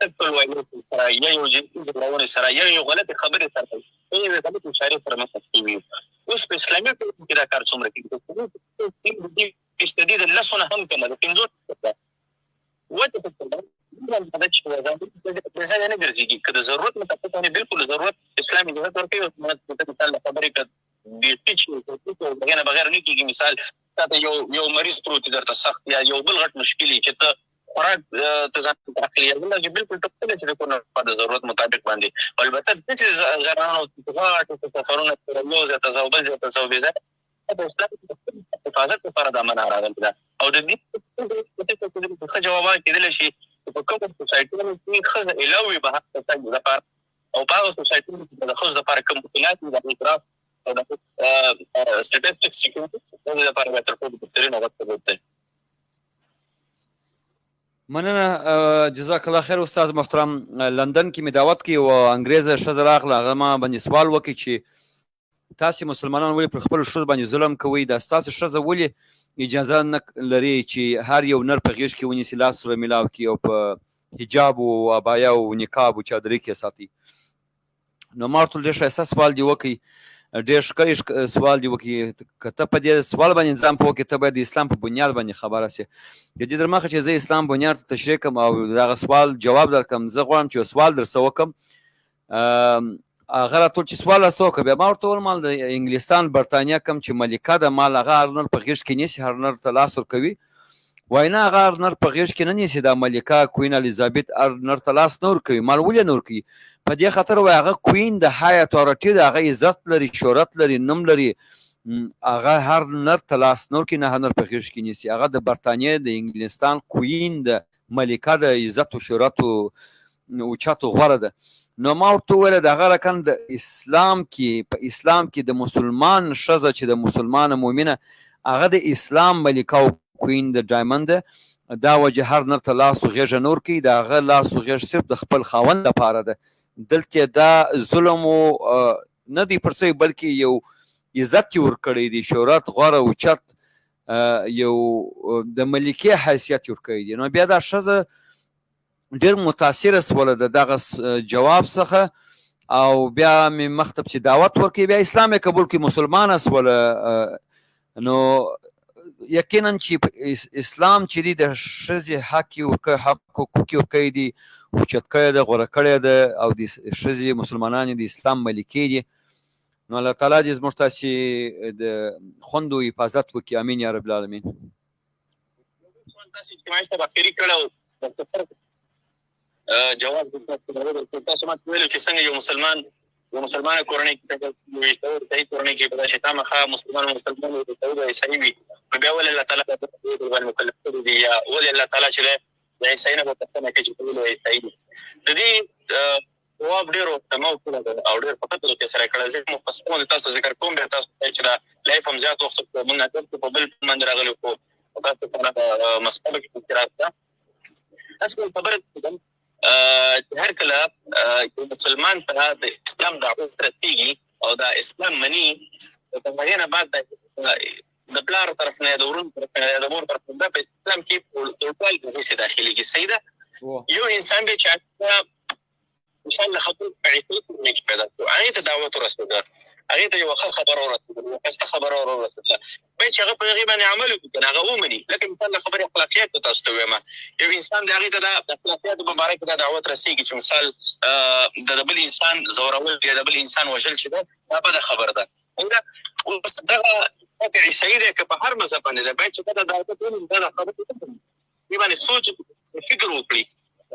sexual violation سره یا یو جنسي ځورونې سره یا یو غلطې خبرې سره یا یوې غلطې اشارې سره مخ کېږي. اوس په اسلامي ټولنه کې دا کار څومره کېږي؟ فیصدي د لسو نه هم کمه ده، 5 ده. وجه څه ده؟ چې بې ځایه نه ګرځېږي که د ضرورت مطابق باندې، بالکل ضرورت اسلام اجازه ورکوي. مثال د خبرې که بیخي چې هغې نه بغیر نه کېږي، مثال تاته یو مریض پروت دی درته سخت، یا یو بل غټ مشکل چې ته خوراک ته ځان اخلي، یا بل چې بالکل ته خپله چې د کور نه د ضرورت مطابق باندې. البته داسې غرانو غټ سفرونه یو ځای ته ځه او بل ځای ته ځه او بې ځایه، د اسلام حفاظت لپاره دا منع راغلې ده. او د دې ښه جواب کېدلی شي چې په کومو سوسایټونو کې ښځه allow وي بهر ته تګ لپاره، او په هغه سوسایټونو کې د ښځو لپاره کوم مشکلات وي، د هغې ګراف او د statistics چې کوم دي، د دې لپاره بیا تر ټولو بهترین او غوره ثبوت دی. مننه، جزاک الله خیر استاد محترم. لندن کې مې دعوت کې یو انګریزه ښځه راغله، هغه ما باندې سوال وکړ چې تاسې مسلمانان ولې پر خپلو ښځو باندې ظلم کوئ؟ دا ستاسو ښځه ولې اجازه نه لري چې هر یو نر په غېږ کې ونیسي، لاس سره ملاو کړي او په حجاب او عبایه او نقاب او چادري کې ساتي؟ نو ما ورته ډېر ښایسته سوال دی وکړي، ډېر ښکلی سوال دی وکړي. که ته په دې سوال باندې ځان پوه کړې، ته باید د اسلام په بنیاد باندې خبره شې. د دې در مخه چې زه اسلام بنیاد ته تشریح کړم او دغه سوال جواب درکړم، زه غواړم چې یو سوال درڅه وکړم. هغه راته چې سوال راڅه وکړه، بیا ما ورته وویل مال د انګلستان برتانیا کوم چې ملکه ده، مال هغه هر نر په غېږ کې نیسي، هر نر ته لاس ورکوي. وای نه، هغه هر نر په غېږ کې نه نیسي، دا ملکه queen الیزابت هر نر ته لاس نه ورکوي. مال ولې نه ورکوي؟ په دې خاطر وای هغه queen د high authority ده، هغه عزت لري، شهرت لري، نوم لري، هغه هر نر ته لاس نه ورکوي، نه هر نر په غېږ کې نیسي. هغه د برتانیې د انګلستان queen ده، ملکه ده، عزت و شهرت و اوچت و غوره ده. نو ما ورته وویل د هغه رقم د اسلام کې، په اسلام کې د مسلمان ښځه چې د مسلمانه مؤمنه، هغه د اسلام ملکه او queen د diamond ده، دا وجه هر نر ته لاس و غېږه نه ورکوي، د هغه لاس و غېږ صرف د خپل خاوند لپاره ده. دلته دا ظلم و نه دی پر څه، بلکې یو عزت یې ورکړی دی، شهرت، غوره، اوچت، یو د ملکې حیثیت یې ورکړی دی. نو بیا دا ښځه ډیر متاثر سول د دغه جواب څخه، او بیا مې مخته پسې دعوت ورکړي، بیا اسلام یې قبول کړي، مسلمان سول. نو یقینا چې اسلام چې دی د ښځې حق یې ورکړی، حق حقوق یې ورکړی دي، اوچت کړی دی، غوره کړی دی، او د ښځې مسلمانانې د اسلام ملکې دي. نو الله تعالی دې زموږ تاسې د خوندو حفاظت وکړي، امین یا رب العالمین. تاسو اجتماعي صاحب اخري کړه جواب تاسو ما ویل چې څنګه یو مسلمان یو مسلمانه کورنۍ کې پیدا شوی، عیسائی کورنۍ کې پیدا شي، خامخا مسلمان مسلمان وي، عیسائی عیسائی وي، نو بیا ولې الله تعالی د دې باندې مکلف کړی دی؟ یا ولې الله تعالی چې د عیسائی نه پوښتنه کوي چې ولې عیسائی دي؟ د دې جواب ډېر علماو کړی دی او ډېر په ښه طریقې سره کړی. زه مختصر تاسو ذکر کوم، بیا تاسو چې دا live هم زیات وخت مونږ په بل باندې راغلي، خو تاسو سره مسأله کې اعتراض ده. اصل خبره ده چې هر کله یو مسلمان ته د اسلام دعوت رسیږي او دا اسلام مني، نو د هغې نه بعد د پلار طرف نه، د ورونو طرف نه، د مور طرف نه په اسلام کې ټول حصې داخليږي. صحیح ده؟ یو انسان دی چې مثال له خپل عیسوي کورنۍ کې پیدا شو، هغې ته دعوت ورسېده، هغې ته یوه ښه خبره ورسېده، یوه ښایسته خبره ورسېده، باید چې هغه په هغې باندې عمل وکړي، که نه هغه ومني. لکه مثال له خبرې اخلاقیاتو تاسو ته ووایم، یو انسان د هغې ته د اخلاقیاتو په باره کې دا دعوت رسېږي چې مثال د بل انسان ځورول یا د بل انسان وژل چې ده، دا بده خبره ده. اوس دغه عیسوي دی که په هر مذهب باندې دی، باید چې دا دعوت ومني، دا خبره ومني، دې باندې سوچ فکر وکړي.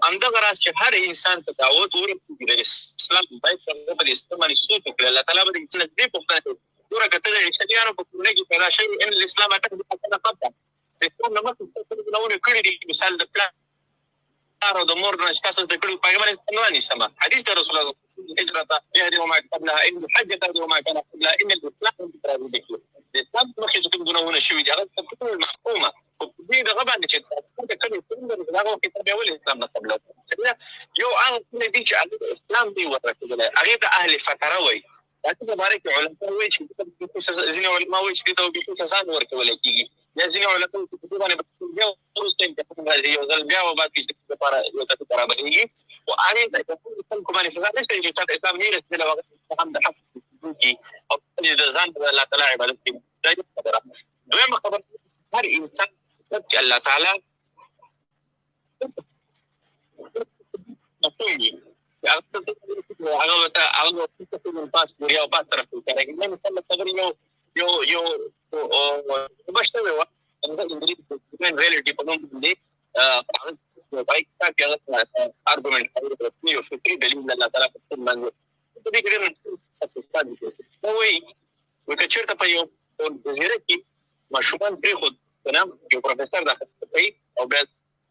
همدغه راز چې هر انسان ته دعوت ورسېږي د اسلام، باید هغه په اسلام باندې سوچ وکړي. الله تعالی به د انسان دې پوښتنه کوي، ګوره که ته د عیسویانو په کورنۍ کې پیدا شوی، ان الاسلام اتک قبله، د اسلام له مخکې څه ګناهونه کړي دي، مثال د پلار او د مور نه چې تاسو زده کړي، په هغې باندې نه نیسم. حدیث د رسول الله هجرة يهدي وما قبلها، إن الحج تهدي وما كان قبلها، إن الإسلام د اسلام مخکې چې کوم ګناهونه شوي دي هغه ټول محکومه. خو په دې دغه باندې چې ته کله څنګه هغه وخت ته بیا ولې اسلام نه قبلوي؟ یو هغه څه دي چې هغه اسلام دی وررسېدلی، هغې ته اهل فتره وایي. دا څه باره کې علما وایي چې ځینې علما وایي چې دې ته بیخي سزا نه ورکول کېږي، یا ځینې علما وایي چې په دې باندې بیا وروسته امتحان راځي، یو ځل بیا وبا کې لپاره یو څه برابرېږي. خو هغې ته خلکو باندې سزا نشته چې چاته اسلام نه رسېدلی، هغه هم د حق کوي او د ځان د الله تعالی عبادت کوي. دا یو خبره. دویمه خبره، هر انسان چې الله تعالی مفهوم وي، هغه ورته هغه پاس ګوري او پاس طرف ته کوي. مثال خبرې یو یو یو بشته وه، انګلیسي ریالټي په نوم باندې هغه کتاب کې هغه ارګومنټ کوي، یو فکري دلیل الله تعالی په خپل باندې په دې کې ډېر نو وایي که چېرته په یو جزیره کې ماشومان پرېښود که نه، یو پروفیسور دا خبره کوي او بیا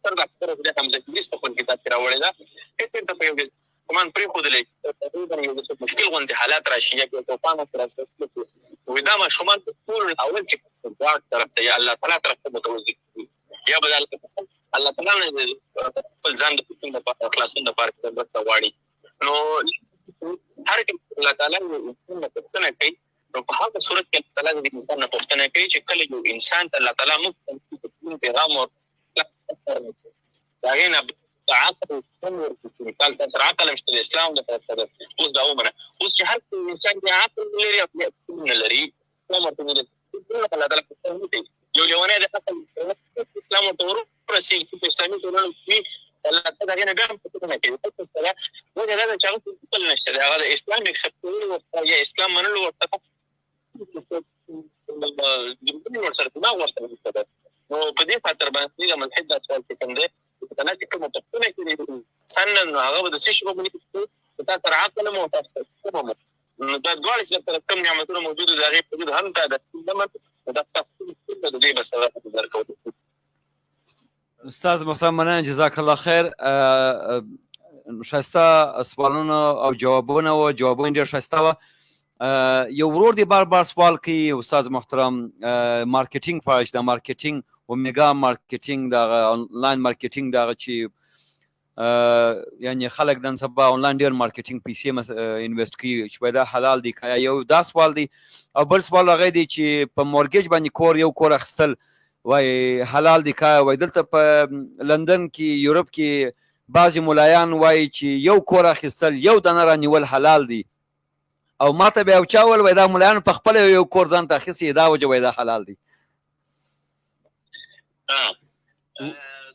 سر دا خبره د هم د انګلیس په خپل کتاب کې راوړې ده، که چېرته په یو ماشومان پرېښودلې یو څه مشکل غوندې حالات راشي یا یو توپان راشي، وایي دا ماشومان ټول اول چې ګاډ طرف ته یا الله تعالی طرف ته متوجه کړي، یا به الله تعالی نه خپل ځان د پوښتنې لپاره خلاصون لپاره مرسته غواړي. نو هر کله الله تعالی یو انسان نه پوښتنه کوي، نو په هغه صورت کې الله تعالی د انسان نه پوښتنه کوي چې کله یو انسان ته الله تعالی موږ پیغام ورکړي، د هغې نه عقل مثال تاسو عقل هم شته، اسلام د طرف ته اوس دا ومنه. اوس چې هر انسان چې عقل لري او نه لري، اسلام ورته نه الله تعالی پوښتنه نه کوي. یو لیونی د عقل اسلام ورته ورسېږي چې په اسلامي ټولنه کې الله تعالی هغې نه بیا هم پوښتنه کوي. وجه دا ده چې هغه عقل نشته دی، هغه د اسلام اکسپټ کولو ورته یا اسلام منلو ورته ورسره دماغ ورسره نشته دی. نو په دې خاطر باندې د ملحد دا سوال چې کوم دی، چې کومه پوښتنه کوي انسان نه، نو هغه به د څه شي په بنیاد چې تا سره عقل هم او تا سره علم هم، نو دا دواړه چې سره کوم نعمتونه موجود دي، د هغې په وجود هم تا د نه مني، نو دا ستاسو د دې به سزا درکول. استاد محترم مننه، جزاک الله خیر. ښایسته سوالونه او جوابونه وو، جوابونه ډېر ښایسته وه. یو ورور دی بار بار سوال کوي استاد محترم، marketing په اړه، چې د marketing اومیګا marketing، دغه آنلاین marketing، دغه چې یعنی خلک نن سبا آنلاین ډېر marketing پیسې invest کوي، چې وایي دا حلال دی که؟ یو دا سوال دی. او بل سوال هغه دی چې په mortgage باندې کور یو کور اخیستل وای حلال دی که؟ وای دلته په لندن کې، یورپ کې بعضې ملایان وایي چې یو کور اخیستل، یو دانه رانیول حلال دی، او ما ته بیا یو چا وویل، وایي دا ملایانو په خپله یو کور ځان ته اخیستی، دا وجه وایي دا حلال دی.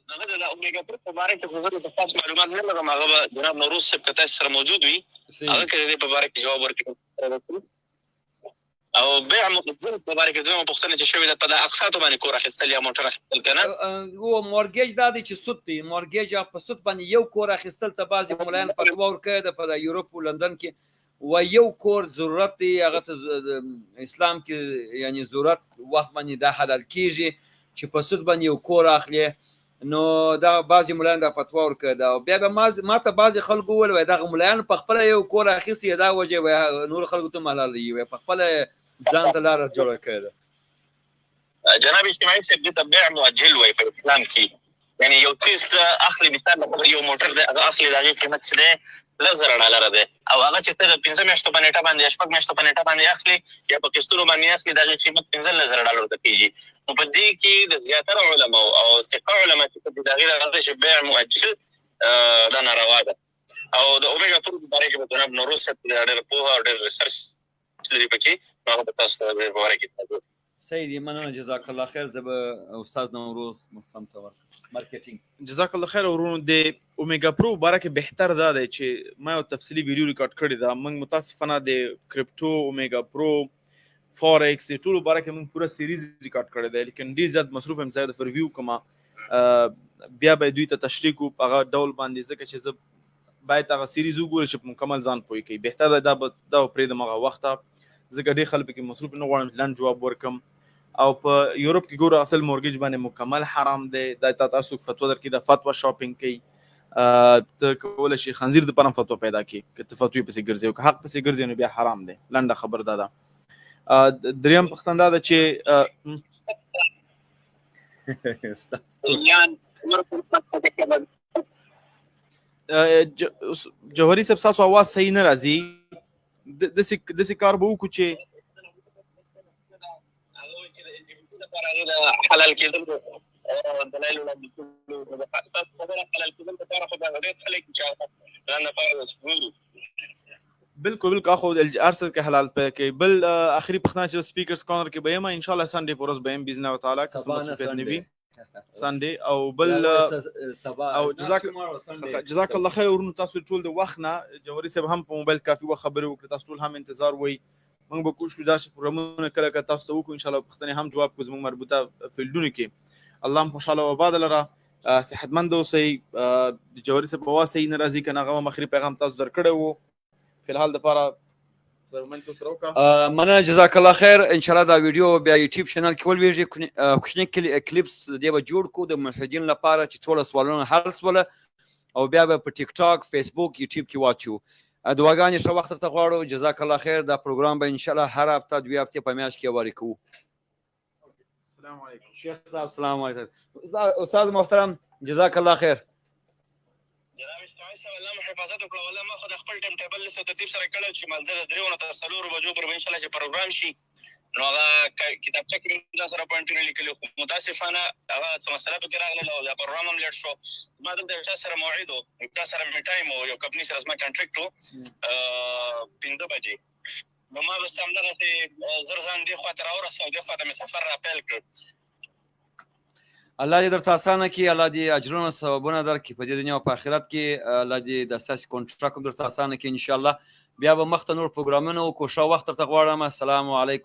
دغه د اومیګا 3 په باره کې خو زه د خاص معلومات نه لرم، هغه به جناب نوروز صاحب که تاسو سره موجود وي هغه که د دې په باره کې جواب ورکړي. او بیع مؤجل په باره کې دویمه پوښتنه چې شوې ده، په د اقساطو باندې کور اخیستل یا موټر اخیستل که نه؟ او مورګیج دا دی چې سود دی، مورګیج په سود باندې یو کور اخیستل ته بعضې ملایان فتوا ورکړې ده په یورپ او لندن کې، و یو کور ضرورت دی، هغه ته اسلام کې یعنی ضرورت وخت باندې دا حلال کیږي چې په سود باندې یو کور اخلي. نو دا بعضې ملایان دا فتوا ورکړې ده. او بیا به ما ته بعضې خلکو وویل، وایي دغه ملایان په خپله یو کور اخیستی، دا وجه وایي نورو خلکو ته هم حلال دی، وایي په خپله ځان ته لاره جوړه کړې ده. جناب اجتماعي صاحب دې ته بیع مؤجل وایي په اسلام کې، یعنی یو څیز ته اخلي، مثال لپاره یو موټر دی، هغه اخلي، د هغې قیمت چې دی $10,000 دی، او هغه چې ته د 5 میاشتو په نېټه باندې یا 6 میاشتو په نېټه باندې اخلي یا په قسطونو باندې اخلي، د هغې قیمت $15,000 ته کېږي. نو په دې کې د زیاتره علماو او ثقه علما چې د هغې دغه دی چې بیع مؤجل دا ناروا ده. او د اومیګا 3 په باره کې به جناب نوروز صاحب ډېر پوهه او ډېر ریسرچ لري پکې، نو هغه به تاسو ته د دې په باره کې تاسو. صحیح دی، مننه، جزاک الله خیر. زه به استاد نوروز محترم ته ورکړم مارکیټینګ. جزاک الله خیر ورونو. د اومیګا پرو باره کې بهتر دا دی چې ما یو تفصیلي ویډیو ریکارډ کړې ده. موږ متاسفانه د کریپټو، اومیګا پرو، فارکس د ټولو باره کې موږ پوره سیریز ریکارډ کړی دی، لیکن ډېر زیات مصروف یم، زه د ریویو کوم، بیا به دوی ته تشریح کوو په هغه ډول باندې، ځکه چې زه باید هغه سیریز وګورم چې مکمل ځان پوه کړي. بهتر ده دا به دا پرېږدم هغه وخته، ځکه ډېر خلک پکې مصروف، نه غواړم چې لنډ جواب ورکړم. او په یورپ کې ګوره اصل مورګیج باندې مکمل حرام دی، دا تا تاسو فتوا درکړي، دا فتوا شاپینګ کوي، ته کولی شې خنزیر دپاره هم فتوا پیدا کړې که ته فتوې پسې ګرځې، او که حق پسې ګرځې نو بیا حرام دی. لنډه خبر دا ده. دریم پوښتنه دا ده چې جوهري صاحب ستاسو اواز صحیح نه راځي، داسې کار به وکړو چې حلال کېدل دلایل وړاندې کړو. تاسو خبره حلال کېدل لپاره خو دا ډېر خلک چې ځان لپاره ګوري. بالکل بالکل، خو هر څه کې حلال پې کوي. بل اخري پوښتنه چې سپیکرز کارنر کې به یم ان شاء الله سنډے پر ورځ به یم باذن الله تعالی، که څه مصروفیت نه وي سنډے. او بل او جزاک الله خیر ورونو، تاسو ټول د وخت نه جوهري صاحب هم په موبایل کافي وخت خبرې وکړې، تاسو ټول هم انتظار وئ. موږ به کوشش کوو داسې پروګرامونه کله کله تاسو ته وکړو ان شاء الله، پوښتنې هم جواب کړو زموږ مربوطه فیلډونو کې. الله مو خوشحاله او آباد لره، صحتمند اوسئ. د جوهري صاحب اواز صحیح نه راځي که نه، هغه هم اخري پیغام تاسو درکړی وو. فی الحال دپاره مننه، جزاک الله خیر. ان شاء الله دا ویډیو بیا یوټیوب چینل کې ولوېږي، کوچني کلیپس دې به جوړ کړو د ملحدین لپاره چې ټول سوالونه حل سوله، او بیا به په ټیک ټاک، فیسبوک، یوټیوب کې واچو. دعاګانې ښه وخت درته غواړو. جزاک الله خیر. دا پروګرام به ان شاء الله هر هفته دوې هفتې په میاشت کې واري کوو. السلام علیکم شیخ صاحب. السلام علیکم استاد محترم، جزاک الله خیر. جناب اجتماعي صاحب الله مو حفاظت وکړه. والله ما خو د خپل ټایم ټیبل له ترتیب سره کړی چې مانځه د 3 نه تر 4 بجو پورې به ان شاء الله چې پروګرام شي، نو هغه کتابچه کې مې دا سره پوینټونه لیکلي، خو متاسفانه هغه څه مسله پکې راغله او دا پروګرام هم لیټ شو. ما دلته یو چا سره موعد و، یو چا سره مې ټایم و، یو کمپني سره زما کانټریکټ و 5 بجې، نو ما بس همدغسې زر ځان دې خوا ته راورساوه، دې خوا ته مې سفر را پیل کړ. الله دې درته اسانه کړي، الله دې اجرونه ثوابونه درکړي په دې دنیا او په آخرت کې. الله دې د ستاسې کانټراکټ هم درته اسانه کړي ان شاء الله. بیا به مخته نور پروګرامونه وکړو. ښه وخت درته غواړم. السلام علیکم.